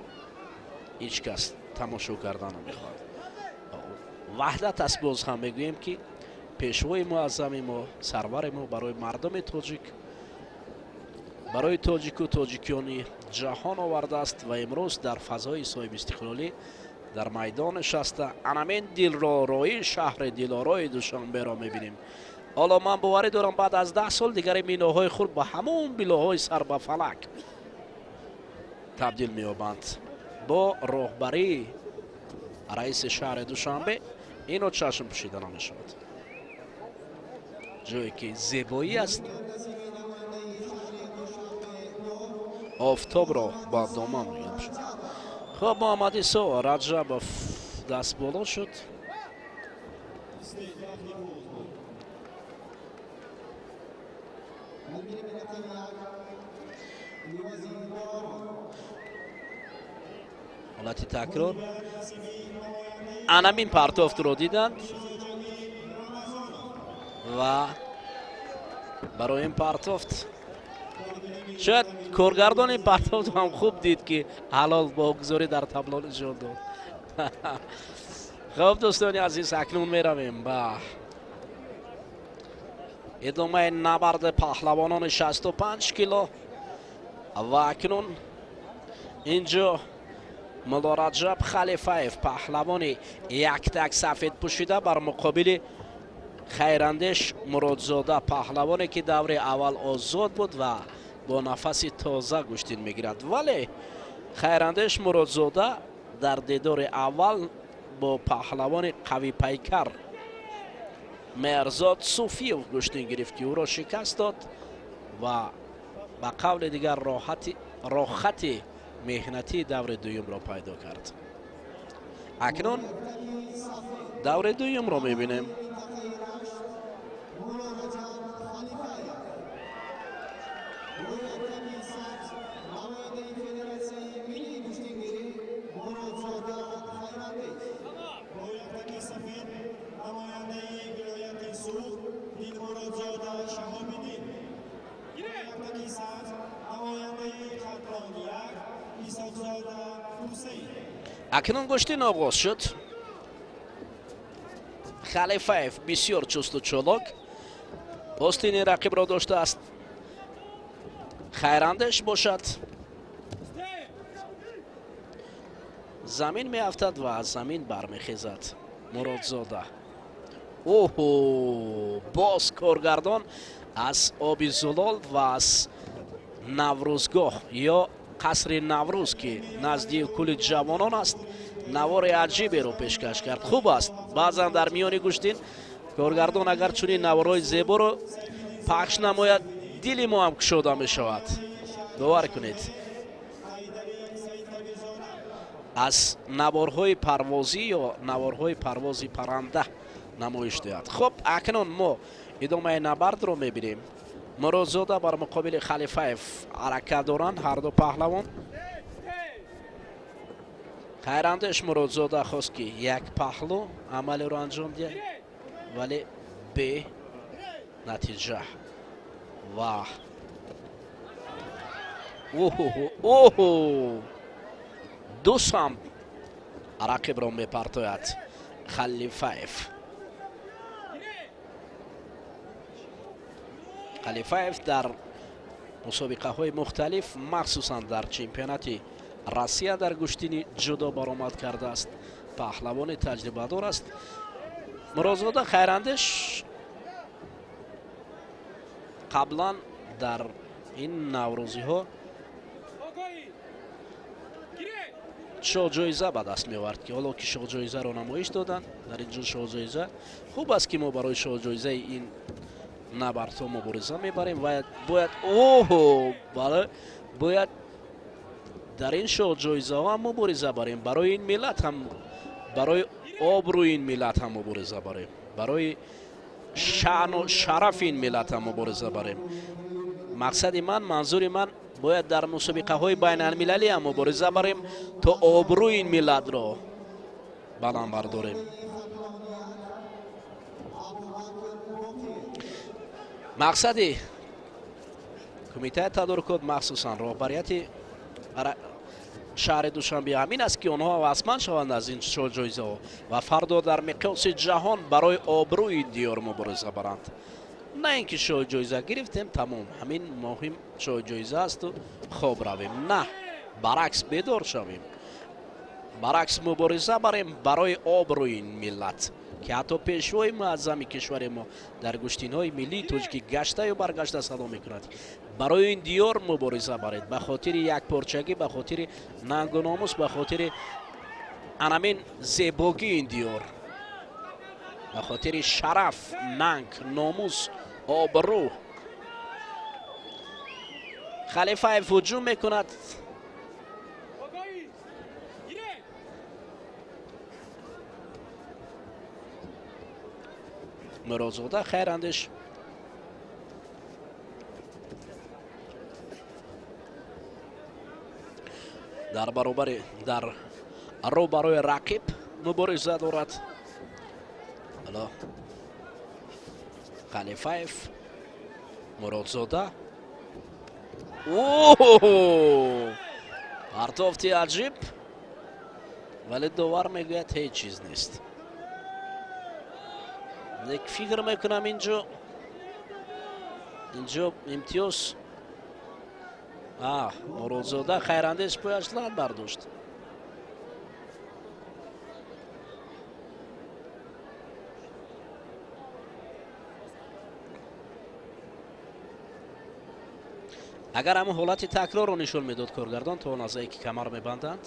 ҳеҷ кас тамошо кардан намехоҳад. Ваҳдат аст. Боз ҳам мегӯем, ки пешвои муаззами мо, сарвари мо барои мардуми тоҷик, барои тоҷику тоҷикиёни ҷаҳон овардааст ва имрӯз дар фазои соҳибистиқлолӣ дар майдон нишаста анамин дилророи шаҳри дилорои Душанберо мебинем. Ҳоло ман боварӣ дорам, баъд аз 10 сол дигари биноҳои хурд ба ҳамон биноҳои сар ба фалак табдил меёбанд. Бо роҳбарии раиси шаҳри Душанбе инро чашм пӯшида намешавад. Ҷое ки зебоӣ аст, офтобро ба доман мегӯям. Хуб, Муҳаммадисо Раҷабов даст боло шуд. Ҳолати такрор, анамин партофтро диданд ва барои ин партофт шояд коргардони партофт ҳам хуб дид, ки ҳалол богузорӣ дар табло нишон дод. Хуб, дӯстони азиз, акнун меравем ба идомаи набарди паҳлавонони 65 кило ва акнун инҷо Муллораҷаб Халифаев, паҳлавони яктак сафед пӯшида, бар муқобили Хайрандеш Муродзода, паҳлавоне ки даври аввал озод буд ва бо нафаси тоза гӯштин мегирад. Вале Хайрандеш Муродзода дар дидори аввал бо паҳлавони қавипайкар Меҳрзод Суфиев гӯштин гирифт, ки ӯро шикаст дод ва ба қавли дигар роҳати меҳнатии даври дуюмро пайдо кард. Акнун даври дуюмро мебинем. Акнун гӯштин оғоз шуд. Халифаев бисёр чусту чолок остини рақибро доштааст. Хайрандеш бошад, замин меафтад ва аз замин бармехезад Муродзода. Оҳо, боз коргардон аз оби зулол ва аз Наврӯзгоҳ ё қасри Наврӯз, ки назди кӯли ҷавонон аст, навори аҷиберо пешкаш кард. Хуб аст, баъзан дар миёни гӯштин коргардон агар чунин наворҳои зеборо пахш намояд, дили мо ҳам кушода мешавад. Бовар кунед, аз наворҳои парвозӣ ё наворҳои парвози парранда намоиш диҳад. Хуб, акнун мо идомаи набардро мебинем. Муродзода бар муқобили Халифаев ҳаракат доранд ҳарду паҳлавон. Хайрандеш Муродзода хост, ки як паҳлу амалиро анҷом диҳад, вале бе натиҷа. Ва оҳо, ду самт рақибро мепартояд Халифаев. Халифаев дар мусобиқаҳои мухталиф, махсусан дар чемпионати Россия дар гӯштини ҷудо баромад кардааст. Паҳлавони таҷрибадор аст. Муродзода Хайрандеш қаблан дар ин наврӯзиҳо шоҳҷоиза ба даст меовард, ки ҳоло ки шоҳҷоизаро намоиш доданд дар ин ҷо шоҳҷоиза. Хуб аст, ки мо барои шоҳҷоизаи ин набардҳо мубориза мебарем ва бояд оҳо, бояд дар ин шоҳҷоизаҳо ҳам мубориза барем, барои ин миллат ҳам, барои обрӯи ин миллат ҳам мубориза барем, барои шаъну шарафи ин миллат ҳам мубориза барем. Мақсади ман, манзури ман, бояд дар мусобиқаҳои байналмилалӣ ҳам мубориза барем, то обрӯи ин миллатро баланд бардорем. Мақсади Кумитаи тадорукот, махсусан роҳбарияти шаҳри Душанбе ҳамин аст, ки онҳо ҳавасманд шаванд аз ин ҷоизаҳо ва фардо дар миқёси ҷаҳон барои обрӯи диёр мубориза баранд. На ин ки шоҳ ҷоиза гирифтем, тамом, ҳамин муҳим шоҳ ҷоиза асту хоб равем. На, баръакс бедор шавем, баръакс мубориза барем барои обрӯи миллат, ки ҳатто пешвои муаззами кишвари мо дар гӯштинҳои миллии тоҷикӣ гаштаю баргашта садо мекунад. Барои ин диёр мубориза баред, ба хотири якпорчагӣ, ба хотири нангу номус, ба хотири анамин зебогии ин диёр, ба хотири шараф, нанг, номус, обрӯ. Халифаев ҳуҷум мекунад. Муродзода Хайрандеш дар баробари дар рӯбарӯи рақиб мубориза дорад. Ҳало Халифаев, Муродзода. Партофти аҷиб, вале довар мегӯяд ҳеҷ чиз нест. Фикр мекунам инҷо имтиёз. Муродзода Хайрандеш пояш лат бардошт. Агар ҳамон ҳолати такрорро нишон медод коргардон, то он лаҳзае ки камар мебанданд,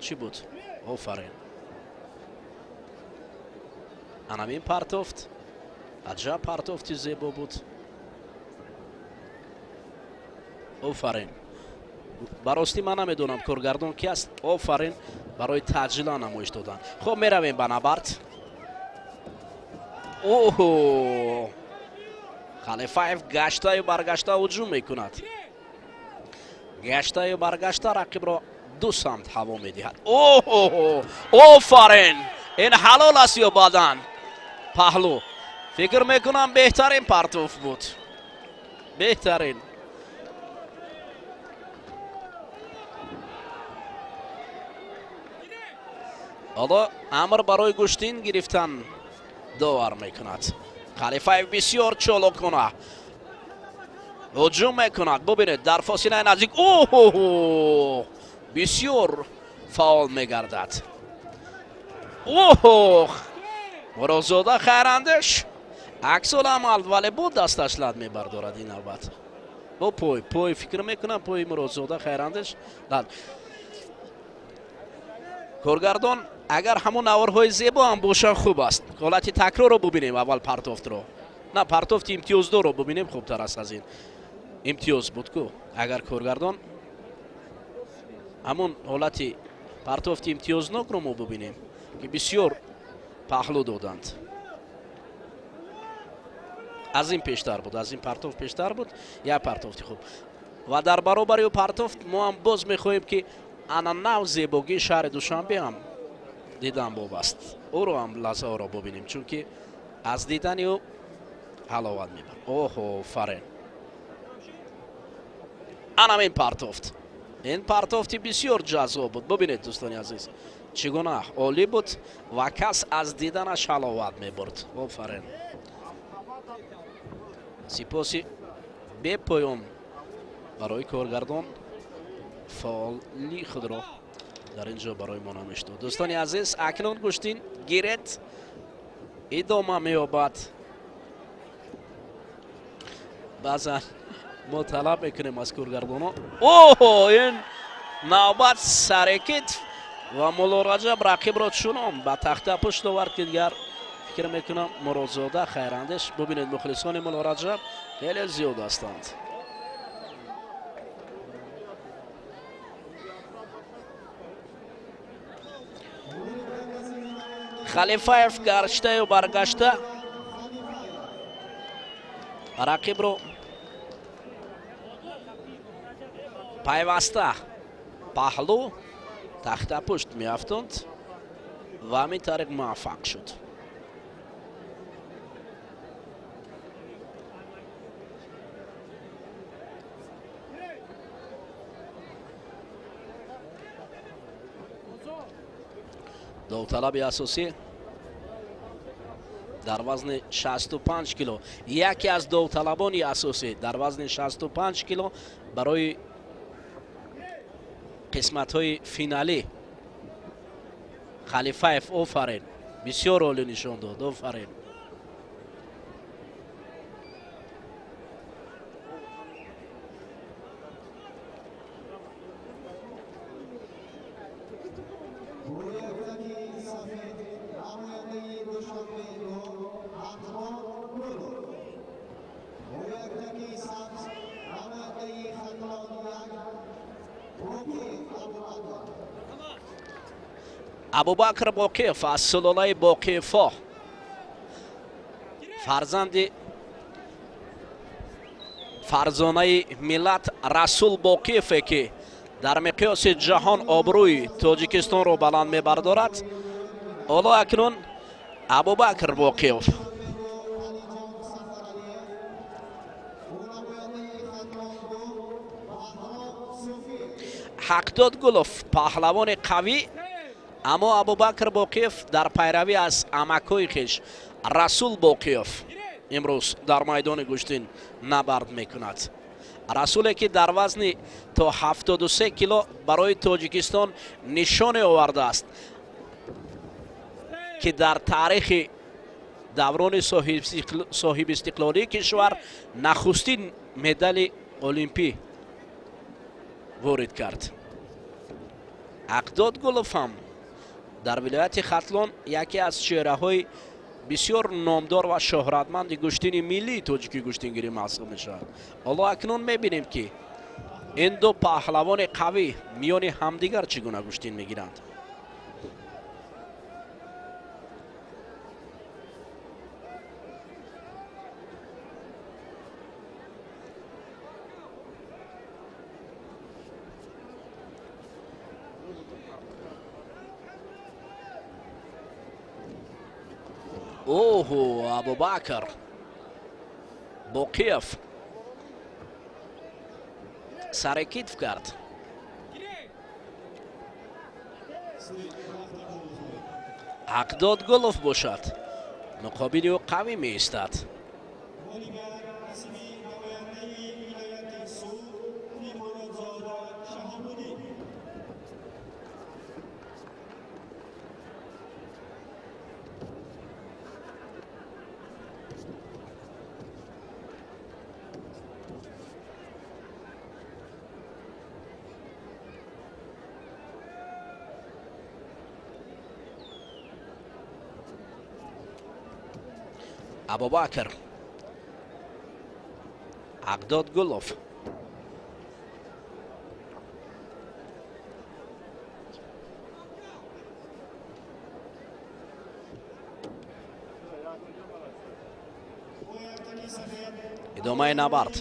чӣ буд? Офарин. Анамин партофт, аҷаб партофти зебо буд. Офарин. Ба ростӣ ман намедонам коргардон ки аст. Офарин барои таъҷила намоиш додан. Хуб, меравем ба набард. Оҳо! Халифаев гаштаю баргашта ҳуҷум мекунад. Гаштаю баргашта рақибро ду самт ҳаво медиҳад. Оҳо! Офарин! Ин ҳалол аст ё бадан? Паҳлу. Фикр мекунам беҳтарин партоф буд. Беҳтарин. Ҳоло амр барои гӯштин гирифтан довар мекунад. Халифаев бисёр чолокона ҳуҷум мекунад. Бубинед, дар фосилаи наздик оҳо бисёр фаъол мегардад. Оҳ! Муродзода Хайрандеш аксул амал, вале бо дасташ лат мебардорад ин навбат. Бо пой фикр мекунам пои Муродзода Хайрандеш лат. Коргардон агар ҳамон наворҳои зебо ҳам бошанд хуб аст. Ҳолати такрорро бубинем аввал, партофтро. На, партофти имтиёздорро бубинем хубтар аст аз ин. Имтиёз буд ку. Агар коргардон ҳамон ҳолати партофти имтиёзнокро мо бубинем, ки бисёр паҳлӯ доданд. Аз ин пештар буд, аз ин партофт пештар буд, як партофти хуб. Ва дар баробари ӯ партофт мо ҳам боз мехоҳем, ки ана нав зебогии шаҳри Душанбе ҳам дидан боб аст. Ӯро ҳам лаҳзаҳоро бубинем, чунки аз дидани ӯ ҳаловат мебарад. Оҳо, фарен. Анам ин партофт. Ин партофти бисёр ҷаззоб буд. Бубинед дӯстони азиз, чӣ гуна олӣ буд ва кас аз диданаш ҳаловат мебурд. Офарин. Сипоси бепоён барои коргардон, фаъоли худро дар ин ҷо барои мо намоиш дод. Дӯстони азиз, акнун гӯштин гиред, идома меёбад. Баъзан мо талаб мекунем аз коргардонҳо. Оҳо, ин навбат сарекит ва Мулло Раҷаб рақибро чунон ба тахта пушт овард, ки дигар фикр мекунам Муродзода Хайрандеш. Бубинед, мухлисони Мулло Раҷаб хеле зиёд ҳастанд. Халифаев гаштаю баргашта рақибро пайваста паҳлӯ тахтапушт меафтонд ва ҳамин тариқ муваффақ шуд. Довталаби асосӣ дар вазни 65 кило, яке аз довталабони асосӣ дар вазни 65 кило барои қисматҳои финалӣ. Халифаев, офарин, бисёр олӣ нишон дод, офарин. Абубакр Боқиев аз сулолаи Боқиевҳо, фарзанди фарзонаи миллат Расул Боқиеве, ки дар миқёси ҷаҳон обрӯи Тоҷикистонро баланд мебардорад. Ҳоло акнун Абубакр Боқиев. Ҳақдод Гулов паҳлавони қавӣ, аммо Абубакр Боқиев дар пайравӣ аз амакҳои хеш Расул Боқиев имрӯз дар майдони гӯштин набард мекунад. Расуле, ки дар вазни то 73 кило барои Тоҷикистон нишоне овардааст, ки дар таърихи даврони соҳибистиқлолии кишвар нахустин медали олимпӣ ворид кард. Ҳақдод Гулов ҳам дар вилояти Хатлон яке аз чеҳраҳои бисёр номдор ва шӯҳратманди гӯштини миллии тоҷикӣ гӯштингирӣ маҳсуб мешавад. Ҳоло акнун мебинем, ки ин ду паҳлавони қавӣ миёни ҳамдигар чӣ гуна гӯштин мегиранд. Оҳо, Абубакр Боқиев сарекитф кард. Ҳақдод Гулов бошад, муқобили ӯ қавӣ меистад. Абубакр, Ҳақдод Гулов. Идомаи набард.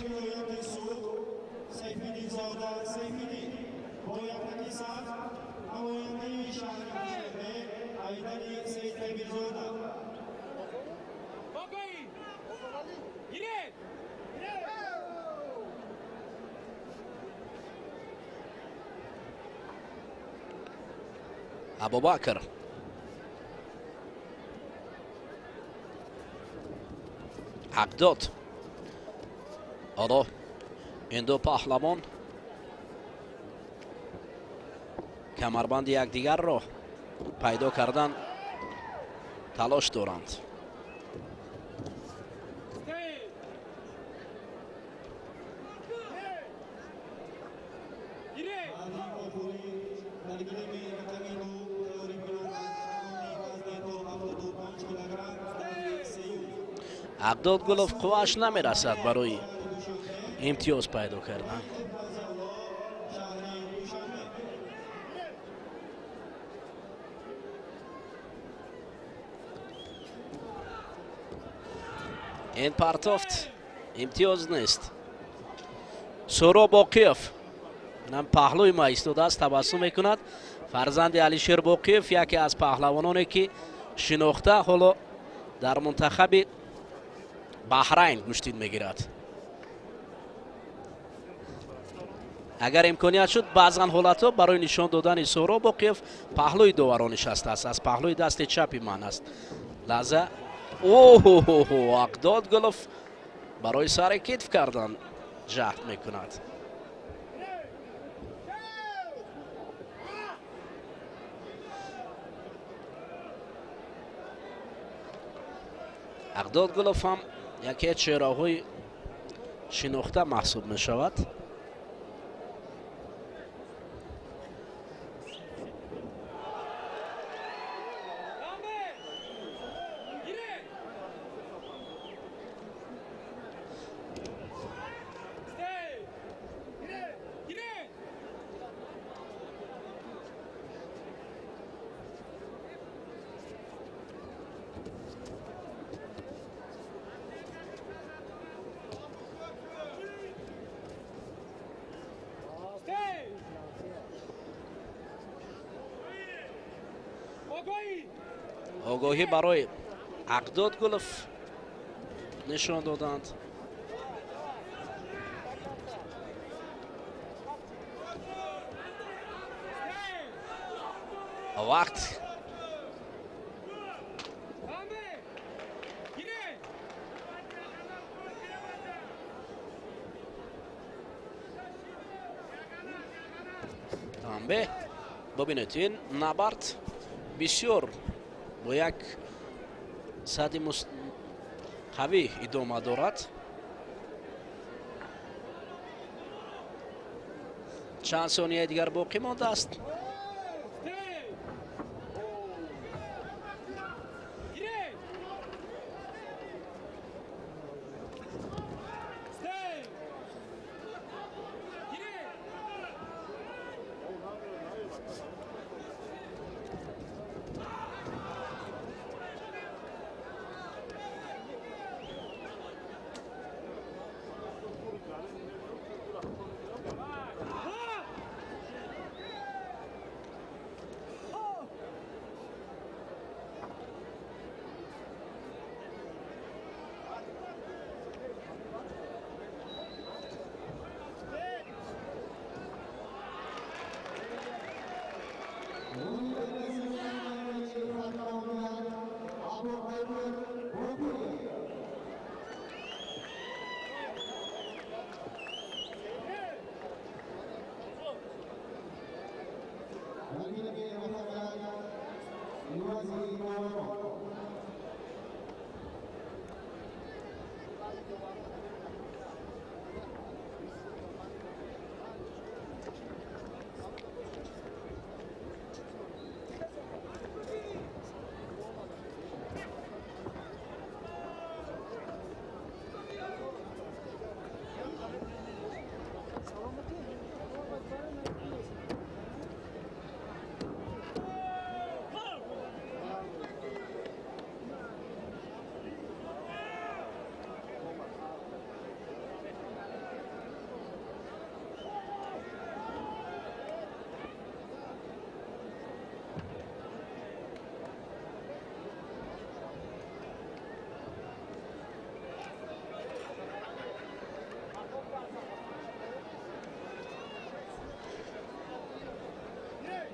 Абубакр Ҳақдод. Ҳоло ин ду паҳлавон камарбанди якдигарро пайдо кардан талош доранд. Ҳақдод Гулов қуввааш намерасад барои имтиёз пайдо кардан. Ин партофт имтиёз нест. Суҳроб Боқиев инам паҳлӯи ма истодааст, табассум мекунад. Фарзанди Алишер Боқиев, яке аз паҳлавононе, ки шинохта ҳоло дар мунтахаби Баҳрайн гӯштин мегирад. Агар имконият шуд, баъзан ҳолатҳо барои нишон додани Соҳроб Боқиев паҳлӯи доварон нишастааст, аз паҳлӯи дасти чапи ман аст. Лаҳза, оҳ, Ақдод Гулов барои сари китф кардан ҷаҳд мекунад. Ақдод Гулов ҳам яке аз чеҳраҳои шинохта маҳсуб мешавад. Огоҳӣ барои Ақдод Гулов нишон доданд. Вақт танбеҳ. Бубинед, ин набард бисёр бо як сатҳи қавӣ идома дорад. Чанд сонияи дигар боқӣ мондааст.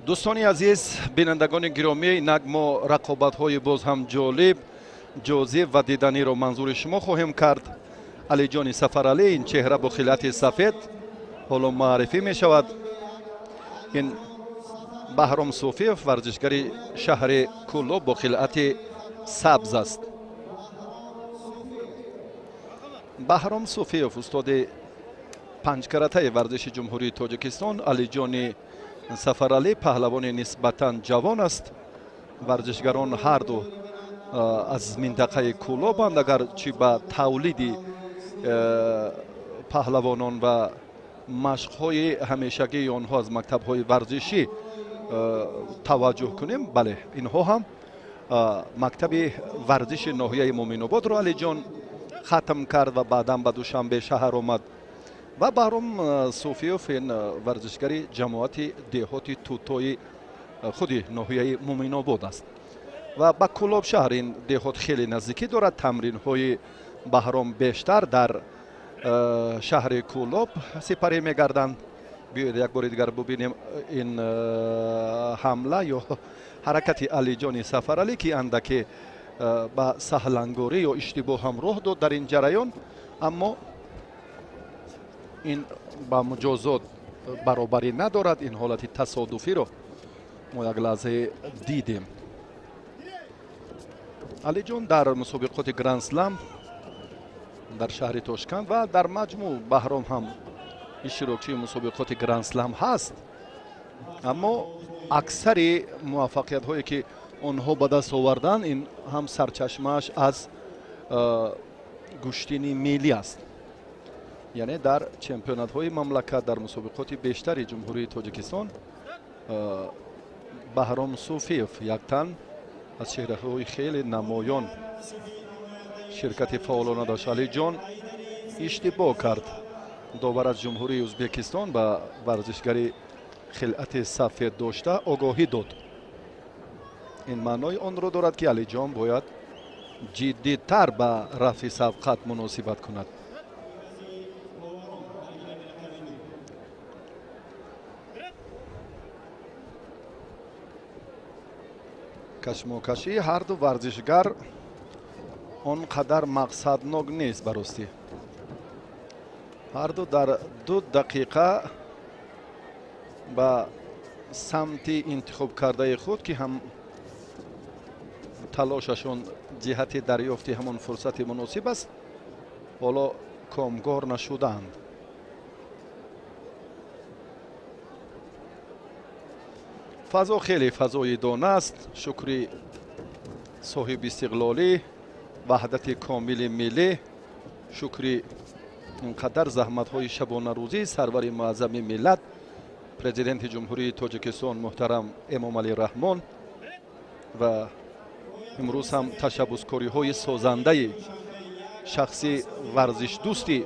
Дӯстони азиз, бинандагони гиромӣ, инак мо рақобатҳои боз ҳам ҷолиб, ҷозиб ва диданиро манзури шумо хоҳем кард. Алиҷони Сафаралӣ, ин чеҳра бо хилати сафед ҳоло маърифӣ мешавад. Ин Баҳром Суфиев, варзишгари шаҳри Кӯлоб бо хилати сабз аст. Баҳром Суфиев устоди панҷкаратаи варзиши Ҷумҳурии Тоҷикистон. Алиҷони Сафаралӣ паҳлавони нисбатан ҷавон аст. Варзишгарон ҳарду аз минтақаи Кӯлобанд. Агарчи ба тавлиди паҳлавонон ва машқҳои ҳамешагии онҳо аз мактабҳои варзишӣ таваҷҷӯҳ кунем, бале, инҳо ҳам мактаби варзиши ноҳияи Муъминободро Алиҷон хатм кард ва баъдан ба Душанбе шаҳр омад. Ва Баҳром Суфиев ин варзишгари ҷамоати деҳоти Тӯтои худи ноҳияи Муъминобод аст ва ба Кӯлоб шаҳр ин деҳот хеле наздикӣ дорад. Тамринҳои Баҳром бештар дар шаҳри Кӯлоб сипарӣ мегарданд. Биёед як бори дигар бубинем ин ҳамла ё ҳаракати Алиҷони Сафаралӣ, ки андаке ба саҳлангорӣ ё иштибоҳ ҳам роҳ дод дар ин ҷараён, аммо ин ба муҷозот баробарӣ надорад. Ин ҳолати тасодуфиро мо як лаҳзае дидем. Алиҷон дар мусобиқоти Гранд-слам дар шаҳри Тошканд ва дар маҷмӯъ Баҳром ҳам иштирокчии мусобиқоти Гранд-слам ҳаст, аммо аксари муваффақиятҳое ки онҳо ба даст оварданд, ин ҳам сарчашмааш аз гӯштини миллӣ аст. Яъне дар чемпионатҳои мамлакат, дар мусобиқоти бештари Ҷумҳурии Тоҷикистон Баҳром Суфиев як тан аз чеҳраҳои хеле намоён ширкати фаъолона дошт. Алиҷон иштибоҳ кард. Довар аз Ҷумҳурии Ӯзбекистон ба варзишгари хилъати сафед дошта огоҳӣ дод. Ин маънои онро дорад, ки Алиҷон бояд ҷиддитар ба рафъи сабқат муносибат кунад. Кашмокашии ҳарду варзишгар он қадар мақсаднок нест. Баростӣ ҳарду дар 2 дақиқа ба самти интихобкардаи худ, ки ҳам талошашон ҷиҳати дарёфти ҳамон фурсати муносиб аст, ҳоло комгор нашудаанд. Фазо хеле фазои дона аст. Шукри соҳиби истиқлолӣ, ваҳдати комили миллӣ, шукри ин қадар заҳматҳои шабонарӯзии сарвари муаззами миллат, президенти Ҷумҳурии Тоҷикистон муҳтарам Эмомалӣ Раҳмон ва имрӯз ҳам ташаббускориҳои созандаи шахси варзишдӯсти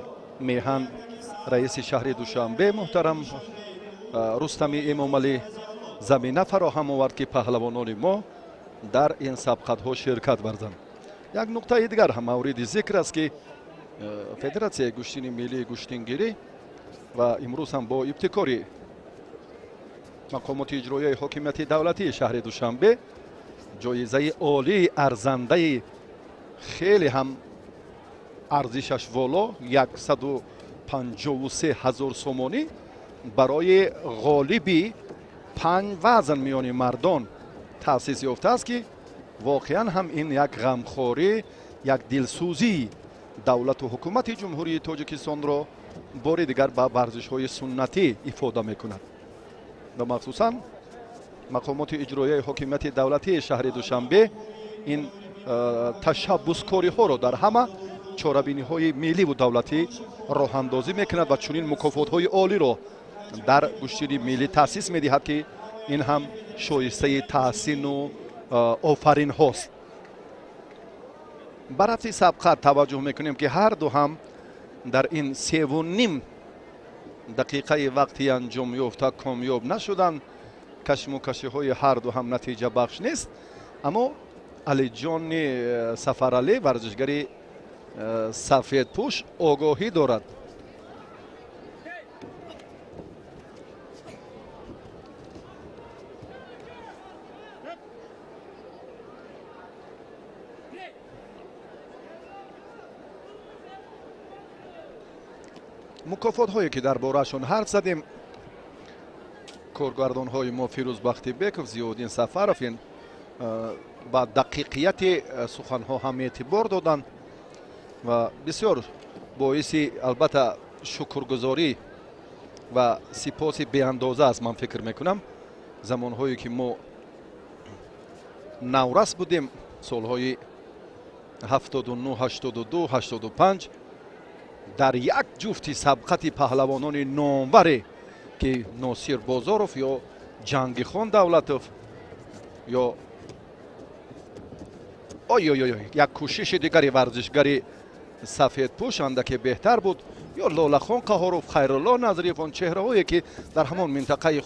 меҳан, раиси шаҳри Душанбе муҳтарам Рустами Эмомалӣ замина фароҳам овард, ки паҳлавонони мо дар ин сабқатҳо ширкат варзанд. Як нуқтаи дигар ҳам мавриди зикр аст, ки Федератсияи гӯштини миллии гӯштингирӣ ва имрӯз ҳам бо ибтикори мақомоти иҷроияи ҳокимияти давлатии шаҳри Душанбе ҷоизаи олии арзандаи хеле ҳам арзишаш воло 153 000 сомонӣ барои ғолиби 5 вазн миёни мардон таъсис ёфтааст, ки воқеан ҳам ин як ғамхорӣ, як дилсӯзии давлату ҳукумати Ҷумҳурии Тоҷикистонро бори дигар ба варзишҳои суннатӣ ифода мекунад. Ва махсусан мақомоти иҷроияи ҳокимияти давлатии шаҳри Душанбе ин ташаббускориҳоро дар ҳама чорабиниҳои милливу давлатӣ роҳандозӣ мекунад ва чунин мукофотҳои олиро дар гӯштини миллӣ таъсис медиҳад, ки ин ҳам шоистаи таҳсину офаринҳост. Ба рафти сабқат таваҷҷӯҳ мекунем, ки ҳарду ҳам дар ин 3,5 дақиқаи вақти анҷом ёфта комёб нашуданд. Кашмокашиҳои ҳарду ҳам натиҷабахш нест, аммо Алиҷони Сафаралӣ, варзишгари сафедпӯш, огоҳӣ дорад. Мукофотҳое ки дар бораашон ҳарф задем, коргардонҳои мо Фирӯз Бахтибеков, Зиёуддин Сафаров ин ба дақиқияти суханҳо ҳам эътибор доданд ва бисёр боиси албатта шукргузорӣ ва сипоси беандоза аст. Ман фикр мекунам замонҳое ки мо наврас будем, солҳои 79, 82, 85, дар як ҷуфти сабқати паҳлавонони номваре ки Носир Бозоров ё Ҷангихон Давлатов ё ой-ой-ой, як кӯшиши дигари варзишгари сафедпӯш андаке беҳтар буд, ё Лолахон Қаҳоров, Хайрулло Назриев, он чеҳраҳое ки дар ҳамон минтақаи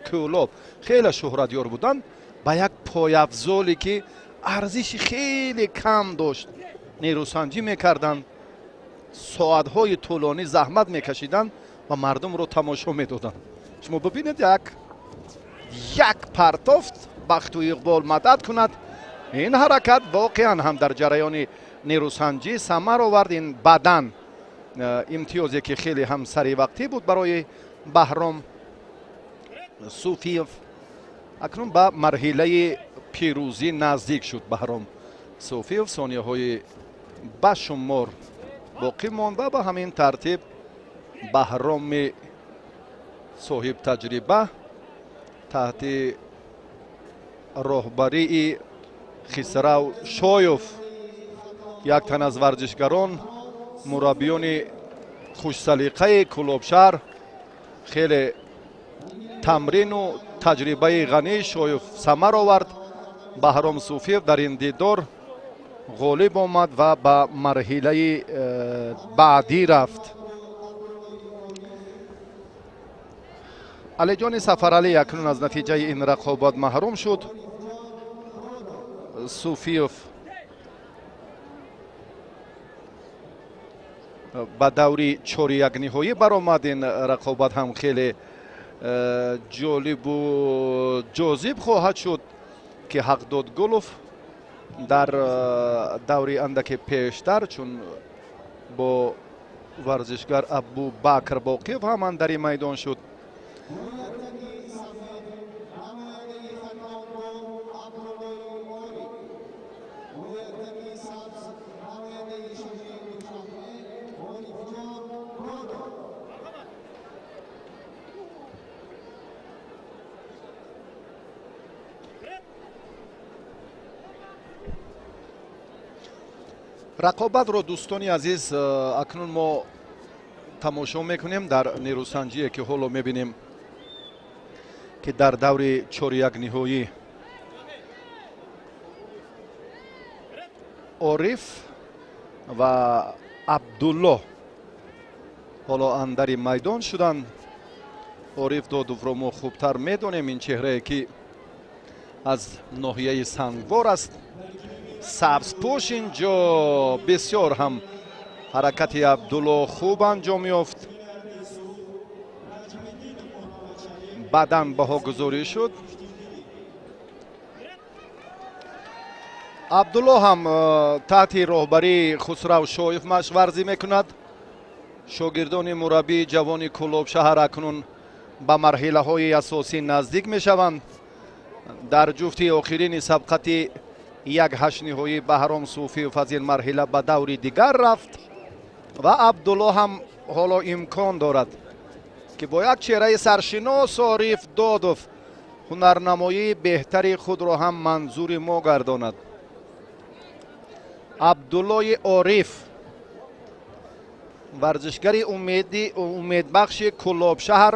Кӯлоб хеле шӯҳратёр буданд, ба як пойафзоле ки арзиши хеле кам дошт нерӯсанҷӣ мекарданд, соатҳои тӯлонӣ заҳмат мекашиданд ва мардумро тамошо медоданд. Шумо бибинед, як партофт бахту иқбол мадад кунад. Ин ҳаракат воқеан ҳам дар ҷараёни нерӯсанҷӣ самар овард. Ин баъдан имтиёзе ки хеле ҳам саривақтӣ буд барои Баҳром Суфиев. Акнун ба марҳилаи пирӯзӣ наздик шуд Баҳром Суфиев. Сонияҳои ба шумор боқӣ монд ва ба ҳамин тартиб Баҳроми соҳибтаҷриба таҳти роҳбарии Хисрав Шоев, як тан аз варзишгарон, мураббиёни хушсалиқаи Кӯлобшаҳр, хеле тамрину таҷрибаи ғании Шоев самар овард. Баҳром Суфиев дар ин дидор ғолиб омад ва ба марҳилаи баъдӣ рафт. Алиҷони Сафаралӣ акнун аз натиҷаи ин рақобат маҳрум шуд. Суфиев ба даври чорякниҳоӣ баромад. Ин рақобат ҳам хеле ҷолибу ҷозиб хоҳад шуд, ки Ҳақдод Гулов дар даври андаке пештар, чун бо варзишгар Абубакр Боқиев ҳам андари майдон шуд. Рақобатро, дӯстони азиз, акнун мо тамошо мекунем дар нерӯсанҷие, ки ҳоло мебинем, ки дар даври чорякниҳоӣ Ориф ва Абдулло ҳоло андари майдон шуданд. Ориф Додовро мо хубтар медонем, ин чеҳрае ки аз ноҳияи Сангвор аст. Сабзпӯш инҷо бисёр ҳам ҳаракати Абдулло хуб анҷом ёфт. Баъдан баҳогузорӣ шуд. Абдулло ҳам таҳти роҳбарии Хусрав Шоев машварзӣ мекунад. Шогирдони мураббии ҷавони Кӯлобшаҳр акнун ба марҳилаҳои асосӣ наздик мешаванд. Дар ҷуфти охирини сабқати як ҳаштниҳоӣ Баҳром Суфиев аз ин марҳила ба даври дигар рафт ва Абдулло ҳам ҳоло имкон дорад, ки бо як чеҳраи саршинос Ориф Додов ҳунарнамоии беҳтари худро ҳам манзури мо гардонад. Абдуллои Ориф, варзишгари умедбахши Кӯлобшаҳр,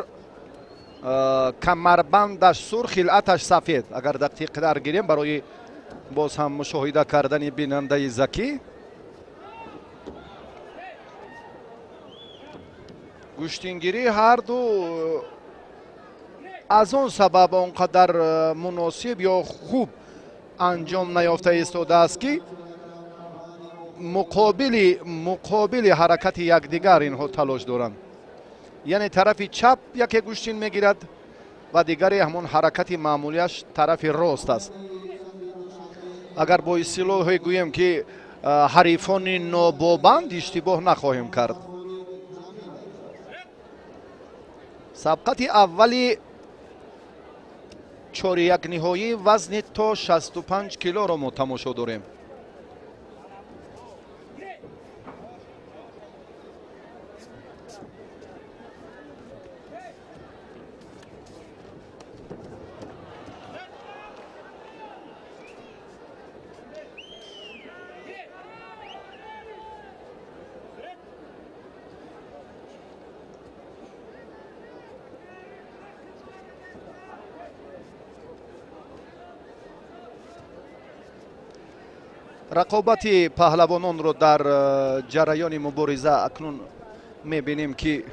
камарбандаш сурх, хилъаташ сафед. Агар дақиқтар гирем барои боз ҳам мушоҳида кардани бинандаи закӣ, гӯштингирӣ ҳарду аз он сабаб он қадар муносиб ё хуб анҷом наёфта истодааст, ки муқобили ҳаракати якдигар инҳо талош доранд. Яъне тарафи чап яке гӯштин мегирад ва дигаре ҳамон ҳаракати маъмулияш тарафи рост аст. Агар бо истилоҳе гӯем, ки ҳарифони нобобанд, иштибоҳ нахоҳем кард. Сабқати аввали чорякниҳоӣ вазни то 65 килоро мо тамошо дорем. Рақобати паҳлавононро дар ҷараёни мубориза акнун мебинем, ки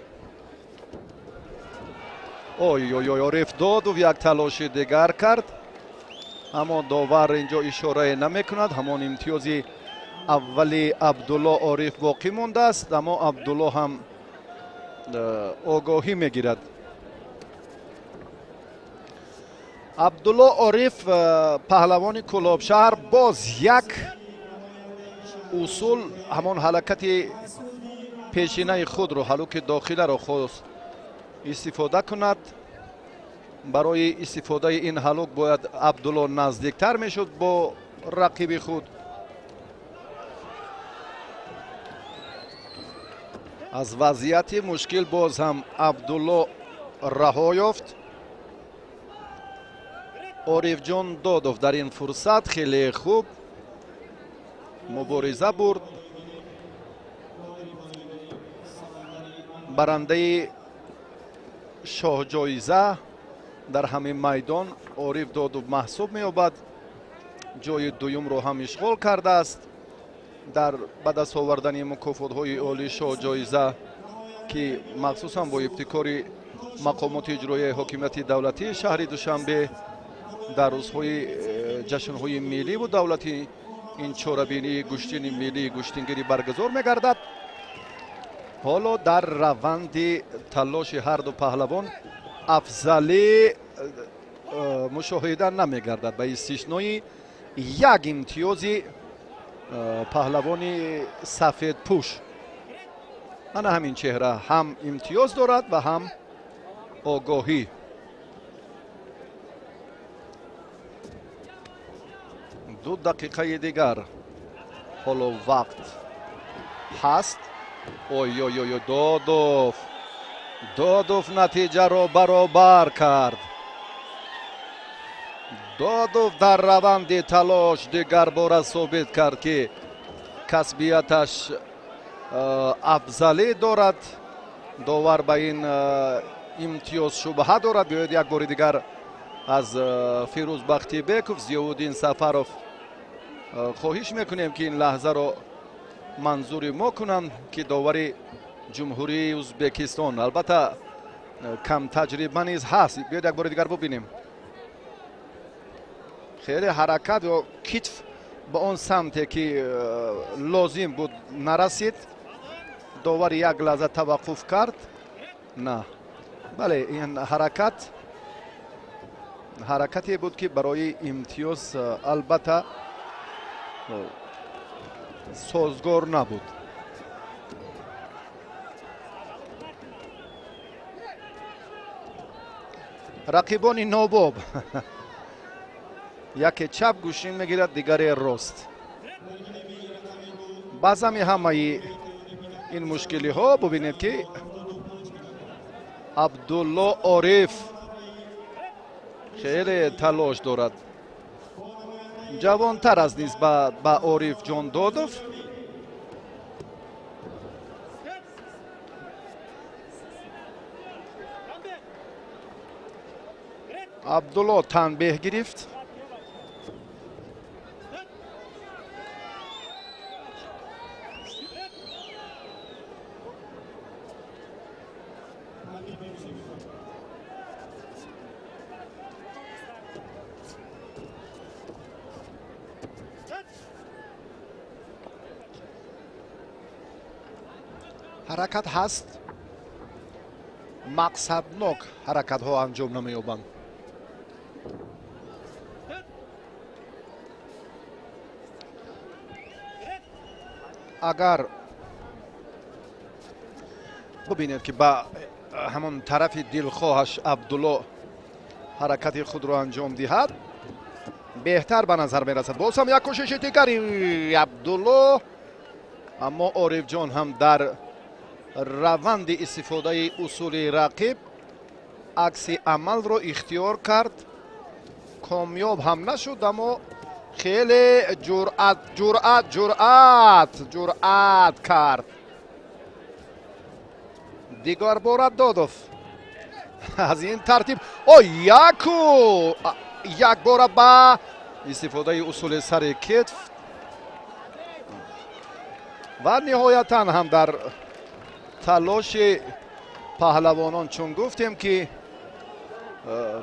ой ой ой, Ориф Додов як талоши дигар кард, аммо довар инҷо ишорае намекунад. Ҳамон имтиёзи аввали Абдулло Ориф боқӣ мондааст, аммо Абдулло ҳам огоҳӣ мегирад. Абдулло Ориф, паҳлавони Кӯлобшаҳр, боз як усул, ҳамон ҳаракати пешинаи худро, ҳалуки дохиларо хост истифода кунад. Барои истифодаи ин ҳалук бояд Абдулло наздиктар мешуд бо рақиби худ. Аз вазъияти мушкил боз ҳам Абдулло раҳо ёфт. Орифҷон Додов дар ин фурсат хеле хуб мубориза бурд. Барандаи шоҳҷоиза дар ҳамин майдон Ориф Додов маҳсуб меёбад. Ҷои дуюмро ҳам ишғол кардааст дар ба даст овардани мукофотҳои олии шоҳҷоиза, ки махсусан бо ибтикори мақомоти иҷроияи ҳокимияти давлатии шаҳри Душанбе дар рӯзҳои ҷашнҳои милливу давлатӣ ин чорабинии гӯштини миллии гӯштингирӣ баргузор мегардад. Ҳоло дар раванди талоши ҳарду паҳлавон афзалӣ мушоҳида намегардад, ба истиснои як имтиёзи паҳлавони сафедпӯш. Ана ҳамин чеҳра ҳам имтиёз дорад ва ҳам огоҳӣ. Ду дақиқаи дигар ҳоло вақт ҳаст. Ой ой ой, Додов, Додов натиҷаро баробар кард. Додов дар раванди талош дигарбора собит кард, ки касбияташ афзалӣ дорад. Довар ба ин имтиёз шубҳа дорад. Биёед як бори дигар аз Фирӯз Бахтибеков, Зиёвуддин Сафаров хоҳиш мекунем, ки ин лаҳзаро манзури мо кунанд, ки довари Ҷумҳурии Ӯзбекистон албатта камтаҷриба низ ҳаст. Биёед як бори дигар бубинем. Хеле ҳаракат ё китф ба он самте, ки лозим буд, нарасид. Довар як лаҳза таваққуф кард. На, бале, ин ҳаракат ҳаракате буд, ки барои имтиёз албатта созгор набуд. Рақибони нобоб яке чап гӯшин мегирад, дигаре рост. Баъзами ҳамаи ин мушкилиҳо бубинед, ки Абдулло Ориф хеле талош дорад. Ҷавонтар аз нисбат ба Орифҷон Додов. Абдулло танбеҳ гирифт. Ҳаракат ҳаст, мақсаднок ҳаракатҳо анҷом намеёбанд. Агар бубинед, ки ба ҳамон тарафи дилхоҳаш Абдулло ҳаракати худро анҷом диҳад, беҳтар ба назар мерасад. Боз ҳам як кӯшиши дигари Абдулло, аммо Орифҷон ҳам дар раванди истифодаи усули рақиб акси амалро ихтиёр кард. Комёб ҳам нашуд, аммо хеле ҷуръат ҷуръат ҷуръат ҷуръат кард. Дигарбора Додов аз ин тартиб о яку якбора ба истифодаи усули сари китф ва ниҳоятан ҳам дар талоши паҳлавонон, чун гуфтем, ки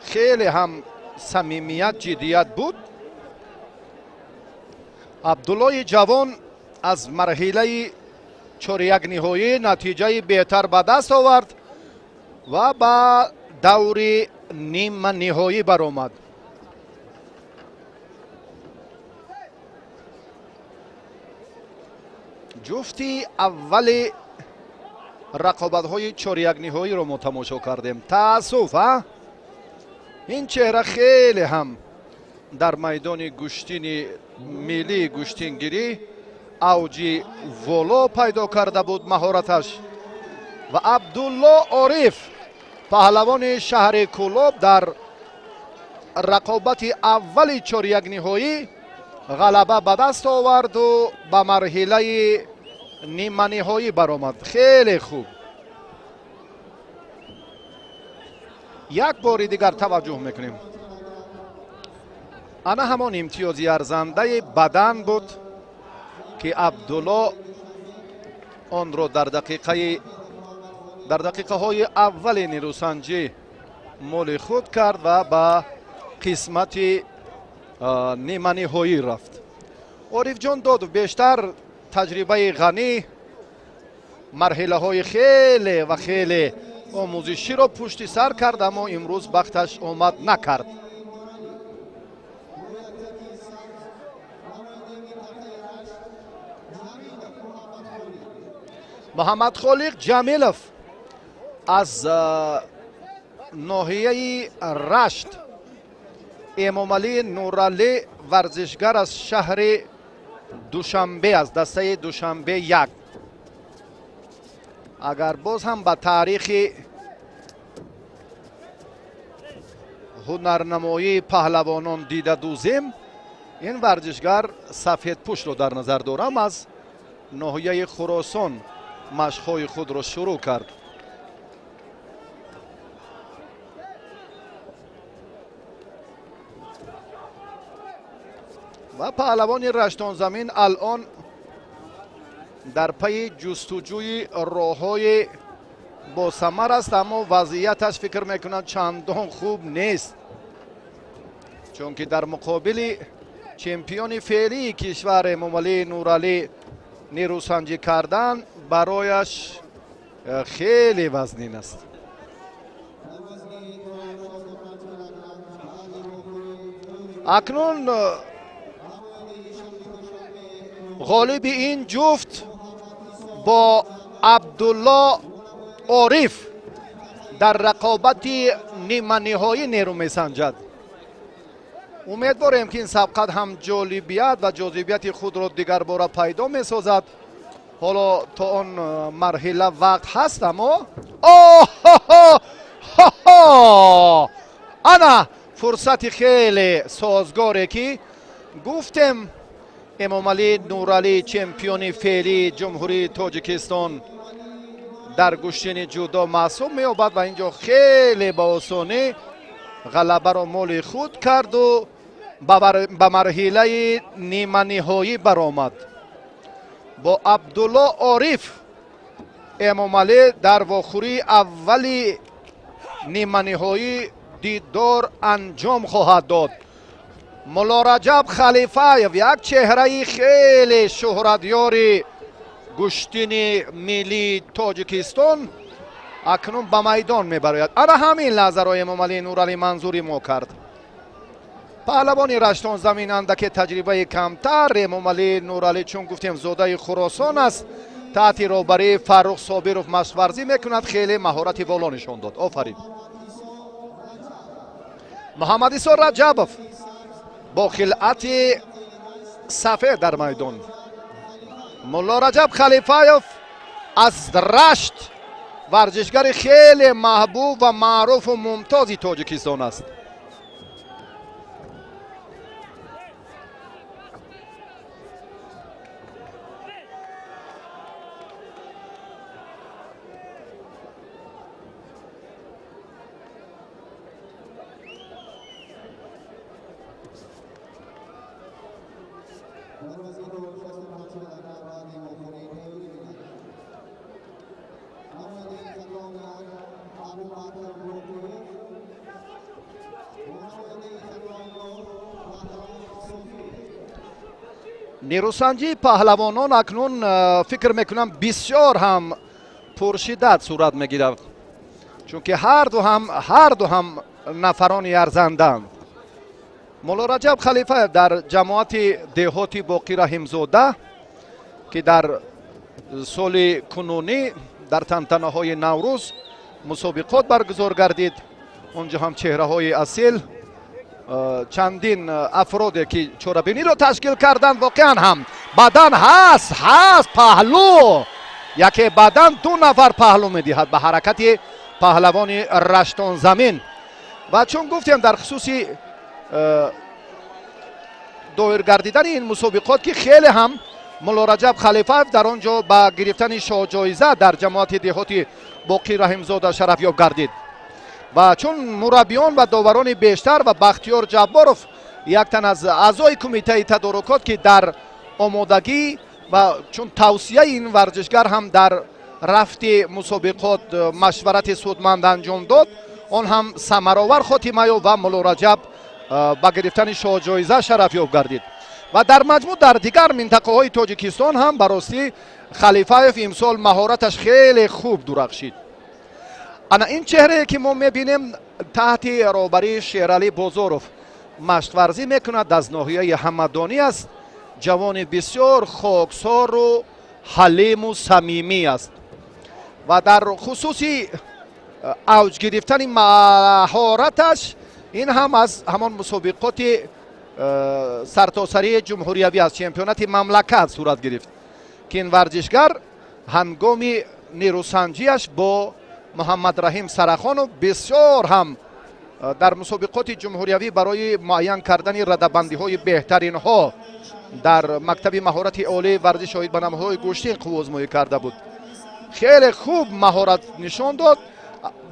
хеле ҳам самимият, ҷиддият буд. Абдуллои ҷавон аз марҳилаи чорякниҳоӣ натиҷаи беҳтар ба даст овард ва ба даври ниманиҳоӣ баромад. Ҷуфти аввали рақобатҳои чорякниҳоиро мо тамошо кардем. Таассуф, а ин чеҳра хеле ҳам дар майдони гӯштини миллии гӯштингирӣ авҷи воло пайдо карда буд маҳораташ. Ва Абдулло Ориф, паҳлавони шаҳри Кӯлоб, дар рақобати аввали чорякниҳоӣ ғалаба ба даст оварду ба марҳилаи ниманиҳоӣ баромад. Хеле хуб. Як бори дигар таваҷҷӯҳ мекунем. Ана ҳамон имтиёзи арзандаи бадан буд, ки Абдулло онро дар дақиқаҳои аввали нерӯсанҷӣ моли худ кард ва ба қисмати ниманиҳоӣ рафт. Орифҷон Додов бештар таҷрибаи ғанӣ, марҳилаҳои хеле ва хеле омӯзиширо пушти сар кард, аммо имрӯз бахташ омад накард. Муҳаммадхолиқ Ҷамилов аз ноҳияи Рашт, Эмомалӣ Нуралӣ варзишгар аз шаҳри Душанбе, аз дастаи Душанбе 1. Агар боз ҳам ба таърихи ҳунарнамоии паҳлавонон дида дӯзем, ин варзишгар сафедпӯшро дар назар дорам, аз ноҳияи Хуросон машқҳои худро шурӯъ кард. Ва паҳлавони раштонзамин алон дар пайи ҷустуҷӯи роҳҳои босамар аст, аммо вазъияташ фикр мекунад чандон хуб нест, чунки дар муқобили чемпиони феълии кишвар Эмомалӣ Нуралӣ нерӯсанҷӣ кардан барояш хеле вазнин аст. Акнун ғолиби ин ҷуфт бо Абдулло Ориф дар рақобати ниманиҳоӣ нерӯ месанҷад. Умедворем, ки ин сабқат ҳам ҷолибият ва ҷозибияти худро дигарбора пайдо месозад. Ҳоло то он марҳила вақт ҳаст, аммо ана фурсати хеле созгоре, ки гуфтем Эмомалӣ Нуралӣ, чемпиони феълии Ҷумҳурии Тоҷикистон, дар гӯштини ҷудо маҳсуб меёбад ва инҷо хеле ба осонӣ ғалабаро моли худ карду ба марҳилаи ниманиҳоӣ баромад. Бо Абдулло Ориф Эмомалӣ дар вохӯрии аввали ниманиҳоӣ дидор анҷом хоҳад дод. Мулло Раҷаб Халифаев, як чеҳраи хеле шӯҳратёри гӯштини миллии Тоҷикистон, акнун ба майдон мебарояд. Ана ҳамин лаҳзаро Эмомалӣ Нуралӣ манзури мо кард. Паҳлавони раштонзамин андаке таҷрибаи камтар. Эмомалӣ Нуралӣ, чун гуфтем, зодаи Хуросон аст, таҳти роҳбарии Фаррух Собиров машқварзӣ мекунад, хеле маҳорати воло нишон дод. Офарин. Муҳаммадисо Раҷабов бо хилъати сафед дар майдон. Мулло Раҷаб Халифаев аз Рашт, варзишгари хеле маҳбуб ва маъруфу мумтози Тоҷикистон аст. Нерӯсанҷии паҳлавонон акнун фикр мекунам бисёр ҳам пуршиддат сурат мегирад, чунки ҳар ду ҳам нафарони арзанданд. Мулло Раҷаб Халифаев дар ҷамоати деҳоти Боқӣ Раҳимзода, ки дар Соли кунунӣ дар тантанаҳои Наврӯз мусобиқот баргузор гардид. Онҷо ҳам чеҳраҳои асил, чандин афроде ки чорабиниро ташкил карданд, воқеан ҳам бадан ҳаст, ҳаст паҳлӯ. Яке бадан ду нафар паҳлӯ медиҳад ба ҳаракати паҳлавони Раштонзамин. Ва чун гуфтем дар хусуси доир гардидани ин мусобиқот, ки хеле ҳам Мулло Раҷаб Халифаев дар он ҷо ба гирифтани шоҳҷоиза дар ҷамоати деҳоти Боқӣ Раҳимзода шарафёб гардид. Ва чун мураббиён ва доварони бештар ва Бахтиёр Ҷабборов, як тан аз аъзои кумитаи тадорукот, ки дар омодагӣ ва чун тавсияи ин варзишгар ҳам дар рафти мусобиқот машварати судманд анҷом дод, он ҳам самаровар хотима ёфт ва Мулло Раҷаб ба гирифтани шоҳҷоиза шарафёб гардид. Ва дар маҷмӯъ дар дигар минтақаҳои Тоҷикистон ҳам ба ростӣ Халифаев имсол маҳораташ хеле хуб дурахшид. Ана ин чеҳрае ки мо мебинем, таҳти роҳбарии Шералӣ Бозоров машқварзӣ мекунад, аз ноҳияи Ҳамадонӣ аст. Ҷавони бисёр хоксору ҳалиму самимӣ аст ва дар хусуси авҷ гирифтани маҳораташ ин ҳам аз ҳамон мусобиқоти сартосарии ҷумҳуриявӣ аз чемпионати мамлакат сурат гирифт, ки ин варзишгар ҳангоми нерӯсанҷиаш бо Муҳаммадраҳим Сарахонов бисёр ҳам дар мусобиқоти ҷумҳуриявӣ барои муайян кардани радабандиҳои беҳтаринҳо дар мактаби маҳорати олии варзиш оид ба намудҳои гӯштин қувваозмоӣ карда буд. Хеле хуб маҳорат нишон дод.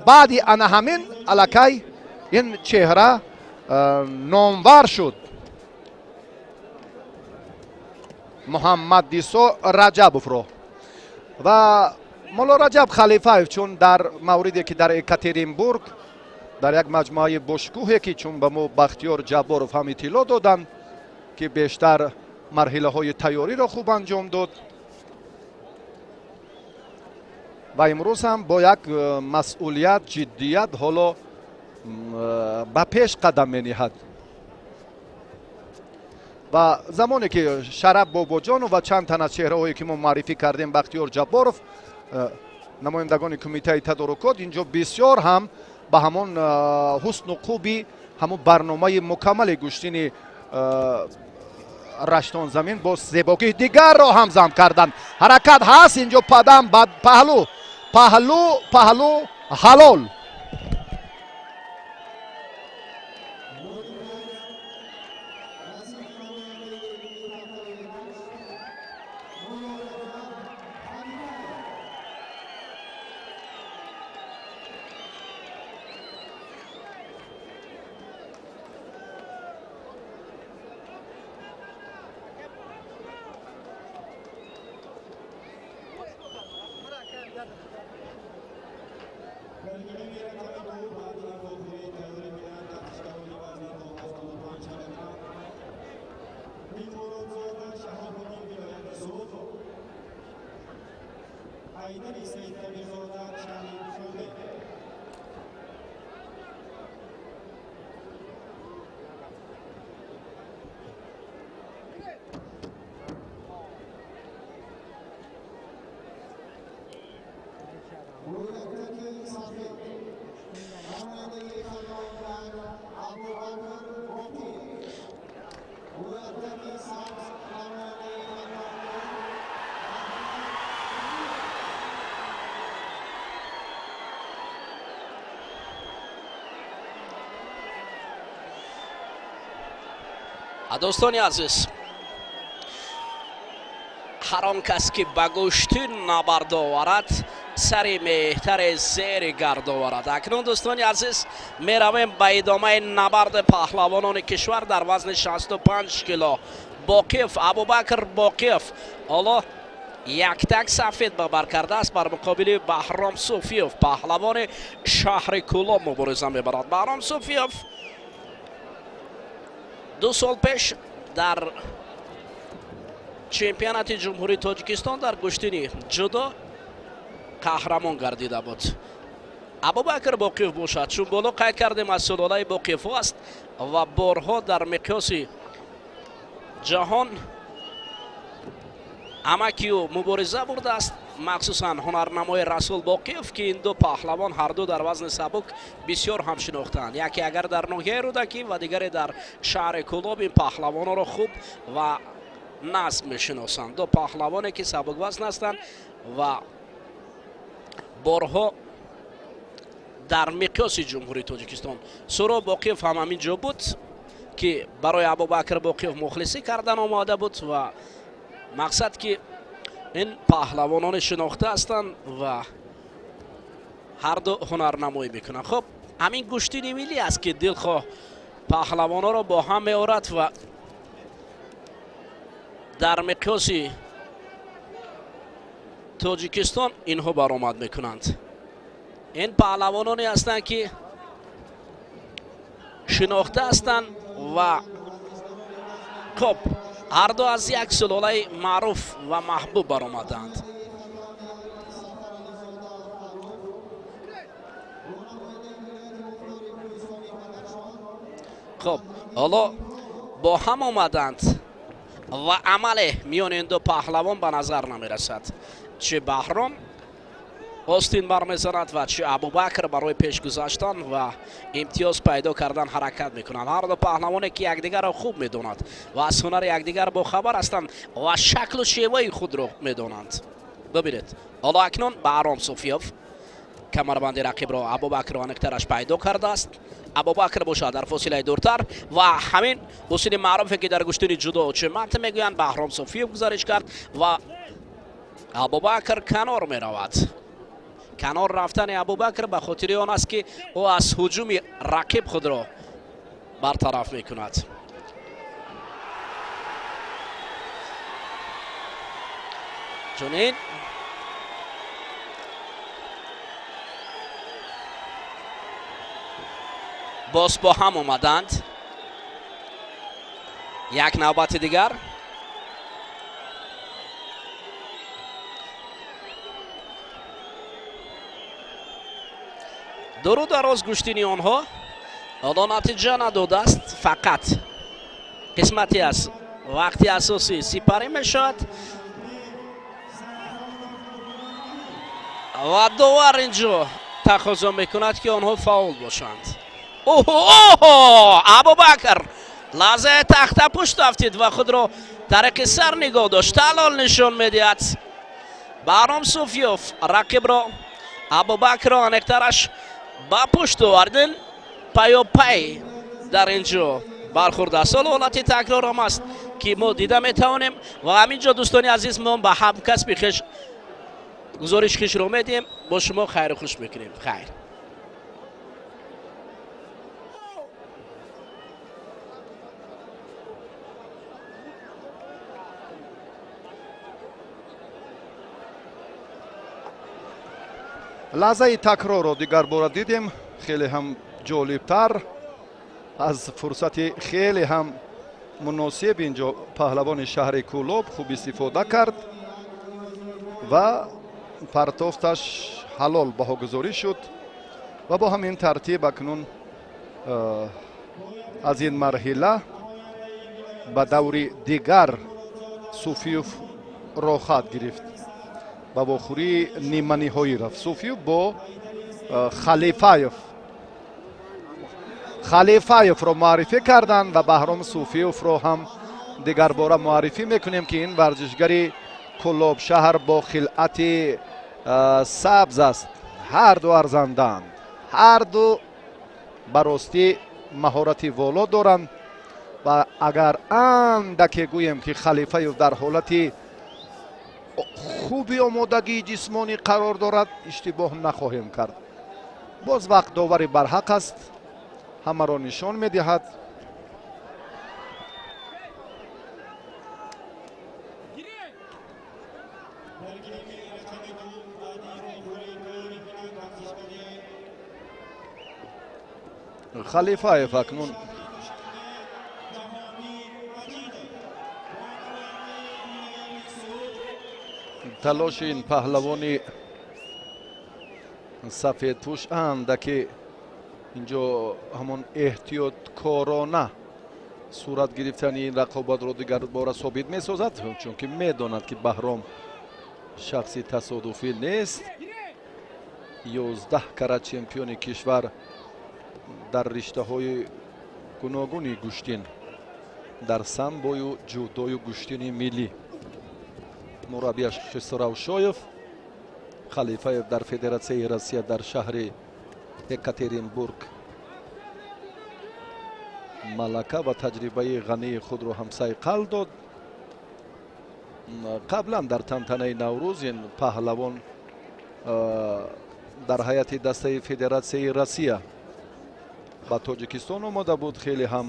Баъди ана ҳамин аллакай ин чеҳра номвар шуд. Муҳаммадисо Раҷабовро. Ва Мулло Раҷаб Халифаев чун дар мавриде ки дар Екатеринбург дар як маҷмӯаи бошкӯҳе ки чун ба мо Бахтиёр Ҷабборов ҳам иттилоъ доданд, ки бештар марҳилаҳои тайёриро хуб анҷом дод ва имрӯз ҳам бо як масъулият, ҷиддият ҳоло ба пеш қадам мениҳад. Ва замоне ки Шараб Бобоҷонов ва чанд тан аз чеҳраҳое ки мо муаррифӣ кардем, Бахтиёр Ҷабборов, намояндагони кумитаи тадорукот, инҷо бисёр ҳам ба ҳамон ҳусну хуби ҳамон барномаи мукаммали гӯштини Раштонзамин бо зебогии дигарро ҳам зам карданд. Ҳаракат ҳаст инҷо, падам паҳлӯ, паҳлӯ, паҳлӯ, ҳалол. Дӯстони азиз, ҳар он кас ки ба гӯштӣ набард оварад, сари меҳтаре зери гард оварад. Акнун дӯстони азиз, меравем ба идомаи набарди паҳлавонони кишвар дар вазни 65 кило. Боқиев, Абубакр Боқиев ҳоло яктак сафед ба бар кардааст бар муқобили Баҳром Суфиев, паҳлавони шаҳри Кӯлоб мубориза мебарад. Баҳром Суфиев 2 сол пеш дар чемпионати ҷумҳурии Тоҷикистон дар гӯштини ҷудо қаҳрамон гардида буд. Абубакр Боқиев бошад, чун боло қайд кардем, аз сулолаи Боқиевҳо аст ва борҳо дар миқёси ҷаҳон Амаки ӯ мубориза бурдааст, махсусан ҳунарнамои Расул Боқиев, ки ин ду паҳлавон ҳарду дар вазни сабук бисёр ҳам шинохтаанд. Яке агар дар ноҳияи Рӯдакӣ ва дигаре дар шаҳри Кӯлоб ин паҳлавонро хуб ва насб мешиносанд. Ду паҳлавоне ки сабуквазн ҳастанд ва борҳо дар миқёси Ҷумҳурии Тоҷикистон. Суро Боқиев ҳам ҳамин ҷо буд, ки барои Абубакр Боқиев мухлисӣ кардан омода буд ва мақсад ки ин паҳлавонони шинохта ҳастанд ва ҳарду ҳунарнамоӣ мекунанд. Хуб, ҳамин гӯштини миллӣ аст, ки дилхоҳ паҳлавонҳоро бо ҳам меорад ва дар миқёси Тоҷикистон инҳо баромад мекунанд. Ин паҳлавононе ҳастанд, ки шинохта ҳастанд ва хуб ҳарду аз як сулолаи маъруф ва маҳбуб баромаданд. Хуб, ҳоло бо ҳам омаданд ва амале миёни ин ду паҳлавон ба назар намерасад. Чи Баҳром остин бармезанад ва чи Абубакр барои пеш гузаштан ва имтиёз пайдо кардан ҳаракат мекунанд. Ҳар ду паҳлавоне ки якдигарро хуб медонад ва аз ҳунари якдигар бохабар ҳастанд ва шаклу шеваи худро медонанд. Бибинед, ҳоло акнун Баҳром Суфиёв камарбанди рақибро Абубакрро аниқтараш пайдо кардааст. Абубакр бошад дар фосилаи дуртар ва ҳамин усули маъруфе ки дар гӯштини ҷудо чимат мегӯянд, Баҳром Суфиёв гузариш кард ва Абубакр канор меравад. Канор рафтани Абубакр ба хотири он аст, ки ӯ аз ҳуҷуми рақиб худро бартараф мекунад. Чунин боз бо ҳам омаданд. Як навбати дигар. Дуру дароз гӯштини онҳо ҳоло натиҷа надодааст, фақат қисмати аз вақти асосӣ сипарӣ мешавад ва довар инҷо тақозо мекунад, ки онҳо фаъол бошанд. Оҳо, Абубакр лаҳзаи тахтапушт афтид ва худро тариқи сар нигоҳ дошт. Талол нишон медиҳад Баҳром Суфиёв рақибро Абубакрро аниқтараш ба пушт овардин. Пайопай дар ин ҷо бархӯрд аст. Ҳоло ҳолати такрорам аст, ки мо дида метавонем ва ҳамин ҷо, дӯстони азиз, мо ба ҳамкасби хеш гузориш хешро медиҳем. Бо шумо хайру хуш мекунем. Хайр. Лаҳзаи такрорро дигарбора дидем, хеле ҳам ҷолибтар аз фурсати хеле ҳам муносиб инҷо паҳлавони шаҳри Кӯлоб хуб истифода кард ва партофташ ҳалол баҳогузорӣ шуд ва бо ҳамин тартиб акнун аз ин марҳила ба даври дигар Суфиёв роҳат гирифт. Ба вохӯрии ниманиҳоӣ рафт Суфиёв бо Халифаев. Халифаевро муаррифӣ карданд ва Баҳром Суфиёвро ҳам дигарбора муаррифӣ мекунем, ки ин варзишгари Кӯлоб шаҳр бо хилъати сабз аст. Ҳар ду арзандаанд, ҳар ду ба ростӣ маҳорати воло доранд ва агар андаке гӯем, ки Халифаев дар ҳолати хуби омодагии ҷисмонӣ қарор дорад, иштибоҳ нахоҳем кард. Боз вақт довари барҳақ аст, ҳамаро нишон медиҳад. Халифаев акнун талоши ин паҳлавони сафедпӯш андаке инҷо ҳамон эҳтиёткорона Сурат гирифтани ин рақобатро дигар бора собит месозад, чунки медонад, ки Баҳром шахси тасодуфӣ нест. 11 карат чемпиони кишвар дар риштаҳои гуногуни гӯштин, дар самбою ҷудою гӯштини миллӣ. Мураббияш Хисравшоев. Халифаев дар Федератсияи Россия дар шаҳри Екатеринбург малака ва таҷрибаи ғании худро ҳам сайқал дод. Қаблан дар тантанаи Наврӯз ин паҳлавон дар ҳайати дастаи Федератсияи Россия ба Тоҷикистон омода буд. Хеле ҳам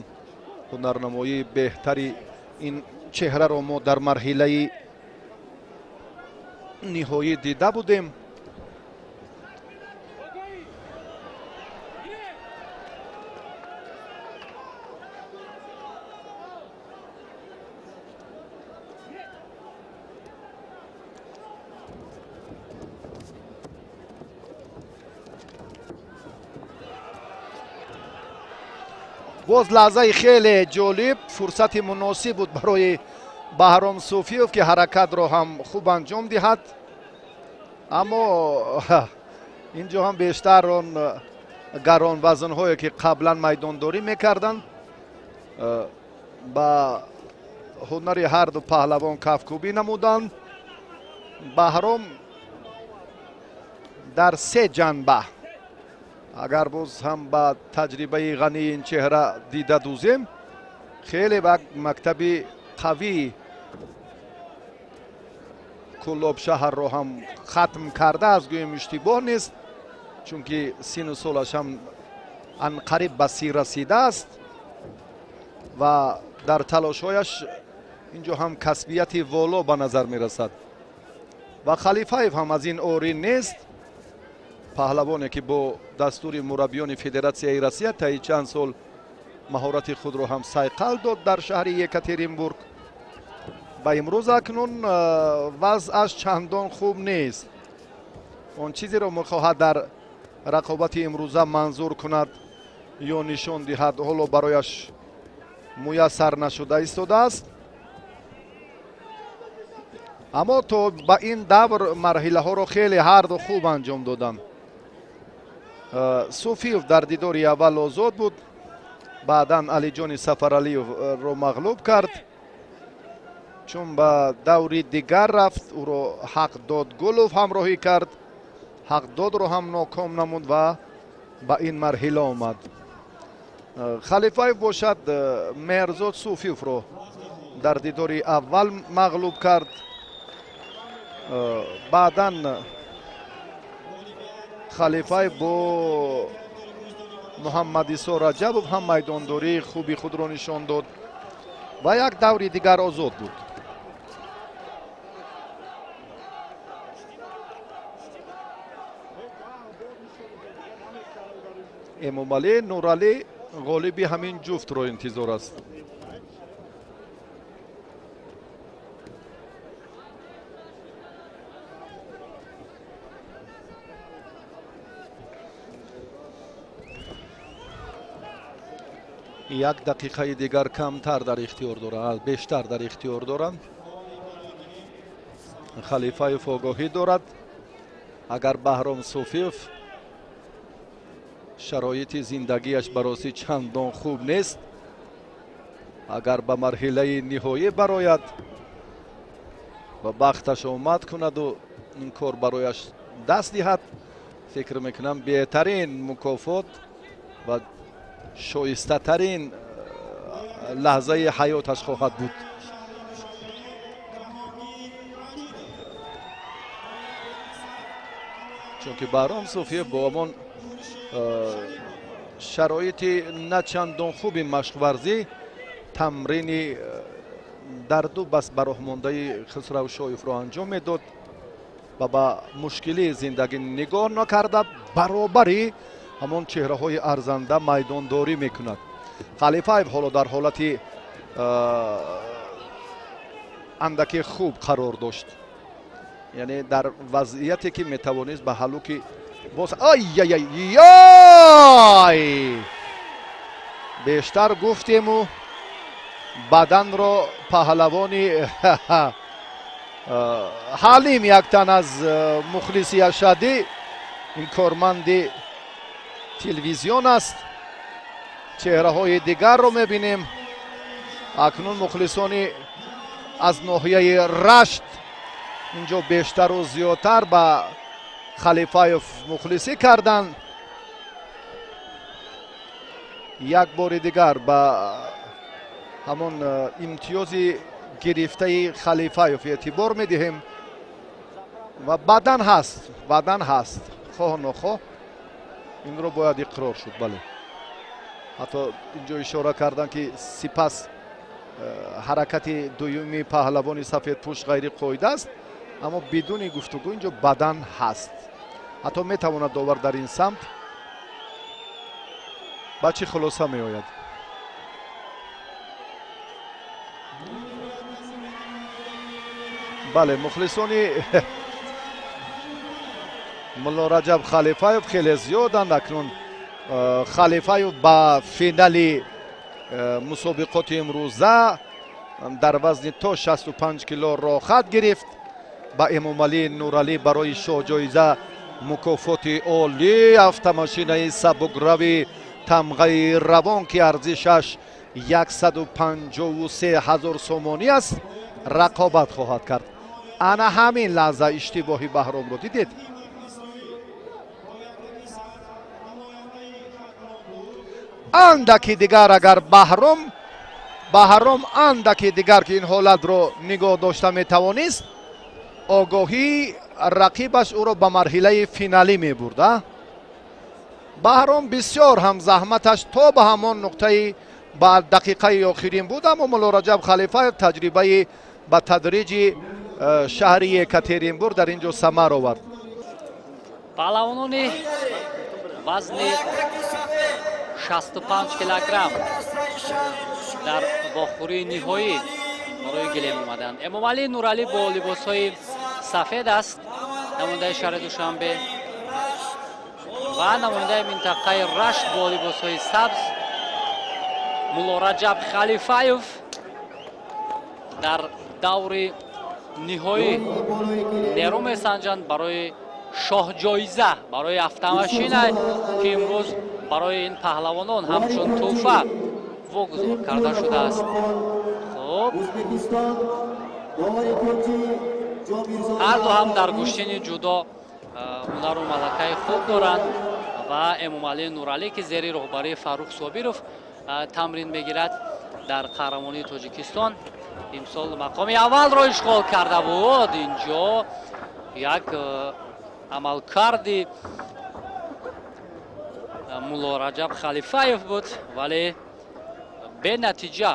ҳунарнамоии беҳтари ин чеҳраро мо дар марҳилаи ниҳоӣ дида будем. Боз лаҳзаи хеле ҷолиб, фурсати муносиб буд барои Баҳром Суфиев, ки ҳаракатро ҳам хуб анҷом диҳад, аммо инҷо ҳам бештар он гаронвазнҳое, ки қаблан майдондорӣ мекарданд, ба ҳунари ҳарду паҳлавон кафкӯбӣ намуданд. Баҳром дар се ҷанба, агар боз ҳам ба таҷрибаи ғании ин чеҳра дида дузем, хеле ба мактаби қавии Кӯлоб шаҳрро ҳам хатм кардааст, гӯем иштибоҳ нест, чунки сину солаш ҳам анқариб ба 30 расидааст ва дар талошҳояш инҷо ҳам касбияти воло ба назар мерасад. Ва Халифаев ҳам аз ин орӣ нест. Паҳлавоне, ки бо дастури мураббиёни Федератсияи Россия таи чанд сол маҳорати худро ҳам сайқал дод дар шаҳри Екатеринбург ва имрӯз акнун вазъаш чандон хуб нест. Он чизеро мехоҳад дар рақобати имрӯза манзур кунад ё нишон диҳад, ҳоло барояш муяссар нашуда истодааст. Аммо то ба ин давр марҳилаҳоро хеле ҳарду хуб анҷом доданд. Суфиев дар дидори аввал озод буд, баъдан Алиҷони Сафаралиевро мағлуб кард. Чун ба даври дигар рафт, ӯро Ҳақдод Гулов ҳамроҳӣ кард, Ҳақдодро ҳам ноком намуд ва ба ин марҳила омад. Халифаев бошад Меҳрзод Суфиевро дар дидори аввал мағлуб кард. Баъдан Халифаев бо Муҳаммадисо Раҷабов ҳам майдондории хуби худро нишон дод ва як даври дигар озод буд. Эмомалӣ Нуралӣ ғолиби ҳамин ҷуфтро интизор аст. Як дақиқаи дигар камтар дар ихтиёр дорад, бештар дар ихтиёр доранд. Халифаев огоҳӣ дорад, агар Баҳром Суфиев шароити зиндагиаш баросӣ чандон хуб нест, агар ба марҳилаи ниҳоӣ барояд ва бахташ омад кунаду ин кор барояш даст диҳад, фикр мекунам беҳтарин мукофот ва шоистатарин лаҳзаи ҳаёташ хоҳад буд. Чунки Баҳром Суфиев бо ҳамон шароити на чандон хуби машқварзӣ тамрини дарду бас бароҳмондаи Хисравшоевро анҷом медод ва ба мушкилии зиндагӣ нигоҳ накарда баробари ҳамон чеҳраҳои арзанда майдондорӣ мекунад. Халифаев ҳоло дар ҳолати андаке хуб қарор дошт, яъне дар вазъияте ки метавонист ба ҳалуки боз ай-яй-яй бештар гуфтему Баданро паҳлавони Ҳалим, як тан аз мухлиси ашадӣ, ин корманди телевизион аст. Чеҳраҳои дигарро мебинем. Акнун мухлисони аз ноҳияи Рашт инҷо бештару зиёдтар ба Халифаев мухлисӣ карданд. Як бори дигар ба ҳамон имтиёзи гирифтаи Халифаев эътибор медиҳем ва бадан ҳаст, бадан ҳаст, хоҳ нохоҳ инро бояд иқрор шуд. Бале, ҳатто инҷо ишора карданд, ки сипас ҳаракати дуюми паҳлавони сафедпӯш ғайриқоида аст, аммо бидуни гуфтугӯ инҷо бадан ҳаст. Ҳатто метавонад довар дар ин самт ба чӣ хулоса меояд. Бале, мухлисони Мулло Раҷаб Халифаев хеле зиёданд. Акнун Халифаев ба финали мусобиқоти имрӯза дар вазни то 65 кило роҳхат гирифт. Ба Эмомалӣ Нуралӣ барои шоҳҷоиза мукофоти олӣ автомошинаи сабукрави тамғаи равон, ки арзишаш 153 ҳазор сомонӣ аст, рақобат хоҳад кард. Ана ҳамин лаҳза иштибоҳи Баҳромро дидед. Андаки дигар агар Баҳром андаки дигар ки ин ҳолатро нигоҳ дошта метавонист, огоҳии рақибаш ӯро ба марҳилаи финалӣ мебурд. Баҳром бисёр ҳам заҳматаш то ба ҳамон нуқтаи ба дақиқаи охирин буд, аммо Мулло Раҷаб Халифаев таҷрибаи ба тадриҷи шаҳри Екатеринбург дар ин ҷо самар овард. Паҳлавонони вазни 65 килограмм дар вохӯрии ниҳоӣ барои гилем омаданд. Эмомалӣ Нуралӣ бо либосҳои сафед аст, намояндаи шаҳри Душанбе, ва намояндаи минтақаи Рашт бо либосҳои сабз Мулло Раҷаб Халифаев дар даври ниҳоӣ нерӯ месанҷанд барои шоҳҷоиза, барои автомошина, ки имрӯз барои ин паҳлавонон ҳамчун тӯҳфа вогузор карда шудааст. Хуб, ҳарду ҳам дар гӯштини ҷудо ҳунару малакаи хуб доранд ва Эмомалӣ Нуралӣ, ки зери роҳбарии Фаррух Собиров тамрин мегирад, дар қаҳрамонии Тоҷикистон имсол мақоми аввалро ишғол карда буд. Инҷо як амалкарди Мулло Раҷаб Халифаев буд, вале бенатиҷа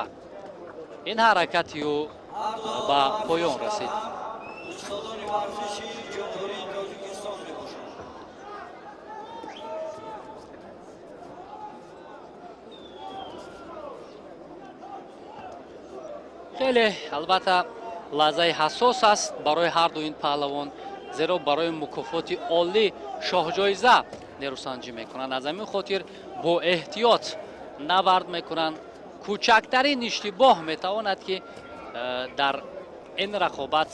ин ҳаракати ӯ ба поён расид. Хеле албатта лаҳзаи ҳассос аст барои ҳарду ин паҳлавон, зеро барои мукофоти олӣ шоҳҷоиза нерӯсанҷӣ мекунанд. Аз ҳамин хотир бо эҳтиёт набард мекунанд. Кӯчактарин иштибоҳ метавонад, ки дар ин рақобат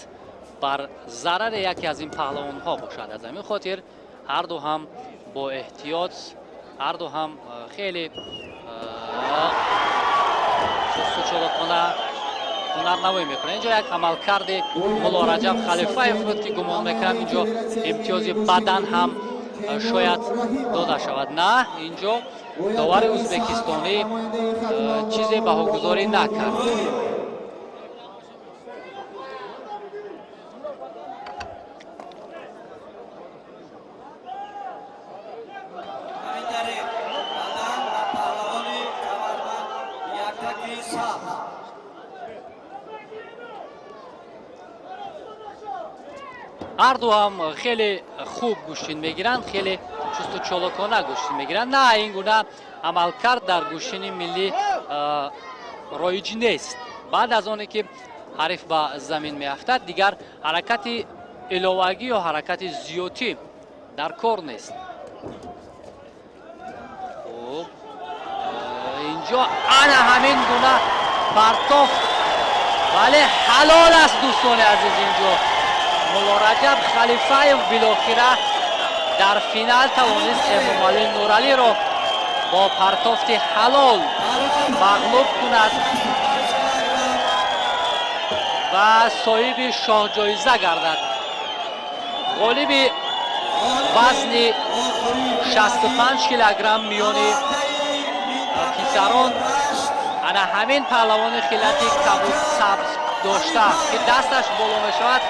бар зарари яке аз ин паҳлавонҳо бошад. Аз ҳамин хотир ҳарду ҳам бо эҳтиёт, ҳарду ҳам хеле чусту чолокона ҳунарнамоӣ мекунад. Инҷо як амалкарди Мулло Раҷаб Халифаев буд, ки гумон мекунам инҷо имтиёзи бадан ҳам шояд дода шавад. На, инҷо довари ӯзбекистонӣ чизе баҳогузорӣ накард. Ҳарду ҳам хеле хуб гӯштин мегиранд, хеле чусту чолокона гӯштин мегиранд. На, ин гуна амалкард дар гӯштини миллӣ роиҷ нест. Баъд аз оне ки ҳариф ба замин меафтад, дигар ҳаракати иловагӣ ё ҳаракати зиёдтӣ дар кор нест. Хуб, инҷо ана ҳамин гуна Партофт, вале ҳалол аст дӯстони азиз. Инҷо Муллораҷаб Халифаев билохира дар финал тавонист Эмомалӣ Нуралиро бо партофти ҳалол мағлуб кунад ва соҳиби шоҳҷоиза гардад. Ғолиби вазни 65 килограмм миёни писарон ана ҳамин паҳлавони хилати кабуд сабз дошта, ки дасташ боло мешавад,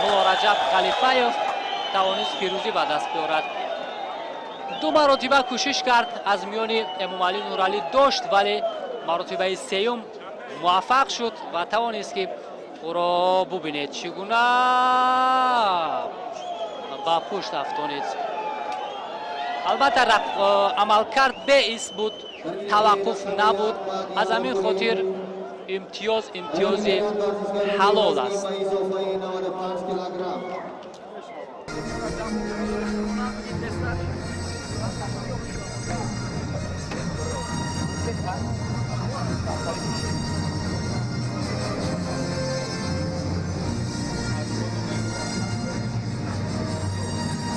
Муллораҷаб Халифаев тавонист пирӯзӣ ба даст биёрад. Ду маротиба кӯшиш кард, аз миёни Эмомалӣ Нуралӣ дошт, вале маротибаи сеюм муваффақ шуд ва тавонист ки ӯро бубинед чӣ гуна ба пушт афтонид. Албатта амалкард беист буд, таваққуф набуд, аз ҳамин хотир имтиёз имтиёзи ҳалол аст.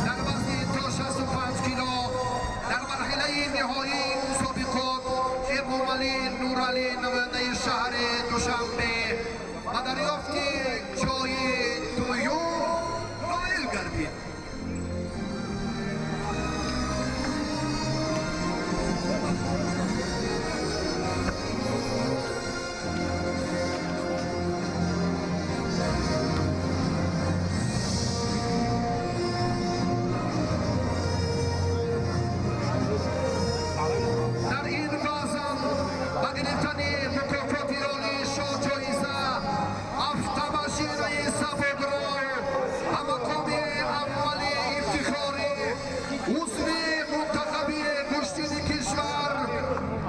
Дар вазни то 65 кило дар марҳилаи ниҳоии мусобиқот Эмомалӣ Нуралӣ намояндаи шаҳри Душанбе ба дарёфти ҷои дуюм ноил гардид. Дар ин вазн ба гирифтани мукофоти олии шоҳҷоиза автомашинаи сабукро ба мақоми аввали ифтихорӣ узви мунтахаби гӯштини кишвар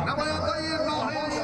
намояндаи ноҳияи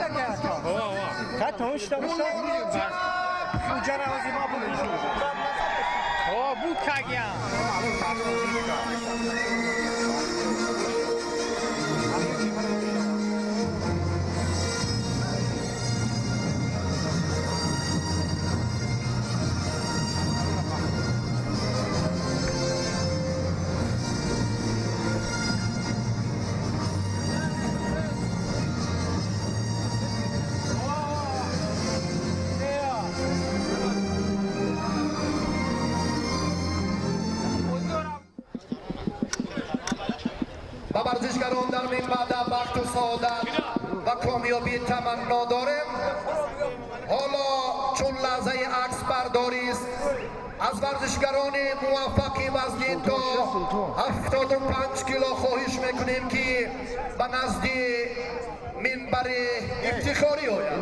ба варзишгарон дар минбаъда бахту саодат ва комёбӣ таманно дорем. Ҳоло чун лаҳзаи аксбардорист, аз варзишгарони муваффақи вазнин то 75 кило хоҳиш мекунем, ки ба назди минбари ифтихорӣ оянд.